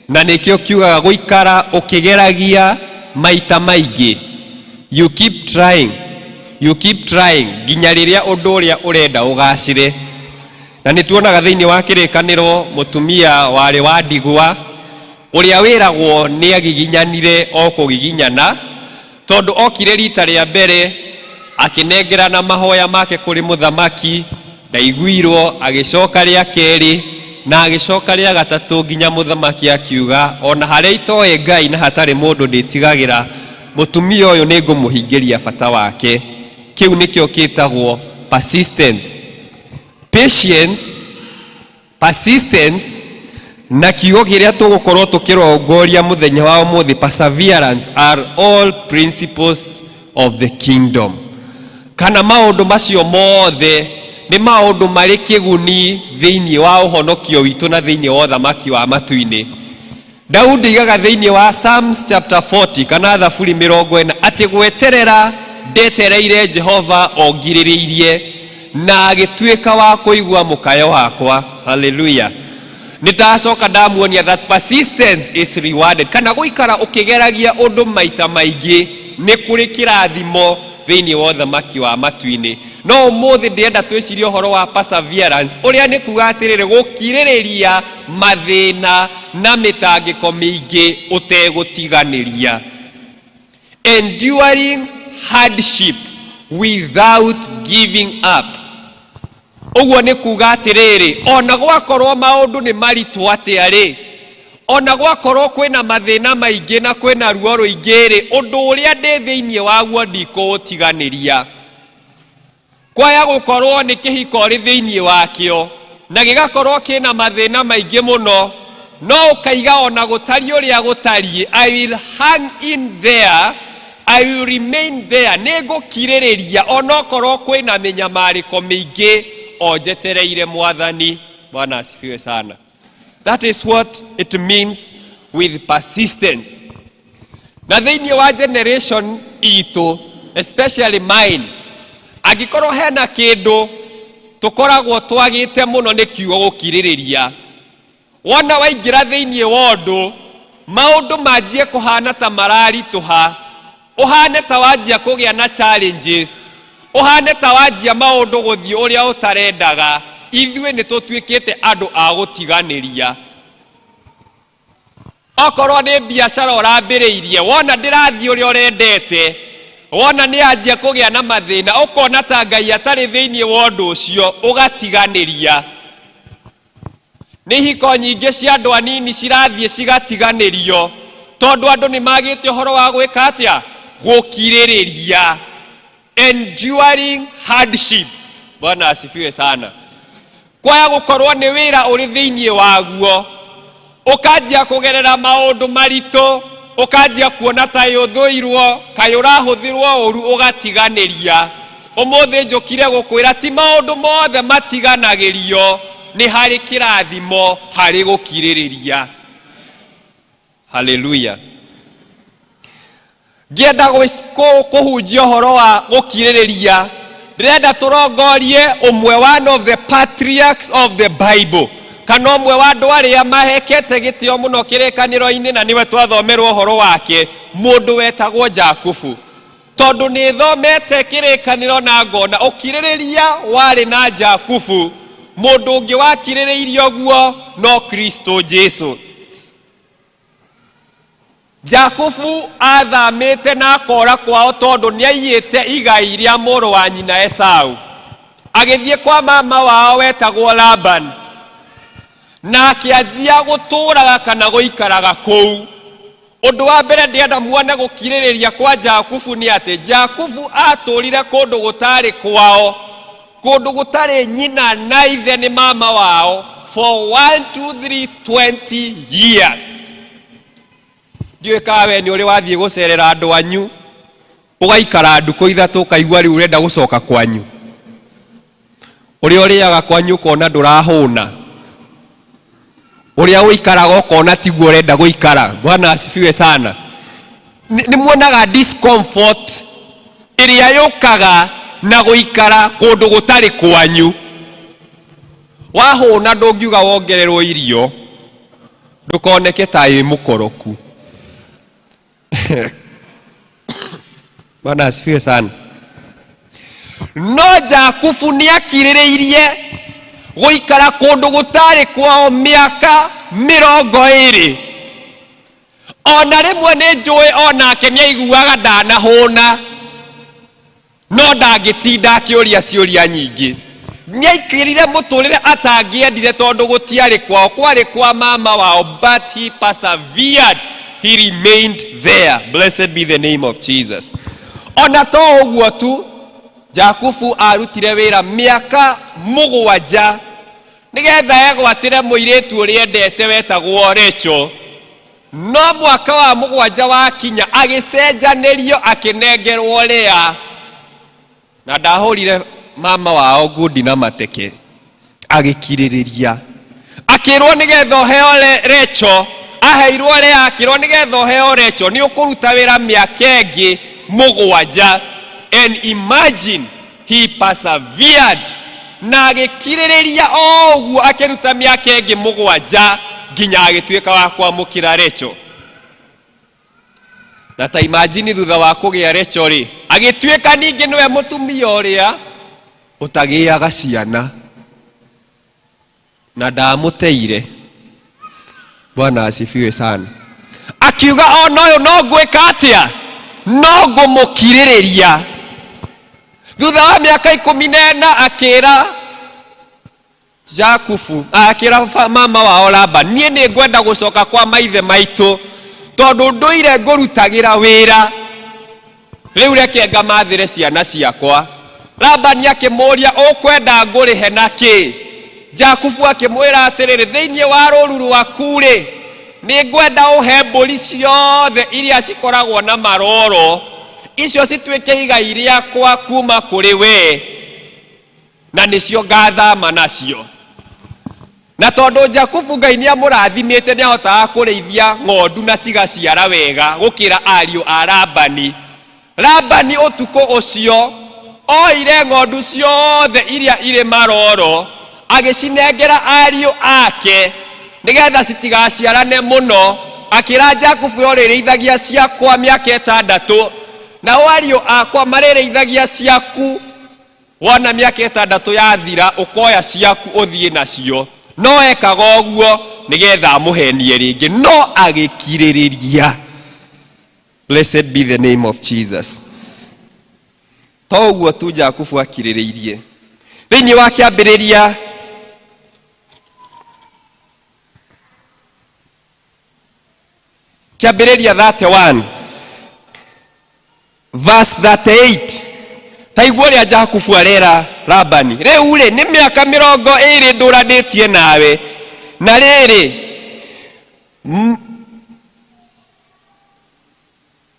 na nĩkĩo kiugaga gũikara ũkĩgeragia maita maingĩ. You keep trying. You keep trying nginya rĩrĩa ũndũ ũrĩa ũrenda ũgacĩre. Na nĩ tuonaga thĩinĩ wa kĩrĩkanĩro mũtumia warĩ wa ndigwa ũrĩa wĩragwo nĩ agiginyanire o kũgiginyana, tondũ okire rita rĩa mbere akĩnengerana mahoya make kũrĩ mũthamaki, ndaiguirwo, agĩcoka rĩa kerĩ na agĩcoka rĩa gatatũ nginya mũthamaki akiuga ona harĩa itoĩ Ngai na hatarĩ mũndũ ndĩtigagĩra, mũtumia ũyũ nĩ ngũmũhingĩria bata wake. Kĩu nĩkĩo kĩtagwo persistence. Patience, persistence na kiugo kĩrĩa tũgũkorwo tũkĩrongoria mũthenya wa ũmũthĩ perseverance are all principles of the kingdom. Kana maũndũ macio mothe nĩ maũndũ marĩ kĩguni thĩinĩ wa ũhonokio witũ na thĩinĩ wa ũthamaki wa matu-inĩ. Daudi oigaga thĩinĩ wa Psalms chapter 40 kana Thaburi 40 atĩ gweterera ndetereire Jehova o ngirĩrĩirie na agĩtuĩka wa kũigua mũkayo wakwa. Haleluya. Nĩ ndacoka ndamuonia that persistence is rewarded, kana gũikara ũkĩgeragia ũndũ maita maingĩ nĩ kũrĩ kĩrathimo thĩinĩ wa ũthamaki wa matu-inĩ. No ũmũthĩ ndĩrenda twĩcirie ũhoro wa perseverance, ũrĩa nĩ kuga atĩrĩrĩ, gũkirĩrĩria mathĩna na mĩtangĩko mĩingĩ ũtegũtiganĩria. Enduring hardship without giving up. Ũguo nĩ kuga atĩrĩrĩ, ona gwakorwo maũndũ nĩ maritũ atĩa rĩ, ona gwakorwo kwĩna mathĩna maingĩ na kwĩna ruo rũingĩ rĩ, ũndũ ũrĩa ndĩ thĩinĩ waguo ndikũũtiganĩria. Kwaya gũkorwo nĩ kĩhiko ũrĩ thĩinĩ wakĩo na gĩgakorwo kĩna mathĩna maingĩ mũno, no ũkaiga ona gũtariĩ ũrĩa gũtariĩ, I will hang in there, I will remain there, nĩ ngũkirĩrĩria onokorwo kwĩna mĩnyamarĩko mĩingĩ o njetereire Mwathani. Bwana asifiwe sana. That is what it means with persistence. Na thĩinĩ wa generation itũ, especially mine, angĩkorwo hena kĩndũ tũkoragwo twagĩte mũno nĩ kiugo gũkirĩrĩria. Wona waingĩra thĩinĩ wa ũndũ, maũndũ manjie kũhana ta mararitũha, ũhane ta wanjia kũgĩa na challenges, ũhane ta wanjia maũndũ gũthiĩ ũrĩa ũtarendaga, ithuĩ nĩ tũtuĩkĩte andũ a gũtiganĩria. Okorwo nĩ biacara ũrambĩrĩirie, wona ndĩrathiĩ ũrĩa ũrendete, wona nĩ yanjia kũgĩa na mathĩna, ũkona ta Ngai atarĩ thĩinĩ wa ũndũ ũcio, ũgatiganĩria. Nĩ ihiko nyingĩ cia andũ anini cirathiĩ cigatiganĩrio tondũ andũ nĩ magĩte ũhoro wa gwĩka atĩa? Gũkirĩrĩria. Enduring hardships. Bwana asifiwe sana. Kwaya gũkorwo nĩ wĩra ũrĩ thĩinĩ waguo, ũkanjia kũgerera maũndũ maritũ, ũkanjia kuona ta ũthũirwo, kaĩ ũrahũthĩrwo ũru, ũgatiganĩria. Ũmũthĩ njũkire gũkwĩra ti maũndũ mothe matiganagĩrio, nĩ harĩ kĩrathimo harĩ gũkirĩrĩria. Haleluya. Ngĩenda kũhunjia ũhoro wa gũkirĩrĩria, ndĩrenda tũrongorie ũmwe, one of the patriarchs of the Bible, kana ũmwe wa andũ arĩa mahekete gĩtĩo mũno kĩrĩkanĩro-inĩ, na nĩwe twathomerwo ũhoro wake, mũndũ wetagwo Jakubu. Tondũ nĩ thomete kĩrĩkanĩro na ngona ũkirĩrĩria warĩ na Jakubu, mũndũ ũngĩ wakirĩrĩirie ũguo no Kristo Jesu. Jakubu athamĩte na akora kwao tondũ nĩaiyĩte igai rĩa mũrũ wa nyina Esau. Agĩthiĩ kwa mama wao wetagwo Laban, na akĩanjia gũtũũraga kana gũikaraga kũu. Ũndũ wa mbere ndĩrenda muone gũkirĩrĩria kwa Jakubu nĩ atĩ Jakubu atũũrire kũndũ gũtarĩ kwao, kũndũ gũtarĩ nyina na ithe nĩ mama wao for 1 2 3 20 years. Ndiũĩ kana we nĩ ũrĩ wathiĩ gũcerera andũ anyu, ũgaikara ndukũ ithatũ ũkaigua rĩu ũrenda gũcoka kwanyu. Ũrĩa ũrĩaga kwanyu ũkona ndũrahũna, ũrĩa ũikaraga ũkona tiguo ũrenda gũikara. Bwana asifiwe sana. Nĩ muonaga discomfort ĩrĩa yũkaga na gũikara kũndũ gũtarĩ kwanyu. Wahũna ndũngiuga wongererwo irio, ndũkoneke ta ĩ mũkoroku. Bwana asifiwe sana. No Jakubu nĩ akirĩrĩirie gũikara kũndũ gũtarĩ kwao mĩaka 20. Ona rĩmwe nĩ njũĩ onake nĩ aiguaga ndanahũna, no ndangĩtinda akĩũria ciũria nyingĩ. Nĩ aikirire mũtũrĩre atangĩendire tondũ gũtiarĩ kwao, kwarĩ kwa mama wao, but he persevered, he remained there. Blessed be the name of Jesus. Ona to ũguo tu, Jakubu arutire wĩra mĩaka 7 nĩgetha egwatĩre mũirĩtu ũrĩa endete wetagwo Rachel. No mwaka wa 7 wakinya agĩcenjanĩrio akĩnengerwo Lea, na ndahũrire mama wao ngundi na mateke. Agĩkirĩrĩria, akĩrwo nĩgetha ũheo Rachel. Aheirwo Lea akĩrwo nĩgetha ũheo Rachel nĩ ũkũruta wĩra mĩaka ĩngĩ mũgwanja. And imagine he persevered na agĩkirĩrĩria o ũguo akĩruta mĩaka ĩngĩ mũgwanja nginya agĩtuĩka wa kwamũkĩra Rachel. Na ta imagine thutha wa kũgĩa Rachel rĩ, agĩtuĩka ningĩ nĩwe mũtumia ũrĩa ũtagĩaga ciana na ndamũteire. Bwana asifiwe sana. Akiuga ona ũyũ no ngwĩka atĩa, no ngũmũkirĩrĩria. Thutha wa mĩaka 14 akĩra Jakubu, akĩra mama wao Labani, niĩ nĩ ngwenda gũcoka kwa maithe maitũ tondũ ndũire ngũrutagĩra wĩra, rĩu reke ngamathĩre ciana ciakwa. Labani akĩmũũria, ũkwenda ngũrĩhe na kĩ? Jakubu akĩmwĩra atĩrĩrĩ, thĩinĩ wa rũũru rwaku-rĩ, nĩ ngwenda ũhe mbũri ciothe iria cikoragwo na maroro, icio cituĩke igai rĩakwa kuma kũrĩ wee, na nĩcio ngathama nacio. Na tondũ Jakubu Ngai nĩ amũrathimĩte, nĩ ahotaga kũrĩithia ng'ondu na cigaciara wega gũkĩra ariũ a Labani. Labani ũtukũ ũcio oire ng'ondu ciothe iria irĩ maroro agĩcinengera ariũ ake nĩgetha citigaciarane mũno. Akĩra Jakubu, ũrĩrĩithagia ciakwa mĩaka 6, nao ariũ akwa marĩrĩithagia ciaku. Wona mĩaka 6 yathira, ũkoya ciaku ũthiĩ nacio. No ekaga ũguo nĩgetha amũhenie rĩngĩ, no agĩkirĩrĩria. Blessed be the name of Jesus. To ũguo tu Jakubu akirĩrĩirie. Thĩinĩ wa kĩambĩrĩria 31 verse 38, ta igua ũrĩa Jakubu arera Labani, rĩu rĩ nĩ mĩaka 20 ndũranĩtie nawe, na rĩrĩ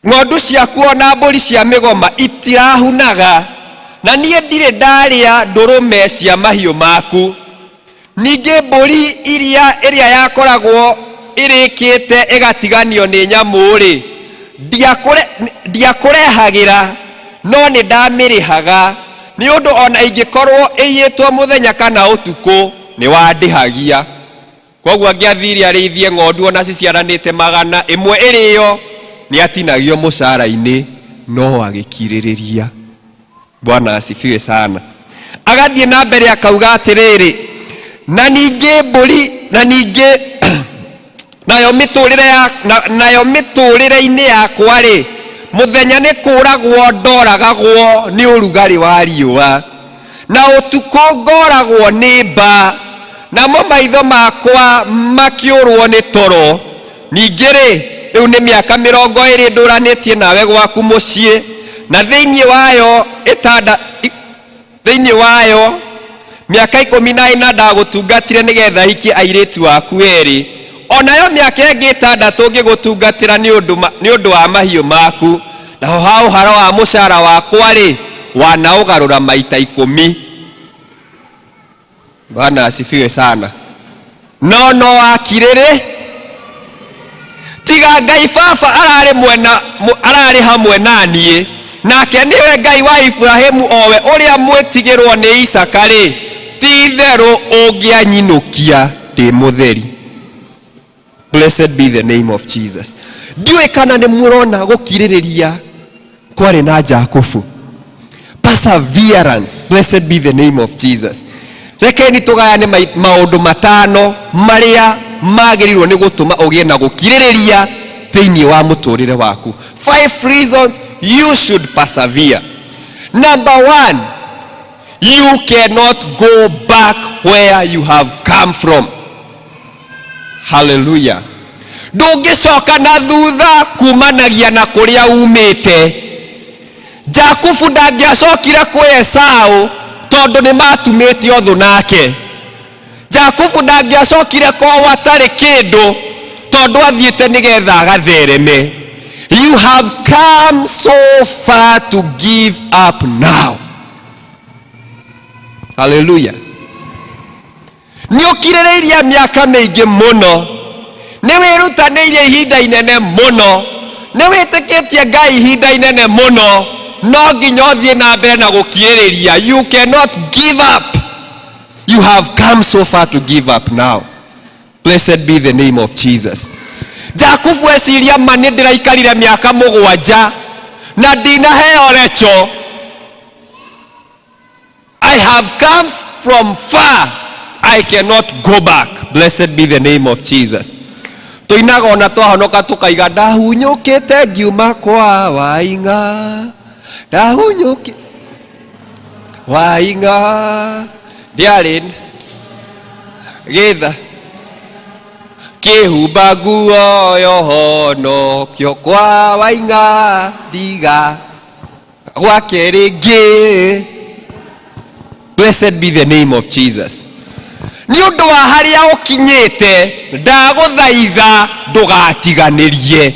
ng'ondu ciaku ona mbũri cia mĩgoma itirahunaga, na niĩ ndirĩ ndarĩa ndũrũme cia mahiũ maku. Ningĩ mbũri iria ĩrĩa yakoragwo ĩrĩkĩte ĩgatiganio nĩ nyamũ-rĩ, ndiakũrehagĩra, no nĩ ndamĩrĩhaga, nĩ ũndũ ona ingĩkorwo ĩiyĩtwo mũthenya kana ũtukũ, nĩ wandĩhagia. Koguo angĩathire arĩithie ng'ondu ona ciciaranĩte 100, ĩmwe ĩrĩo, nĩ atinagio mũcara-inĩ, no agĩkirĩrĩria. Bwana asifiwe sana. Agathiĩ na mbere akauga atĩrĩrĩ, na ningĩ mbũri, na ningĩ nayo mĩtũrĩre ya, na, nayo mĩtũrĩre-inĩ yakwa rĩ, mũthenya nĩ kũragwo ndoragagwo nĩ ũrugarĩ wa riũa, na ũtukũ ngoragwo nĩ mba, namo maitho makwa makĩũrwo nĩ toro. Ningĩ rĩ, rĩu nĩ mĩaka 20 ndũranĩtie nawe gwaku mũciĩ, na thĩinĩ wayo ĩtanda, thĩinĩ wayo mĩaka 14 ndagũtungatire nĩgetha hikie airĩtu aku erĩ, onayo mĩaka ĩngĩ 6 ngĩgũtungatĩra nĩ ũndũ wa mahiũ maku, naho ha ũhoro wa mũcara wakwa rĩ, wanaũgarũra maita 10. Bwana asifiwe sana. No no akirĩrĩ, tiga Ngai baba ararĩ mwena, ararĩ hamwe na niĩ, nake nĩwe Ngai wa Ibrahimu owe ũrĩa mwĩtigĩrwo nĩ Isaka rĩ, ti itherũ ũngĩanyinũkia ndĩ mũtheri. Blessed be the name of Jesus. Ndiũĩ kana nĩ mũrona gũkirĩrĩria kwarĩ na Jakubu. Perseverance. Blessed be the name of Jesus. Rekeni tũgayane maũndũ 5 marĩa magĩrĩirwo nĩ gũtũma ũgĩe na gũkirĩrĩria thĩinĩ wa mũtũrĩre waku. 5 reasons you should persevere. Number 1, you cannot go back where you have come from. Hallelujah. Ndũngĩcoka na thutha kumanagia na kũrĩa umĩte. Jakubu ndangĩacokire kwĩ Esau tondũ nĩ matumĩte ũthũ nake. Jakubu ndangĩacokire kwao atarĩ kĩndũ tondũ athiĩte nĩgetha agathereme. You have come so far to give up now. Hallelujah. Nĩ ũkirĩrĩirie mĩaka mĩingĩ mũno, Nĩ wĩrutanĩirie ihinda inene mũno, nĩ wĩtĩkĩtie Ngai ihinda inene mũno, no nginya ũthiĩ na mbere na gũkirĩrĩria. You cannot give up. You have come so far to give up now. Blessed be the name of Jesus. Jakubu eciria, ma nĩ ndĩraikarire mĩaka 7 na ndinaheo Recho. I have come from far, I cannot go back. Blessed be the name of Jesus. Tũinaga ona twahonoka tũkaiga, ndahunyũkĩte ngiuma kwa Waing'a, ndahunyũki Waing'a, ndiarĩ gĩtha kĩhumba nguo yohonokio kwa Waing'a, ndiga gwake rĩngĩ. Blessed be the name of Jesus. Nĩ ũndũ wa harĩa ũkinyĩte, ndagũthaitha ndũgatiganĩrie.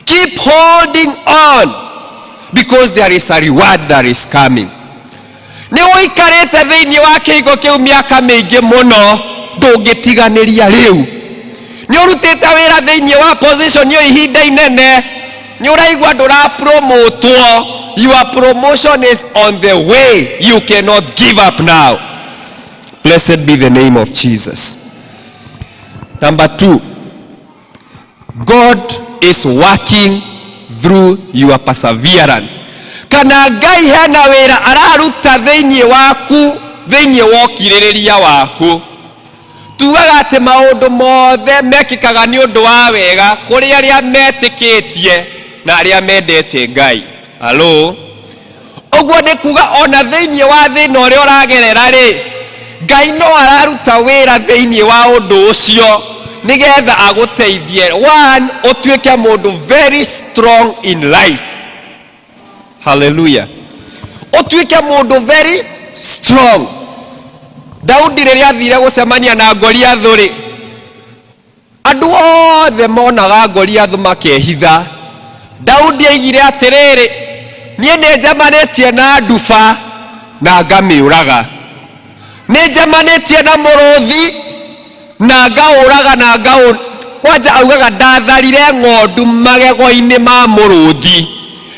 Keep holding on, because there is a reward that is coming. Nĩ ũikarĩte thĩinĩ wa kĩhingo kĩu mĩaka mĩingĩ mũno, ndũngĩtiganĩria rĩu. Nĩ ũrutĩte wĩra thĩinĩ wa position ĩyo ihinda inene, nĩ ũraigua ndũrapromotwo. Your promotion is on the way. You cannot give up now. Blessed be the name of Jesus. Number two, God is working through your perseverance, kana Ngai hena wĩra araruta thĩinĩ waku, thĩinĩ wa ũkirĩrĩria waku. Tugaga atĩ maũndũ mothe mekĩkaga nĩ ũndũ wa wega kũrĩ arĩa metĩkĩtie na arĩa mendete Ngai. Halo, ũguo nĩ kuga ona thĩinĩ wa thĩna ũrĩa ũragerera rĩ, Ngai no araruta wĩra thĩinĩ wa ũndũ ũcio nĩgetha agũteithie, one, ũtuĩke mũndũ very strong in life. Haleluya. Ũtuĩke mũndũ very strong. Daudi rĩrĩa athire gũcemania na Goliathũ rĩ, andũ othe monaga Goliathũ makehitha. Daudi aigire atĩrĩrĩ, niĩ nĩ njemanĩtie na nduba na ngamĩũraga, nĩ njemanĩtie na mũrũthi na ngaũraga na ngaũ kwanja. Augaga, ndatharire ng'ondu magego-inĩ ma mũrũthi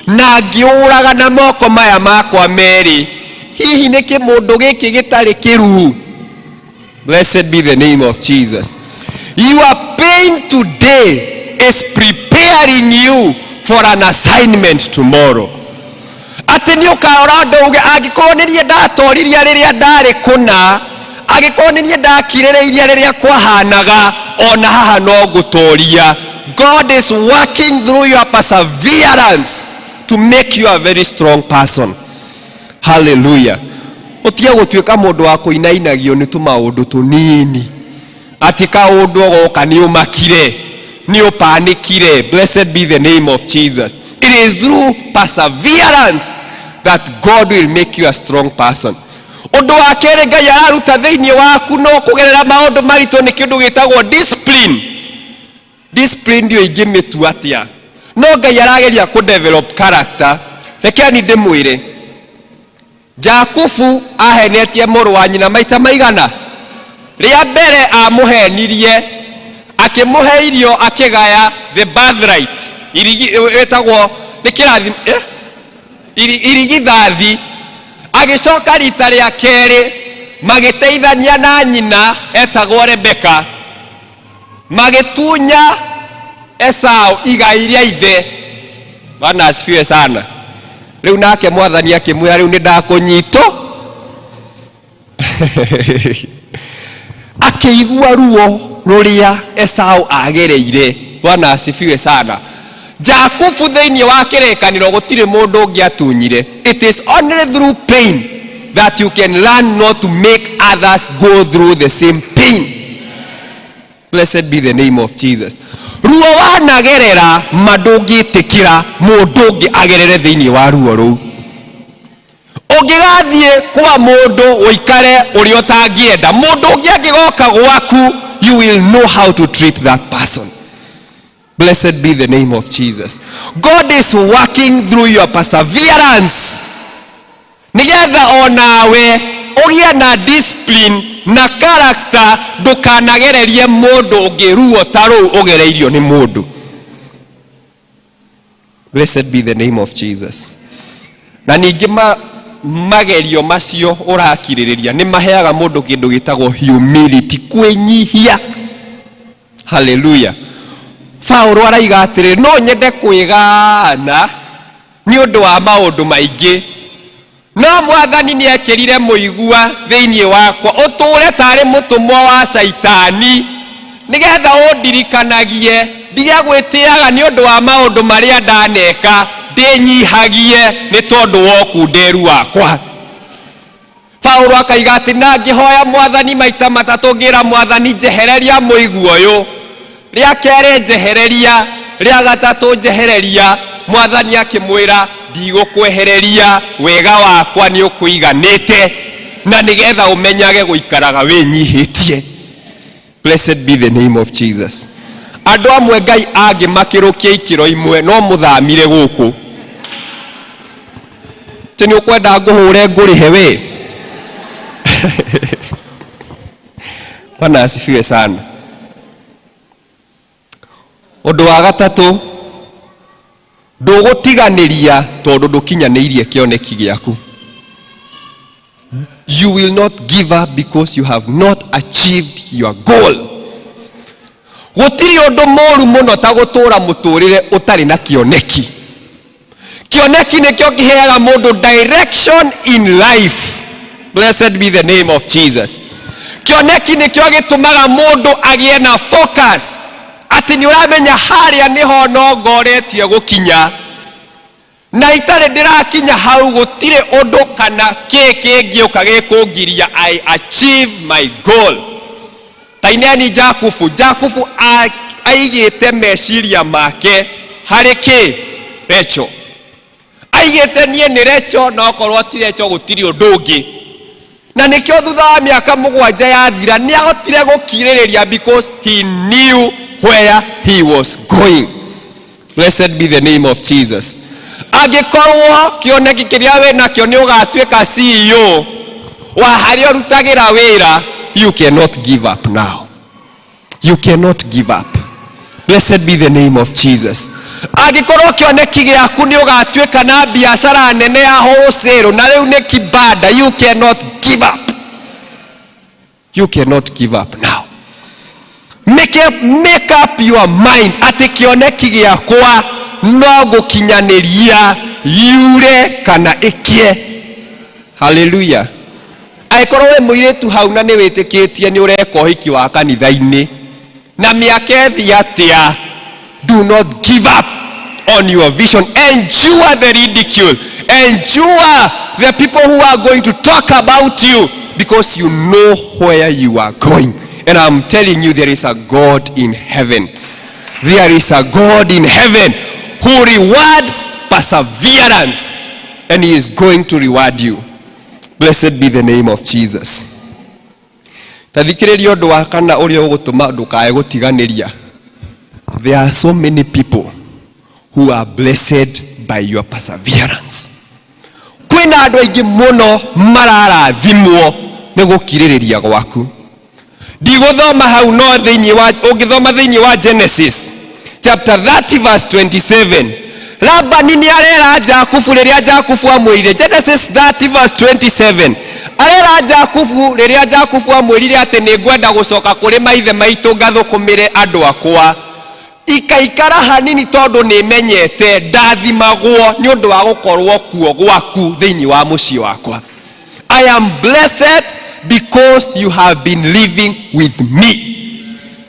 na ngĩũraga na moko maya makwa merĩ. Hihi nĩ kĩmũndũ gĩkĩ gĩtarĩ kĩruu? Blessed be the name of Jesus. Your pain today is preparing you for an assignment tomorrow. Atĩ nĩ ũkarora ũndũ uge, angĩkorwo nĩ niĩ ndatoririe rĩrĩa ndarĩ kũna, angĩkorwo nĩ niĩ ndakirĩrĩirie rĩrĩa kwahanaga, ona haha no ngũtoria. God is working through your perseverance to make you a very strong person. Hallelujah. Ũtige gũtuĩka mũndũ wa kũinainagio nĩ tũmaũndũ tũnini, atĩ kaũndũ ogoka nĩ ũmakire, nĩ ũpanikire. Blessed be the name of Jesus. It is through perseverance that God will make you a strong person. Ũndũ wa kerĩ Ngai araruta thĩinĩ waku no kũgerera maũndũ maritũ nĩ kĩndũ gĩtagwo discipline. Discipline ndio ingĩmĩtua atĩa, no Ngai arageria kũ develop character. Rekeni ndĩmwĩre, Jakubu ahenetie mũrũ wa nyina maita maigana. Rĩa mbere amũhenirie, akĩmũhe irio, akĩgaya the birthright, irigi ĩtagwo nĩ kĩrathi, eh? Irigithathi. Agĩcoka rita rĩa kerĩ magĩteithania na nyina etagwo Rebeka, magĩtunya Esau igai rĩa ithe. Bwana asifiwe sana. Rĩu nake Mwathani akĩmwĩra, rĩu nĩ ndakũnyitwo. Akĩigua ruo rũrĩa Esau agereire. Bwana asifiwe sana. Jakubu thĩinĩ wa kĩrĩkanĩro gũtirĩ mũndũ ũngĩ atunyire. It is only through pain that you can learn not to make others go through the same pain. Blessed be the name of Jesus. Ruo wanagerera ma, ndũngĩtĩkĩra mũndũ ũngĩ agerere thĩinĩ wa ruo rũu. Ũngĩgathiĩ kwa mũndũ ũikare ũrĩa ũtangĩenda mũndũ ũngĩ angĩgoka gwaku, you will know how to treat that person. Blessed be the name of Jesus. God is working through your perseverance nĩgetha onawe Ũgĩe na discipline na character, ndũkanagererie mũndũ ũngĩ ruo ta rũu ũgereirio nĩ mũndũ. Blessed be the name of Jesus. Na ningĩ magerio macio ũrakirĩrĩria nĩ maheaga mũndũ kĩndũ gĩtagwo humility, kwĩnyihia. Haleluya. Paulo araiga atĩrĩ, no nyende kwĩgana nĩ ũndũ wa maũndũ maingĩ, no Mwathani nĩ ekĩrire mũigua thĩinĩ wakwa ũtũũre tarĩ mũtũmwo wa Caitani, nĩgetha ũndirikanagie ndige gwĩtĩaga nĩ ũndũ wa maũndũ marĩa ndaneka, ndĩnyihagie nĩ tondũ wa ũkunderu wakwa. Paulo akaiga atĩ na ngĩhoya Mwathani maita matatũ, ngĩra Mwathani, njehereria mũigua ũyũ, rĩa kerĩ njehereria, rĩa gatatũ njehereria. Mwathani akĩmwĩra, ndigũkwehereria, wega wakwa nĩ ũkũiganĩte, na nĩgetha ũmenyage gũikaraga wĩnyihĩtie. Blessed be the name of Jesus. Andũ amwe Ngai angĩmakĩrũkia ikĩro imwe no mũthamire gũkũ. Tĩ nĩ ũkwenda ngũhũre ngũrĩhe we? Bwana asifiwe sana. Ũndũ wa gatatũ, ndũgũtiganĩria tondũ ndũkinyanĩirie kĩoneki gĩaku. You will not give up because you have not achieved your goal. Gũtirĩ ũndũ mũru mũno ta gũtũũra mũtũũrĩre ũtarĩ na kĩoneki. Kĩoneki nĩkĩo kĩheaga mũndũ direction in life. Blessed be the name of Jesus. Kĩoneki nĩkĩo gĩtũmaga mũndũ agĩe na focus, atĩ nĩ ũramenya harĩa nĩho nongoretie gũkinya, na itarĩ ndĩrakinya hau gũtirĩ ũndũ kana kĩ kĩngĩũka gĩkũngiria I achieve my goal. Taineni Jakubu. Jakubu aigĩte meciria make harĩ kĩ? Recho. Aigĩte niĩ nĩ Recho, na okorwo ti Recho gũtirĩ ũndũ ũngĩ. Na nĩkĩo thutha wa mĩaka 7 yathira nĩ ahotire gũkirĩrĩria, because he knew where he was going. Blessed be the name of Jesus. Angĩkorwo kĩoneki kĩrĩa wĩ nakĩo nĩ ũgatuĩka CEO wa harĩa ũrutagĩra wĩra, you cannot give up now. You cannot give up. Blessed be the name of Jesus. Angĩkorwo kĩoneki gĩaku nĩ ũgatuĩka na biacara nene ya wholesale na rĩu nĩ kibanda, you cannot give up. You cannot give up now. Make up your mind atĩ kĩoneki gĩakwa no gũkinyanĩria, yure kana ĩkĩe. Haleluya. Angĩkorwo wĩ mũirĩtu hau na nĩ wĩtĩkĩtie nĩ ũreka ũhiki wa kanitha-inĩ na mĩaka ĩthiĩ atĩa, do not give up on your vision. Endure the ridicule, endure the people who are going to talk about you, because you know where you are going. And I'm telling you, there is a God in heaven. There is a God in heaven who rewards perseverance, and he is going to reward you. Blessed be the name of Jesus. Ta thikĩrĩria ũndũ wa kana ũrĩa ũgũtũma ndũkae gũtiganĩria. There are so many people who are blessed by your perseverance. Kwĩna andũ aingĩ mũno mararathimwo nĩ gũkirĩrĩria gwaku. Ndigũthoma hau, no thĩinĩ wa ũngĩthoma thĩinĩ wa Genesis chapter 30 verse 27, Labani nĩ arera Jakubu rĩrĩa Jakubu amwĩrire. Genesis 30 verse 27, arera Jakubu rĩrĩa Jakubu amwĩrire atĩ nĩ ngwenda gũcoka kũrĩ maithe maitũ ngathũkũmĩre andũ akwa, ikaikara hanini tondũ nĩ menyete ndathimagwo nĩ ũndũ wa gũkorwo kuo gwaku thĩinĩ wa mũciĩ wakwa. I am blessed because you have been living with me.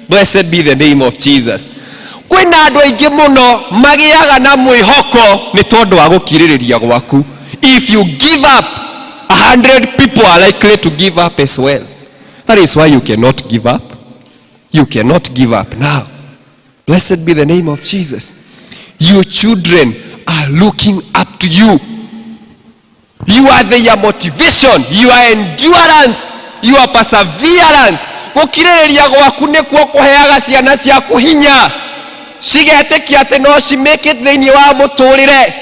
Blessed be the name of Jesus. Kwĩna andũ aingĩ mũno magĩaga na mwĩhoko nĩ tondũ wa gũkirĩrĩria gwaku. If you give up, 100 people are likely to give up as well. That is why you cannot give up. You cannot give up now. Blessed be the name of Jesus. Your children are looking up to you. You are their motivation, your endurance, your perseverance. Gũkirĩrĩria gwaku nĩkuo kũheaga ciana ciaku hinya, cigetĩkia atĩ no ci make it thĩinĩ wa mũtũrĩre,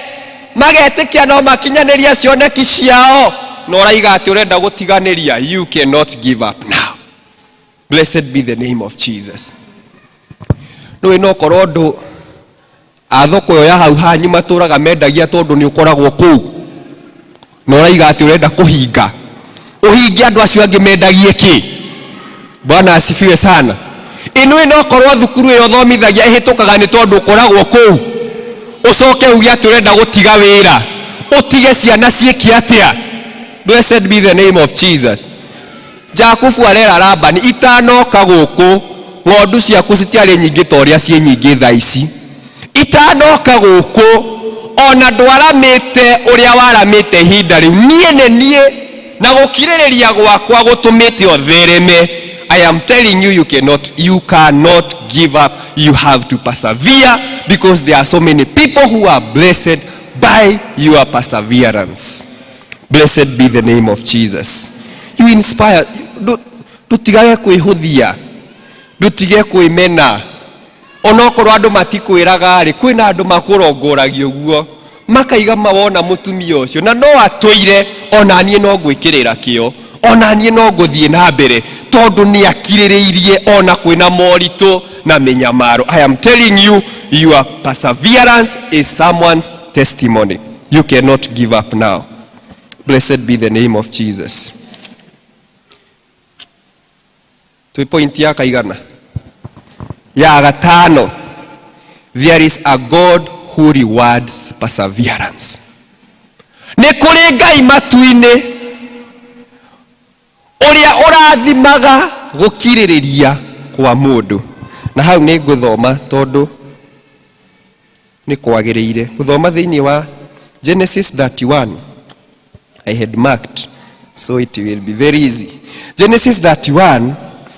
magetĩkia no makinyanĩrie cioneki ciao. Na ũraiga atĩ ũrenda gũtiganĩria. You cannot give up now. Blessed be the name of Jesus. Nĩũĩ no korwo andũ a thoko ĩyo ya hau hanyu matũraga mendagia tondũ nĩ ũkoragwo kũu, na ũraiga atĩ ũrenda kũhinga, ũhinge andũ acio angĩ mendagie kĩ? Bwana asifiwe sana. Ĩnũĩ no korwo thukuru ĩyo ũthomithagia ĩhĩtũkaga nĩ tondũ ũkoragwo kũu, ũcoke uge atĩ ũrenda gũtiga wĩra, ũtige ciana ciĩke atĩa? Blessed be the name of Jesus. Jakubu arera Labani, itanoka gũkũ ng'ondu ciaku citiarĩ nyingĩ ta ũrĩa ciĩ nyingĩ thaa ici. Itanoka gũkũ ona ndwaramĩte ũrĩa waramĩte ihinda rĩu. Niĩ nĩ niĩ na gũkirĩrĩria gwakwa gũtũmĩte ũthereme. I am telling you, you cannot give up. You have to persevere because there are so many people who are blessed by your perseverance. Blessed be the name of Jesus. You inspire. Ndũtigage kwĩhũthia, ndũtige kwĩmena. Onokorwo andũ matikwĩraga rĩ, kwĩna andũ makũrongoragia ũguo, makaiga mawona mũtumia ũcio na no atũire, ona niĩ no ngwĩkĩrĩra kĩo, ona niĩ no ngũthiĩ na mbere, tondũ nĩ akirĩrĩirie ona kwĩna moritũ na mĩnyamaro. I am telling you, your perseverance is someone's testimony. You cannot give up now. Blessed be the name of Jesus. Twĩ point ya kaigana? Ya gatano. There is a God who rewards perseverance. Nĩ kũrĩ Ngai matu-inĩ ũrĩa ũrathimaga gũkirĩrĩria kwa mũndũ. Na hau nĩ ngũthoma tondũ nĩ kwagĩrĩire gũthoma thĩinĩ wa Genesis 31. I had marked, so it will be very easy. Genesis 31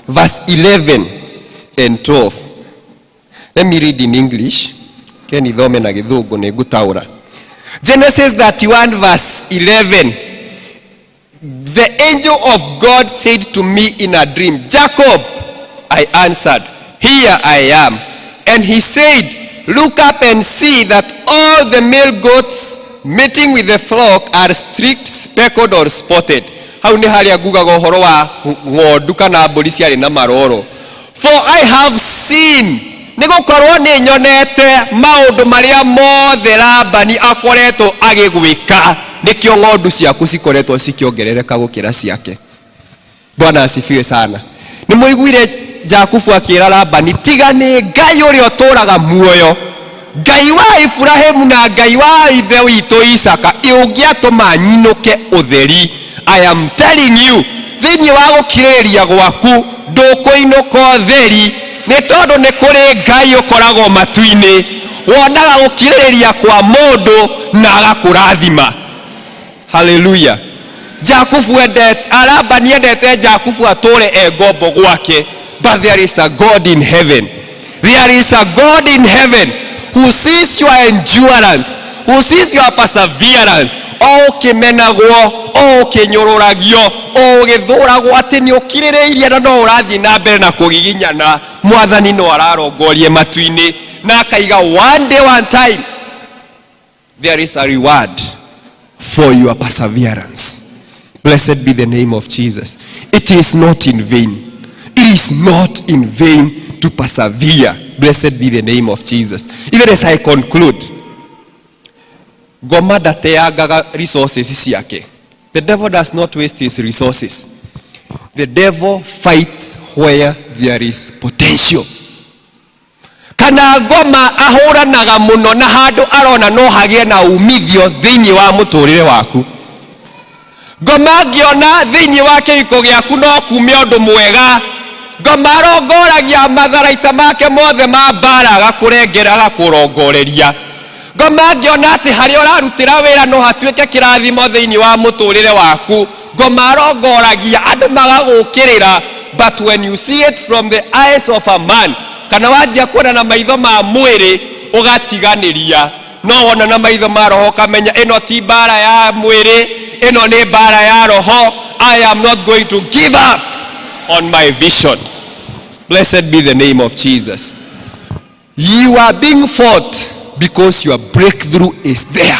verse 11 and 12. Let me read in English. Ken ithome na gĩthũngũ nĩ ngũtaũra. Genesis 31 verse 11. The angel of God said to me in a dream, Jacob. I answered, Here I am. And he said, Look up and see that all the male goats mating with the flock are streaked, speckled or spotted. Hau nĩ harĩa ngugaga ũhoro wa ng'ondu kana mbũri ciarĩ na maroro. For I have seen, nĩ gũkorwo nĩ nyonete maũndũ marĩa mothe Labani akoretwo agĩgwĩka, nĩkĩo ng'ondu ciaku cikoretwo cikĩongerereka gũkĩra ciake. Bwana asifiwe sana. Nĩ mũiguire Jakubu akĩra Labani, tiga nĩ Ngai ũrĩa ũtũũraga muoyo, Ngai wa Ibrahimu na Ngai wa ithe witũ Isaka, ũngĩatũma nyinũke ũtheri. I am telling you, thĩinĩ wa gũkirĩrĩria gwaku ndũkũinũka ũtheri, nĩ tondũ nĩ kũrĩ Ngai ũkoragwo matu-inĩ, wonaga gũkirĩrĩria kwa mũndũ na agakũrathima. Hallelujah. Jakubu endete, Labani endete Jakubu atũre e ngombo gwake, but there is a God in heaven. There is a God in heaven who sees your endurance, who sees your perseverance. O ũkĩmenagwo, o ũkĩnyũrũragio, o ũgĩthũragwo atĩ nĩ ũkirĩrĩirie na no ũrathiĩ na mbere na kũgiginyana, Mwathani no ararongorie matu-inĩ na akaiga one day, one time there is a reward for your perseverance. Blessed be the name of Jesus. It is not in vain. It is not in vain to persevere. Blessed be the name of Jesus. Even as I conclude, ngoma ndateangaga resources ciake. The devil does not waste his resources. The devil fights where there is potential. Kana ngoma ahũranaga mũno na handũ arona no hagĩe na umithio thĩinĩ wa mũtũrĩre waku. Ngoma angĩona thĩinĩ wa kĩhiko gĩaku no kume ũndũ mwega, ngoma arongoragia matharaita make mothe ma mbara agakũrengera agakũrongoreria. Ngoma angĩona atĩ harĩa ũrarutĩra wĩra no hatuĩke kĩrathimo thĩinĩ wa mũtũrĩre waku, ngoma arongoragia andũ magagũkĩrĩra. But when you see it from the eyes of a man, kana wanjia kuona na maitho ma mwĩrĩ ũgatiganĩria, no wona na maitho ma roho ũkamenya ĩno ti mbara ya mwĩrĩ, ĩno nĩ mbara ya roho. I am not going to give up on my vision. Blessed be the name of Jesus. You are being fought because your breakthrough is there.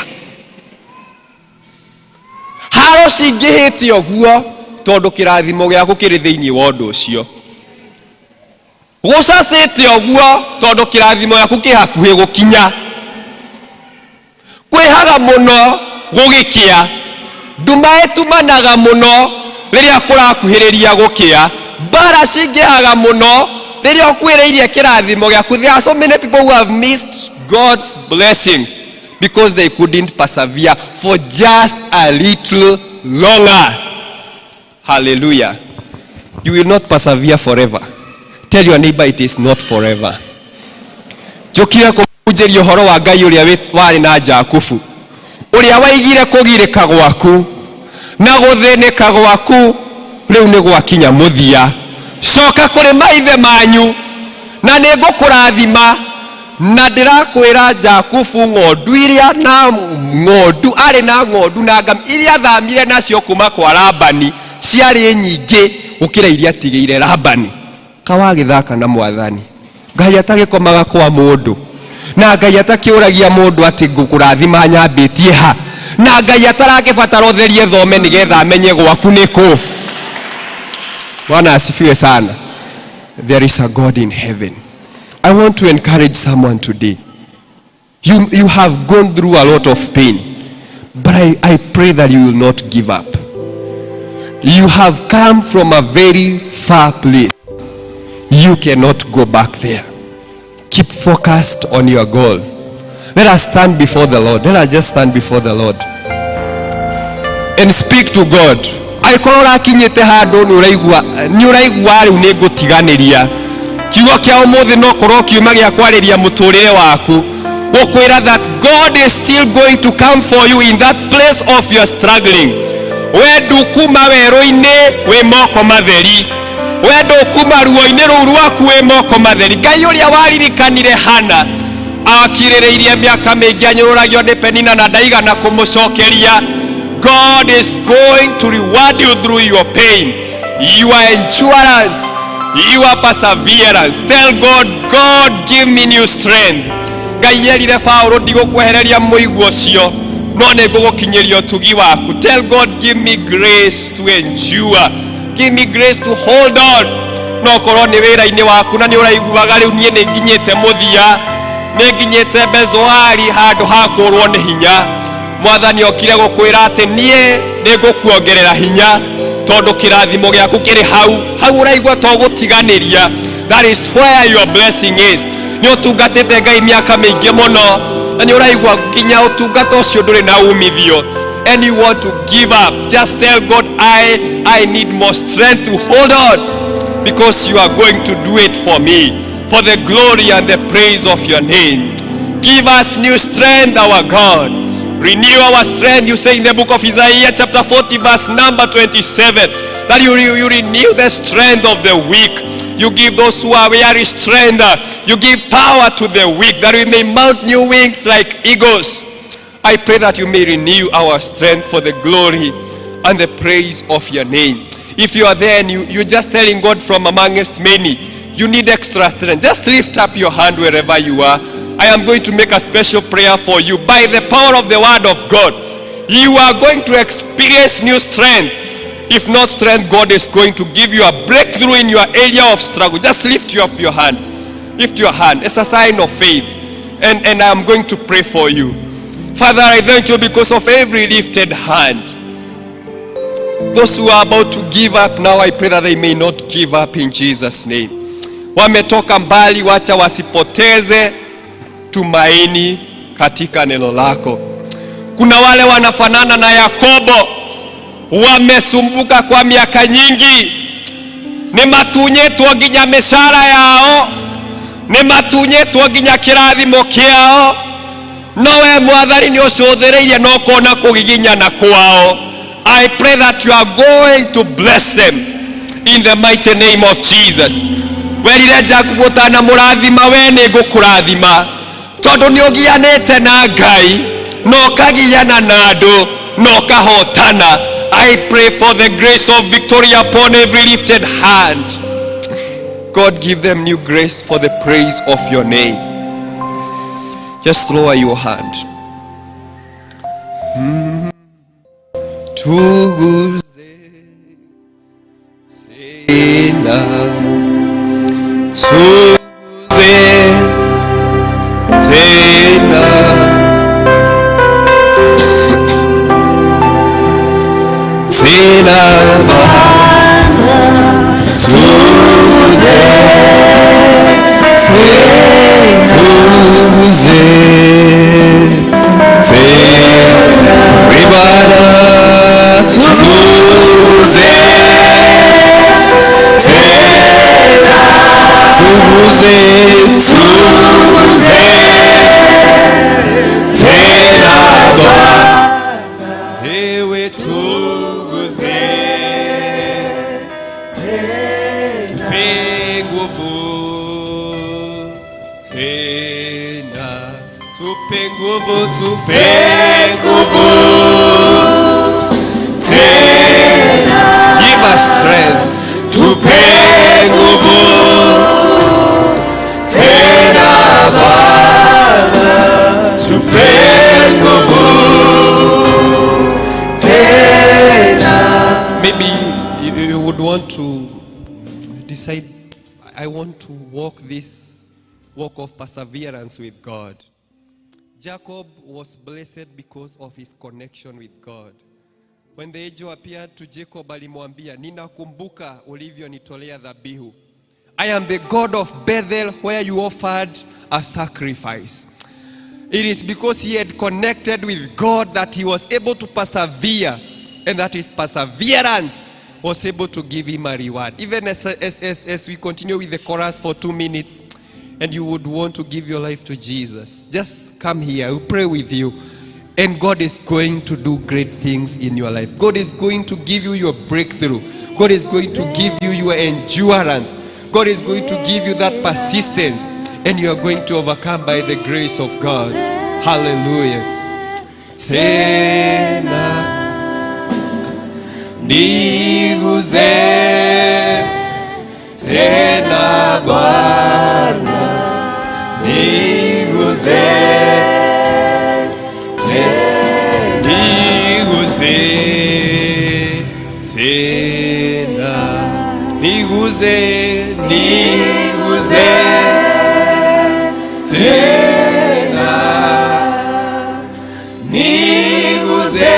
Haro Cingĩhĩte ũguo tondũ kĩrathimo gĩaku kĩrĩ thĩinĩ wa ũndũ ũcio. Gũcacĩte ũguo tondũ kĩrathimo gĩaku kĩ hakuhĩ gũkinya. Kwĩhaga mũno gũgĩkĩa. Nduma ĩtumanaga mũno rĩrĩa kũrakuhĩrĩria gũkĩa. Mbara cingĩhaga mũno rĩrĩa ũkuhĩrĩirie kĩrathimo gĩaku. There are so many people who have missed God's blessings because they couldn't persevere for just a little longer. Hallelujah. You will not persevere forever. Tell your neighbor it is not forever. Njũkire kũhunjĩria ũhoro wa Ngai ũrĩa warĩ na Jakubu, ũrĩa waigire kũgirĩka gwaku na gũthĩnĩka gwaku rĩu nĩ gwakinya mũthia. Coka kũrĩ maithe manyu na nĩ ngũkũrathima. Na ndĩrakwĩra Jakubu ng'ondu iria na ng'ondu arĩ na ng'ondu na ngami iria athamire nacio kuma kwa Labani ciarĩ nyingĩ gũkĩra iria atigĩire Labani. Kawagĩthaka na Mwathani. Ngai atagĩkomaga kwa mũndũ, na Ngai atakĩũragia mũndũ atĩ ngũkũrathima nyambĩtie ha, na Ngai atarakĩbatara ũtherie thome nĩgetha amenye gwaku nĩ kũ. Bwana asifiwe sana. There is a God in heaven. I want to encourage someone today. You have gone through a lot of pain, but I pray that you will not give up. You have come from a very far place. You cannot go back there. Keep focused on your goal. Let us stand before the Lord. Let us just stand before the Lord and speak to God. Angĩkorwo ũrakinyĩte handũ nĩ ũraigua rĩu nĩ ngũtiganĩria, kiugo kĩa ũmũthĩ no korwo kiuma gĩa kwarĩria mũtũrĩre waku, gũkwĩra that God is still going to come for you in that place of your struggling. We ndukuma werũ-inĩ wĩ moko matheri, we ndũkuma ruo-inĩ rũu rwaku wĩ moko matheri. Ngai ũrĩa waririkanire Hana akirĩrĩirie mĩaka mĩingĩ anyũrũragio nĩ Penina na ndaigana kũmũcokeria. God is going to reward you through your pain, your endurance, your perseverance. Tell God, God, give me new strength. Ngai erire Paũlũ, ndigũkwehereria mũigua ũcio, no nĩ ngũgũkinyĩria ũtugi waku. Tell God, give me grace to endure, give me grace to hold on. No korwo nĩ wĩra-inĩ waku na nĩ ũraiguaga rĩu niĩ nĩ nginyĩte mũthia, nĩ nginyĩte Bezoari handũ ha kũrwo nĩ hinya, Mwathani okire gũkwĩra atĩ niĩ nĩ ngũkuongerera hinya tondũ kĩrathimo gĩaku kĩrĩ hau hau ũraigua to gũtiganĩria. That is where your blessing is. Nĩ ũtungatĩte Ngai mĩaka mĩingĩ mũno na nĩ ũraigua nginya ũtungata ũcio ndũrĩ na umithio and you want to give up. Just tell God, I need more strength to hold on, because you are going to do it for me, for the glory and the praise of your name. Give us new strength, our God. Renew our strength. You say in the book of Isaiah chapter 40 verse number 27 that you renew the strength of the weak. You give those who are weary strength. You give power to the weak, that we may mount new wings like eagles. I pray that you may renew our strength for the glory and the praise of your name. If you are there and you're just telling God from amongst many, you need extra strength, just lift up your hand wherever you are. I am going to make a special prayer for you. By the power of the word of God, you are going to experience new strength. If not strength, God is going to give you a breakthrough in your area of struggle. Just lift up your hand. Lift your hand. It's a sign of faith. And I am going to pray for you. Father, I thank you because of every lifted hand. Those who are about to give up now, I pray that they may not give up in Jesus' name. Wametoka mbali, wacha wasipoteze tumaini katika neno lako. Kuna wale wanafanana na Yakobo, wamesumbuka kwa miaka nyingi, nĩ matunyĩtwo nginya mĩcara yao, nĩ matunyĩtwo nginya kĩrathimo kĩao, no we Mwathani nĩ ũcũthĩrĩirie na ũkona kũgiginyana kwao. I pray that you are going to bless them in the mighty name of Jesus. Werire Jakubu ũtanamũrathima, we nĩ ngũkũrathima tondũ nĩ ũgianĩte na Ngai na ũkagiana na andũ na ũkahotana. I pray for the grace of victory upon every lifted hand. God, give them new grace for the praise of your name. Just lower your hand. Tuguze tena, tuguze tena, tena Bwana, tuguze tuguze tena, we Bwana, tuguze tena, tuguze tuguze tena Bwana, ewe tuguze tupe nguvu tena, tupe nguvu, tupe nguvu tena, give us strength, tupe nguvu tena Bwana, tupe nguvu tena. Maybe you would want to decide, I want to walk this walk of perseverance with God. Jacob was blessed because of his connection with God. When the angel appeared to Jacob, alimwambia, ninakumbuka ulivyonitolea dhabihu. I am the God of Bethel where you offered a sacrifice. It is because he had connected with God that he was able to persevere, and that his perseverance was able to give him a reward. Even as we continue with the chorus for 2 minutes, and you would want to give your life to Jesus, just come here, I will pray with you. And God is going to do great things in your life. God is going to give you your breakthrough. God is going to give you your endurance. God is going to give you that persistence. And you are going to overcome by the grace of God. Hallelujah. Tena niguze tena Bwana, niguze niguze tena, niguze, niguze tena, niguze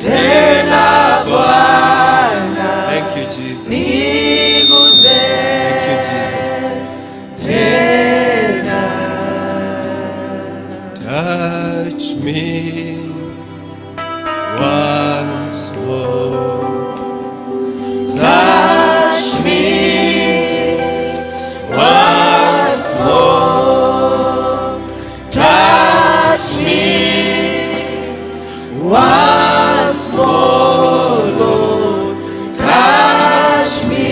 tena Bwana. Thank you, Jesus. Niguze Thank you, Jesus. tena. Touch me once more. Touch me once more. Touch me once more, Lord. Touch me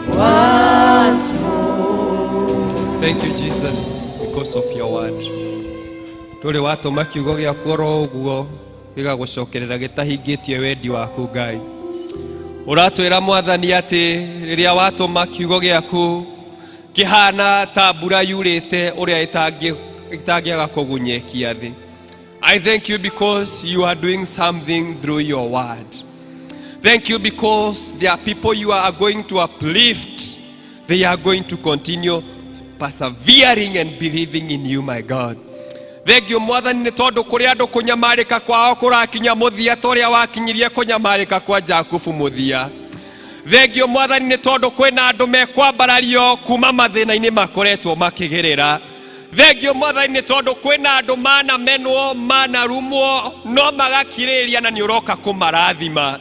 once more. Thank you, Jesus, because of your word. Ndũrĩ watũma kiugo gĩaku oro ũguo gĩgagũcokerera gĩtahingĩtie wendi waku Ngai. Ũratwĩra Mwathani atĩ rĩrĩa watũma kiugo gĩaku kĩhana ta mbura yurĩte ũrĩa ĩtangĩaga kũgunyekia thĩ. I thank you because you are doing something through your word. Thank you because there are people you are going to uplift. They are going to continue persevering and believing in you, my God. Thank you, Mwathani, nĩ tondũ kũrĩ andũ kũnyamarĩka kwao kũrakinya mũthia ta ũrĩa wakinyirie kũnyamarĩka kwa Jakubu mũthia. Thank you, Mwathani, nĩ tondũ kwĩna andũ mekwambarario kuma mathĩna-inĩ makoretwo makĩgerera. Thank you, Mwathani, nĩ tondũ kwĩna andũ manamenwo, manarumwo, no magakirĩrĩria na nĩ ũroka kũmarathima.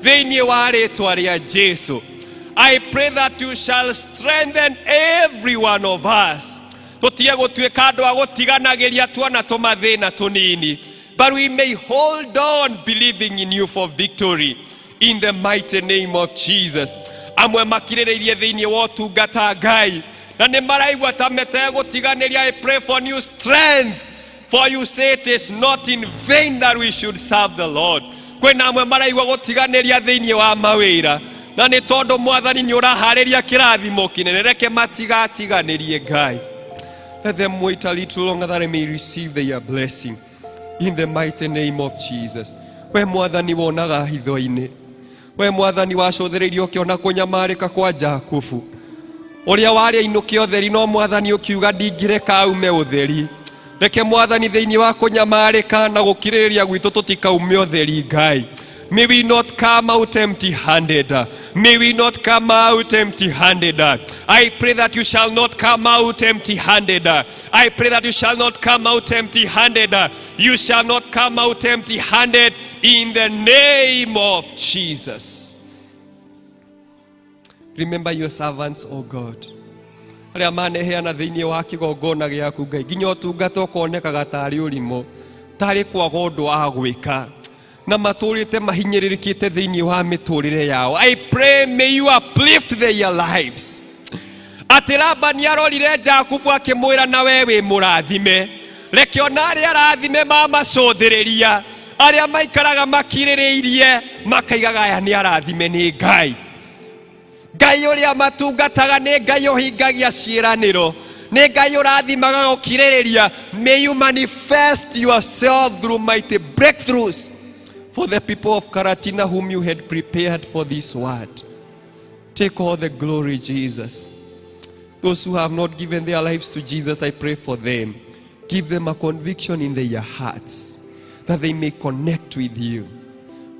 Thĩinĩ wa rĩtwa rĩa Jesu. I pray that you shall strengthen every one of us. Tũtige gũtuĩka andũ a gũtiganagĩria tuona tũmathĩna tũnini. But we may hold on believing in you for victory in the mighty name of Jesus. Amwe makirĩrĩirie thĩinĩ wa ũtungata Ngai na nĩ maraigua ta metegũtiganĩria. I pray for new strength, for you say it is not in vain that we should serve the Lord. Kwĩna amwe maraigua gũtiganĩria thĩinĩ wa mawĩra na nĩ tondũ Mwathani nĩ ũraharĩria kĩrathimo kĩnene, reke matigatiganĩrie Ngai. Let them wait a little longer that I may receive their blessing. In the mighty name of Jesus. We mwathani wonaga hitho-inĩ, we mwathani wacũthĩrĩirie ũkĩona kũnyamarĩka kwa Jakubu ũrĩa warĩ ainũke ũtheri, no mwathani ũkiuga ndingĩreka aume ũtheri. Reke mwathani thĩinĩ wa kũnyamarĩka na gũkirĩrĩria gwitũ tũtikaume ũtheri. Ngai, may we not come out empty handed. May we not come out empty handed. I pray that you shall not come out empty handed. I pray that you shall not come out empty handed. You shall not come out empty handed in the name of Jesus. Remember your servants, O God, arĩa maneheana thĩinĩ wa kĩgongona gĩaku Ngai, nginya ũtungata ũkonekaga tarĩ ũrimũ, tarĩ kwaga ũndũ wa gwĩka, na matũrĩte mahinyĩrĩrĩkĩte thĩinĩ wa mĩtũrĩre yao. I pray may you uplift their lives. Atĩ Labani arorire Jakubu akĩmwĩra, na we wĩ mũrathime. Reke ona arĩa arathime mamacũthĩrĩria, arĩa maikaraga makirĩrĩirie makaigaga aya nĩ arathime nĩ Ngai. Ngai ũrĩa matungataga nĩ Ngai ũhingagia ciĩranĩro, nĩ Ngai ũrathimaga gũkirĩrĩria. May you manifest yourself through mighty breakthroughs for the people of Karatina whom you had prepared for this word. Take all the glory, Jesus. Those who have not given their lives to Jesus, I pray for them. Give them a conviction in their hearts that they may connect with you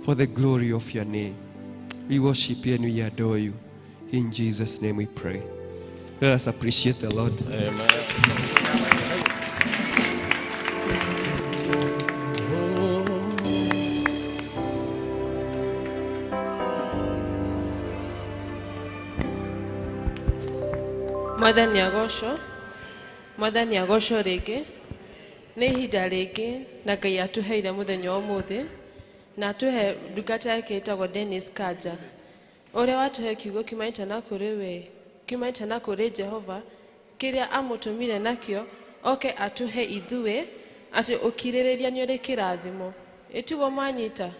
for the glory of your name. We worship you and we adore you. In Jesus' name we pray. Let us appreciate the Lord. Amen. Mwathani agocwo, mwathani agocwo rĩngĩ. Nĩ ihinda rĩngĩ na Ngai atũheire mũthenya wa ũmũthĩ na atũhe ndungata yake ĩtagwo Dennis Kanja, ũrĩa watũhe kiugo kiumanĩte na kũrĩ we, kiumanĩte na kũrĩ Jehova, kĩrĩa amũtũmire nakĩo oke atũhe ithuĩ atĩ ũkirĩrĩria nĩ ũrĩ kĩrathimo. Ĩtiguo mwanyita,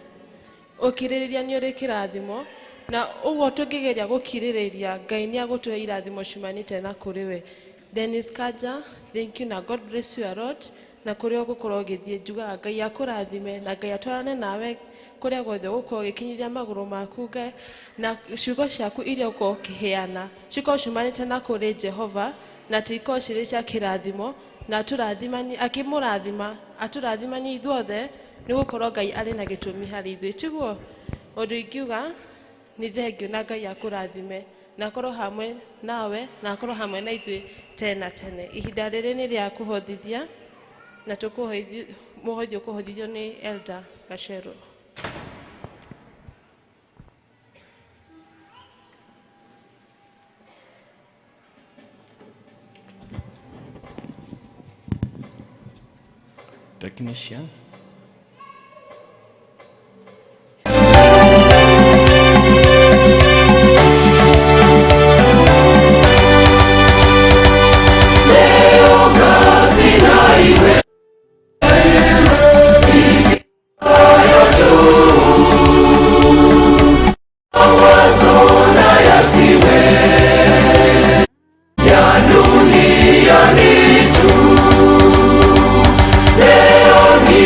ũkirĩrĩria nĩ ũrĩ kĩrathimo, na ũguo tũngĩgeria gũkirĩrĩria, Ngai nĩ agũtũhe irathimo ciumanĩte na kũrĩ we. Dennis Kanja, thank you na God bless you a lot. Na kũrĩa ũgũkorwo ũgĩthiĩ, njugaga Ngai akũrathime na Ngai atwarane nawe kũrĩa guothe ũgũkorwo ũgĩkinyithia magũrũ maku. Ngai na ciugo ciaku iria ũkorwo ũkĩheana cikorwo ciumanĩte na kũrĩ Jehova na tikorwo cirĩ cia kĩrathimo, na atũrathimani, akĩmũrathima atũrathimani ithuothe, nĩ gũkorwo Ngai arĩ na gĩtũmi harĩ ithuĩ. Tiguo ũndũ ingiuga nĩ thengio, na Ngai akũrathime na akorwo hamwe nawe na akorwo hamwe na ithuĩ tene na tene. Ihinda rĩrĩ nĩ rĩa kũhothithia na tũkũhoithio, mũhothi ũkũhothithio nĩ Elder Gachero. Technician. Ya dunia ni tu. Leo ni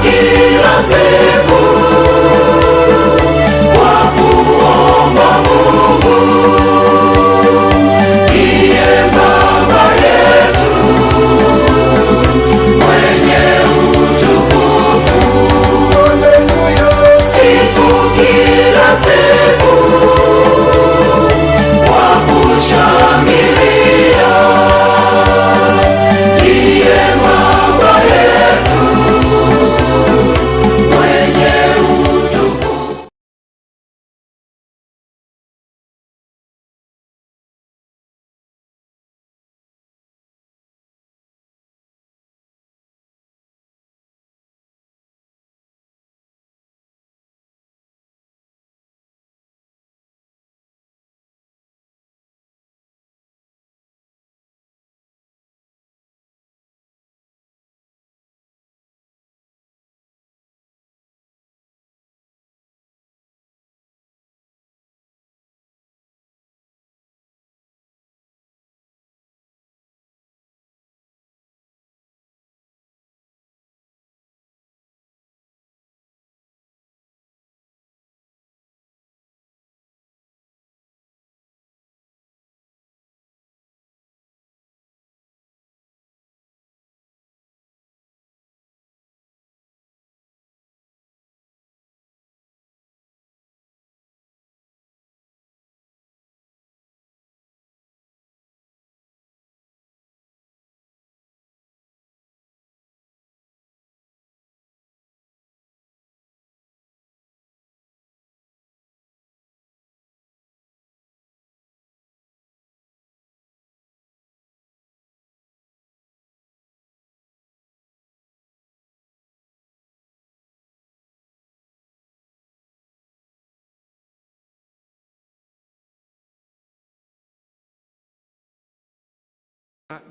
kila siku kwa kuomba Mungu, ndiye Baba yetu mwenye utukufu. Sifu kila siku kwa kushangilia, ndiye Baba yetu mwenye utukufu.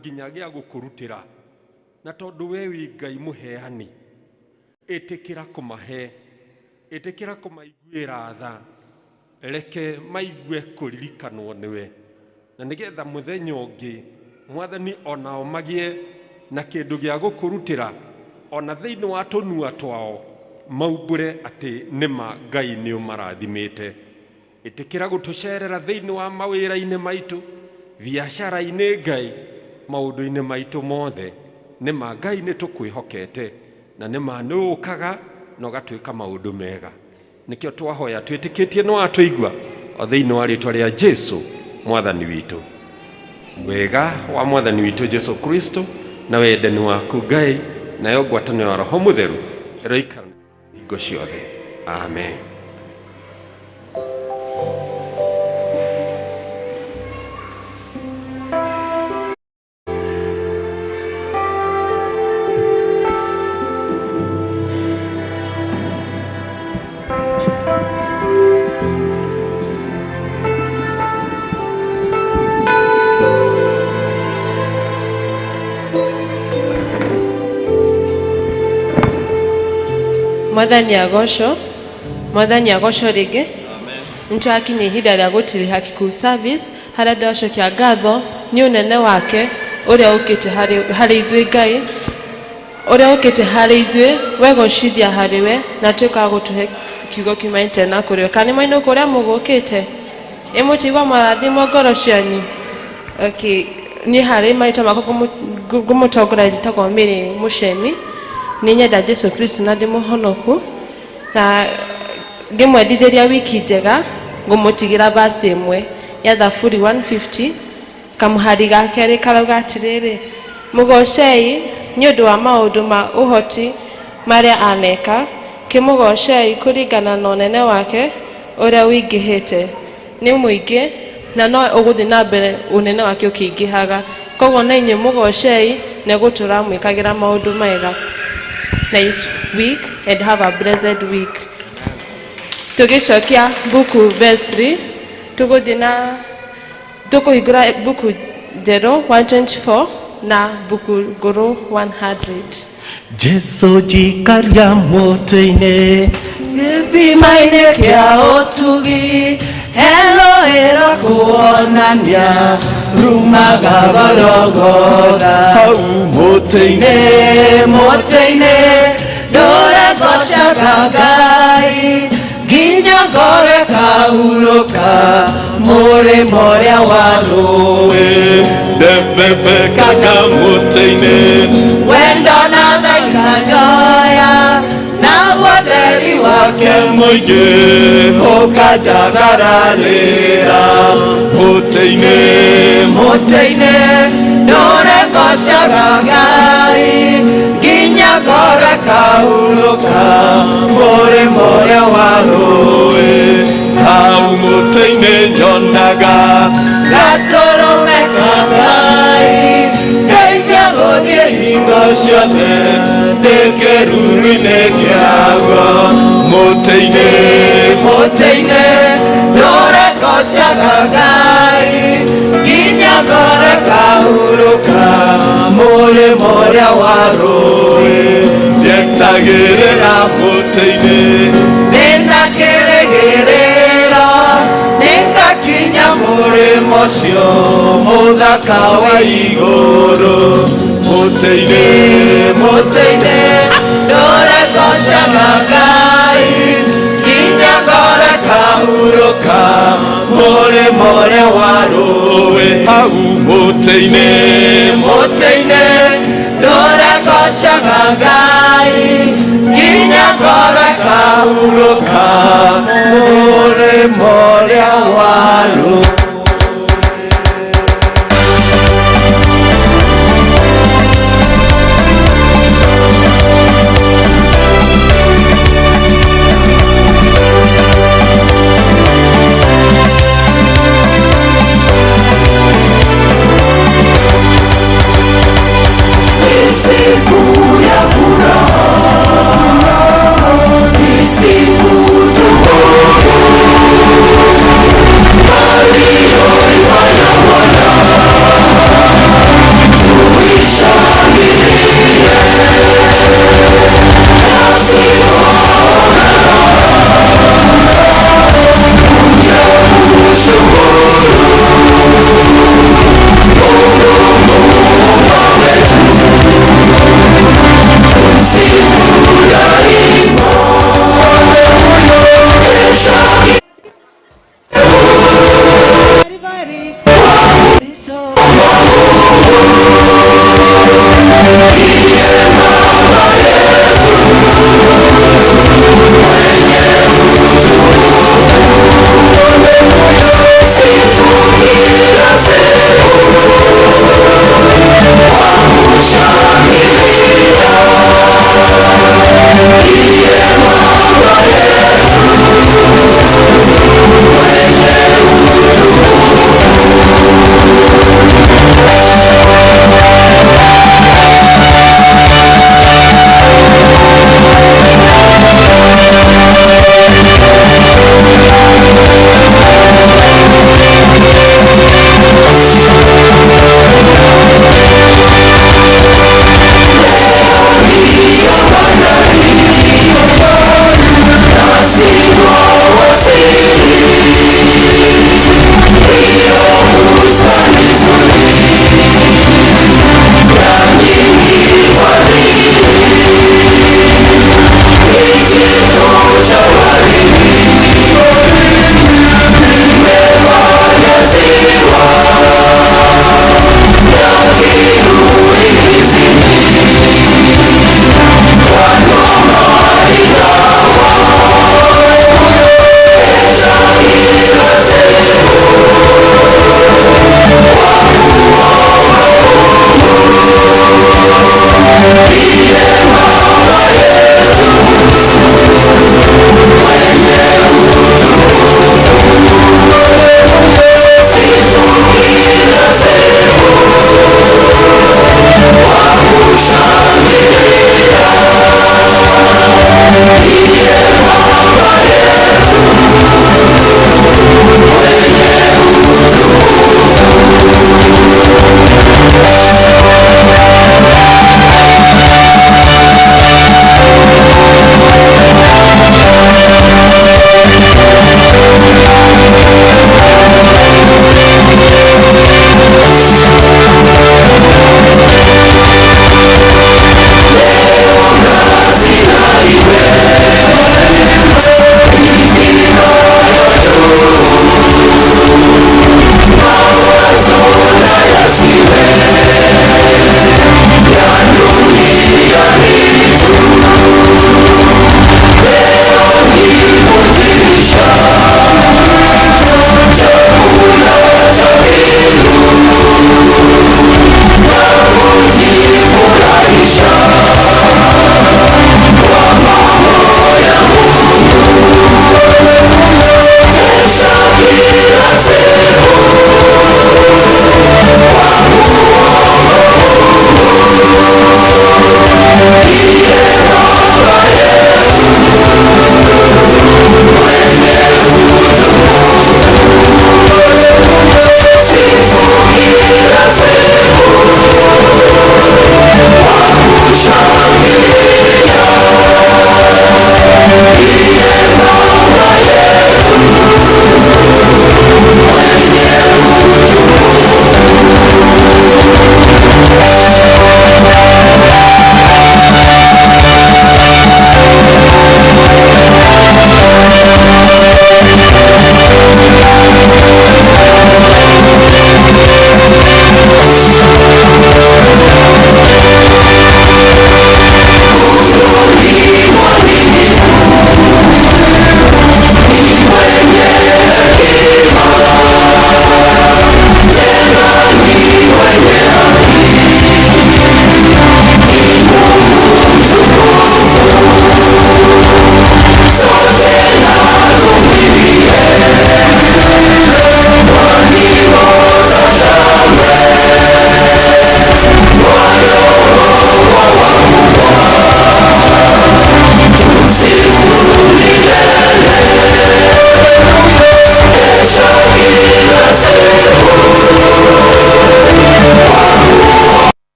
Nginya gĩa gũkũrutĩra na tondũ we wĩ Ngai mũheani, ĩtĩkĩra kũmahe, ĩtĩkĩra kũmaiguĩra tha, reke maigue kũririkanwo nĩwe, na nĩgetha mũthenya ũngĩ Mwathani onao magĩe na kĩndũ gĩa gũkũrutĩra ona thĩinĩ wa tũnua twao maumbũre atĩ nĩma Ngai nĩ ũmarathimĩte. Ĩtĩkĩra gũtũcerera thĩinĩ wa mawĩra-inĩ maitũ, biacara-inĩ Ngai, maũndũ-inĩ maitũ mothe. Nĩma Ngai nĩ tũkwĩhokete na nĩma nĩ ũkaga na ũgatwĩka maũndũ mega. Nĩkĩo twahoya twĩtĩkĩtie nĩ watũigua o thĩinĩ wa rĩtwa rĩa Jesu Mwathani witũ. Wega wa Mwathani witũ Jesu Kristo na wendani waku Ngai nayo ngwatanĩro ya Roho Mũtheru ĩroikara hingo ciothe. Amen. Mwathani agocwo, Mwathani agocwo rĩngĩ. Nĩtwakinya ihinda rĩa gũtiriha Kikuyu service harĩa ndĩracokia ngatho nĩ ũnene wake ũrĩa ũkĩte harĩ ithuĩ Ngai, ũrĩa ũkĩte harĩ ithuĩ wegocithia harĩ we na tuĩka wa gũtũhe kiugo kiumanĩte na kũrĩ we. Kana nĩ mwainũka ũrĩa mũgũkĩte? Ĩ mũtigua mwarathimwo ngoro cianyu? Okay, niĩ harĩ marĩtwa makwa ngũmũtongoria njĩtagwo Mary Mũcemi. Nĩ nyenda Jesu Kristo na ndĩ mũhonoku na ngĩmwendithĩria wiki njega ngũmũtigĩra verse ĩmwe ya Thaburi 150 kamũhari ga kerĩ karauga atĩrĩrĩ, mũgocei nĩ ũndũ wa maũndũ ma ũhoti marĩa aneka, kĩmũgocei kũringana na ũnene wake ũrĩa ũingĩhĩte. Nĩ mũingĩ na no ũgũthiĩ na mbere ũnene wake ũkĩingĩhaga. Koguo na inyuĩ mũgocei na egũtũra mwĩkagĩra maũndũ mega. Nice week and have a blessed week. Tũgĩcokia buku vestry tũgũthiĩ na tũkũhingũra buku njerũ 124 na buku ngũrũ 100. Jesu njikaria mũtĩ-inĩ gĩthima-inĩ kĩa ũtugi helo kuonania rumaga Gologotha hau mũtĩ-inĩ mũtĩ-inĩ Ndũre ngocaga Ngai nginya ngoro ĩkahurũka mũrĩmo ũrĩa wa rũĩ. Ndebebekaga mũtĩ-inĩ. Wendo na tha ikanjoya, naguo theri wake mũingĩ ũkanjagararĩra mũtĩ-inĩ. Mũtĩ-inĩ ndũre ngocaga Ngai nginya ngoro ĩkahurũka mũrĩmo ũrĩa wa rũĩ. Hau mũtĩ-inĩ nyonaga gatũrũme ka Ngai, ndeithia gũthiĩ hingo ciothe ndĩ kĩruru-inĩ kĩaguo. Mũtĩ-inĩ, mũtĩ-inĩ ndũre ngocaga Ngai nginya ngoro ĩkahurũka mũrĩmo ũrĩa wa rũĩ. Nyetagĩrĩra mũtĩ-inĩ. Ndĩna kĩrĩgĩrĩro nĩngakinya mũrĩmo ũcio mũthaka wa igũrũ. Mũtĩ-inĩ, mũtĩ-inĩ ndũre ngocaga Ngai nginya ngoro ĩkahurũka mũrĩmo ũrĩa wa rũĩ. Hau mũtĩ-inĩ, mũtĩ-inĩ ndũre ngocaga Ngai nginya ngoro ĩkahurũka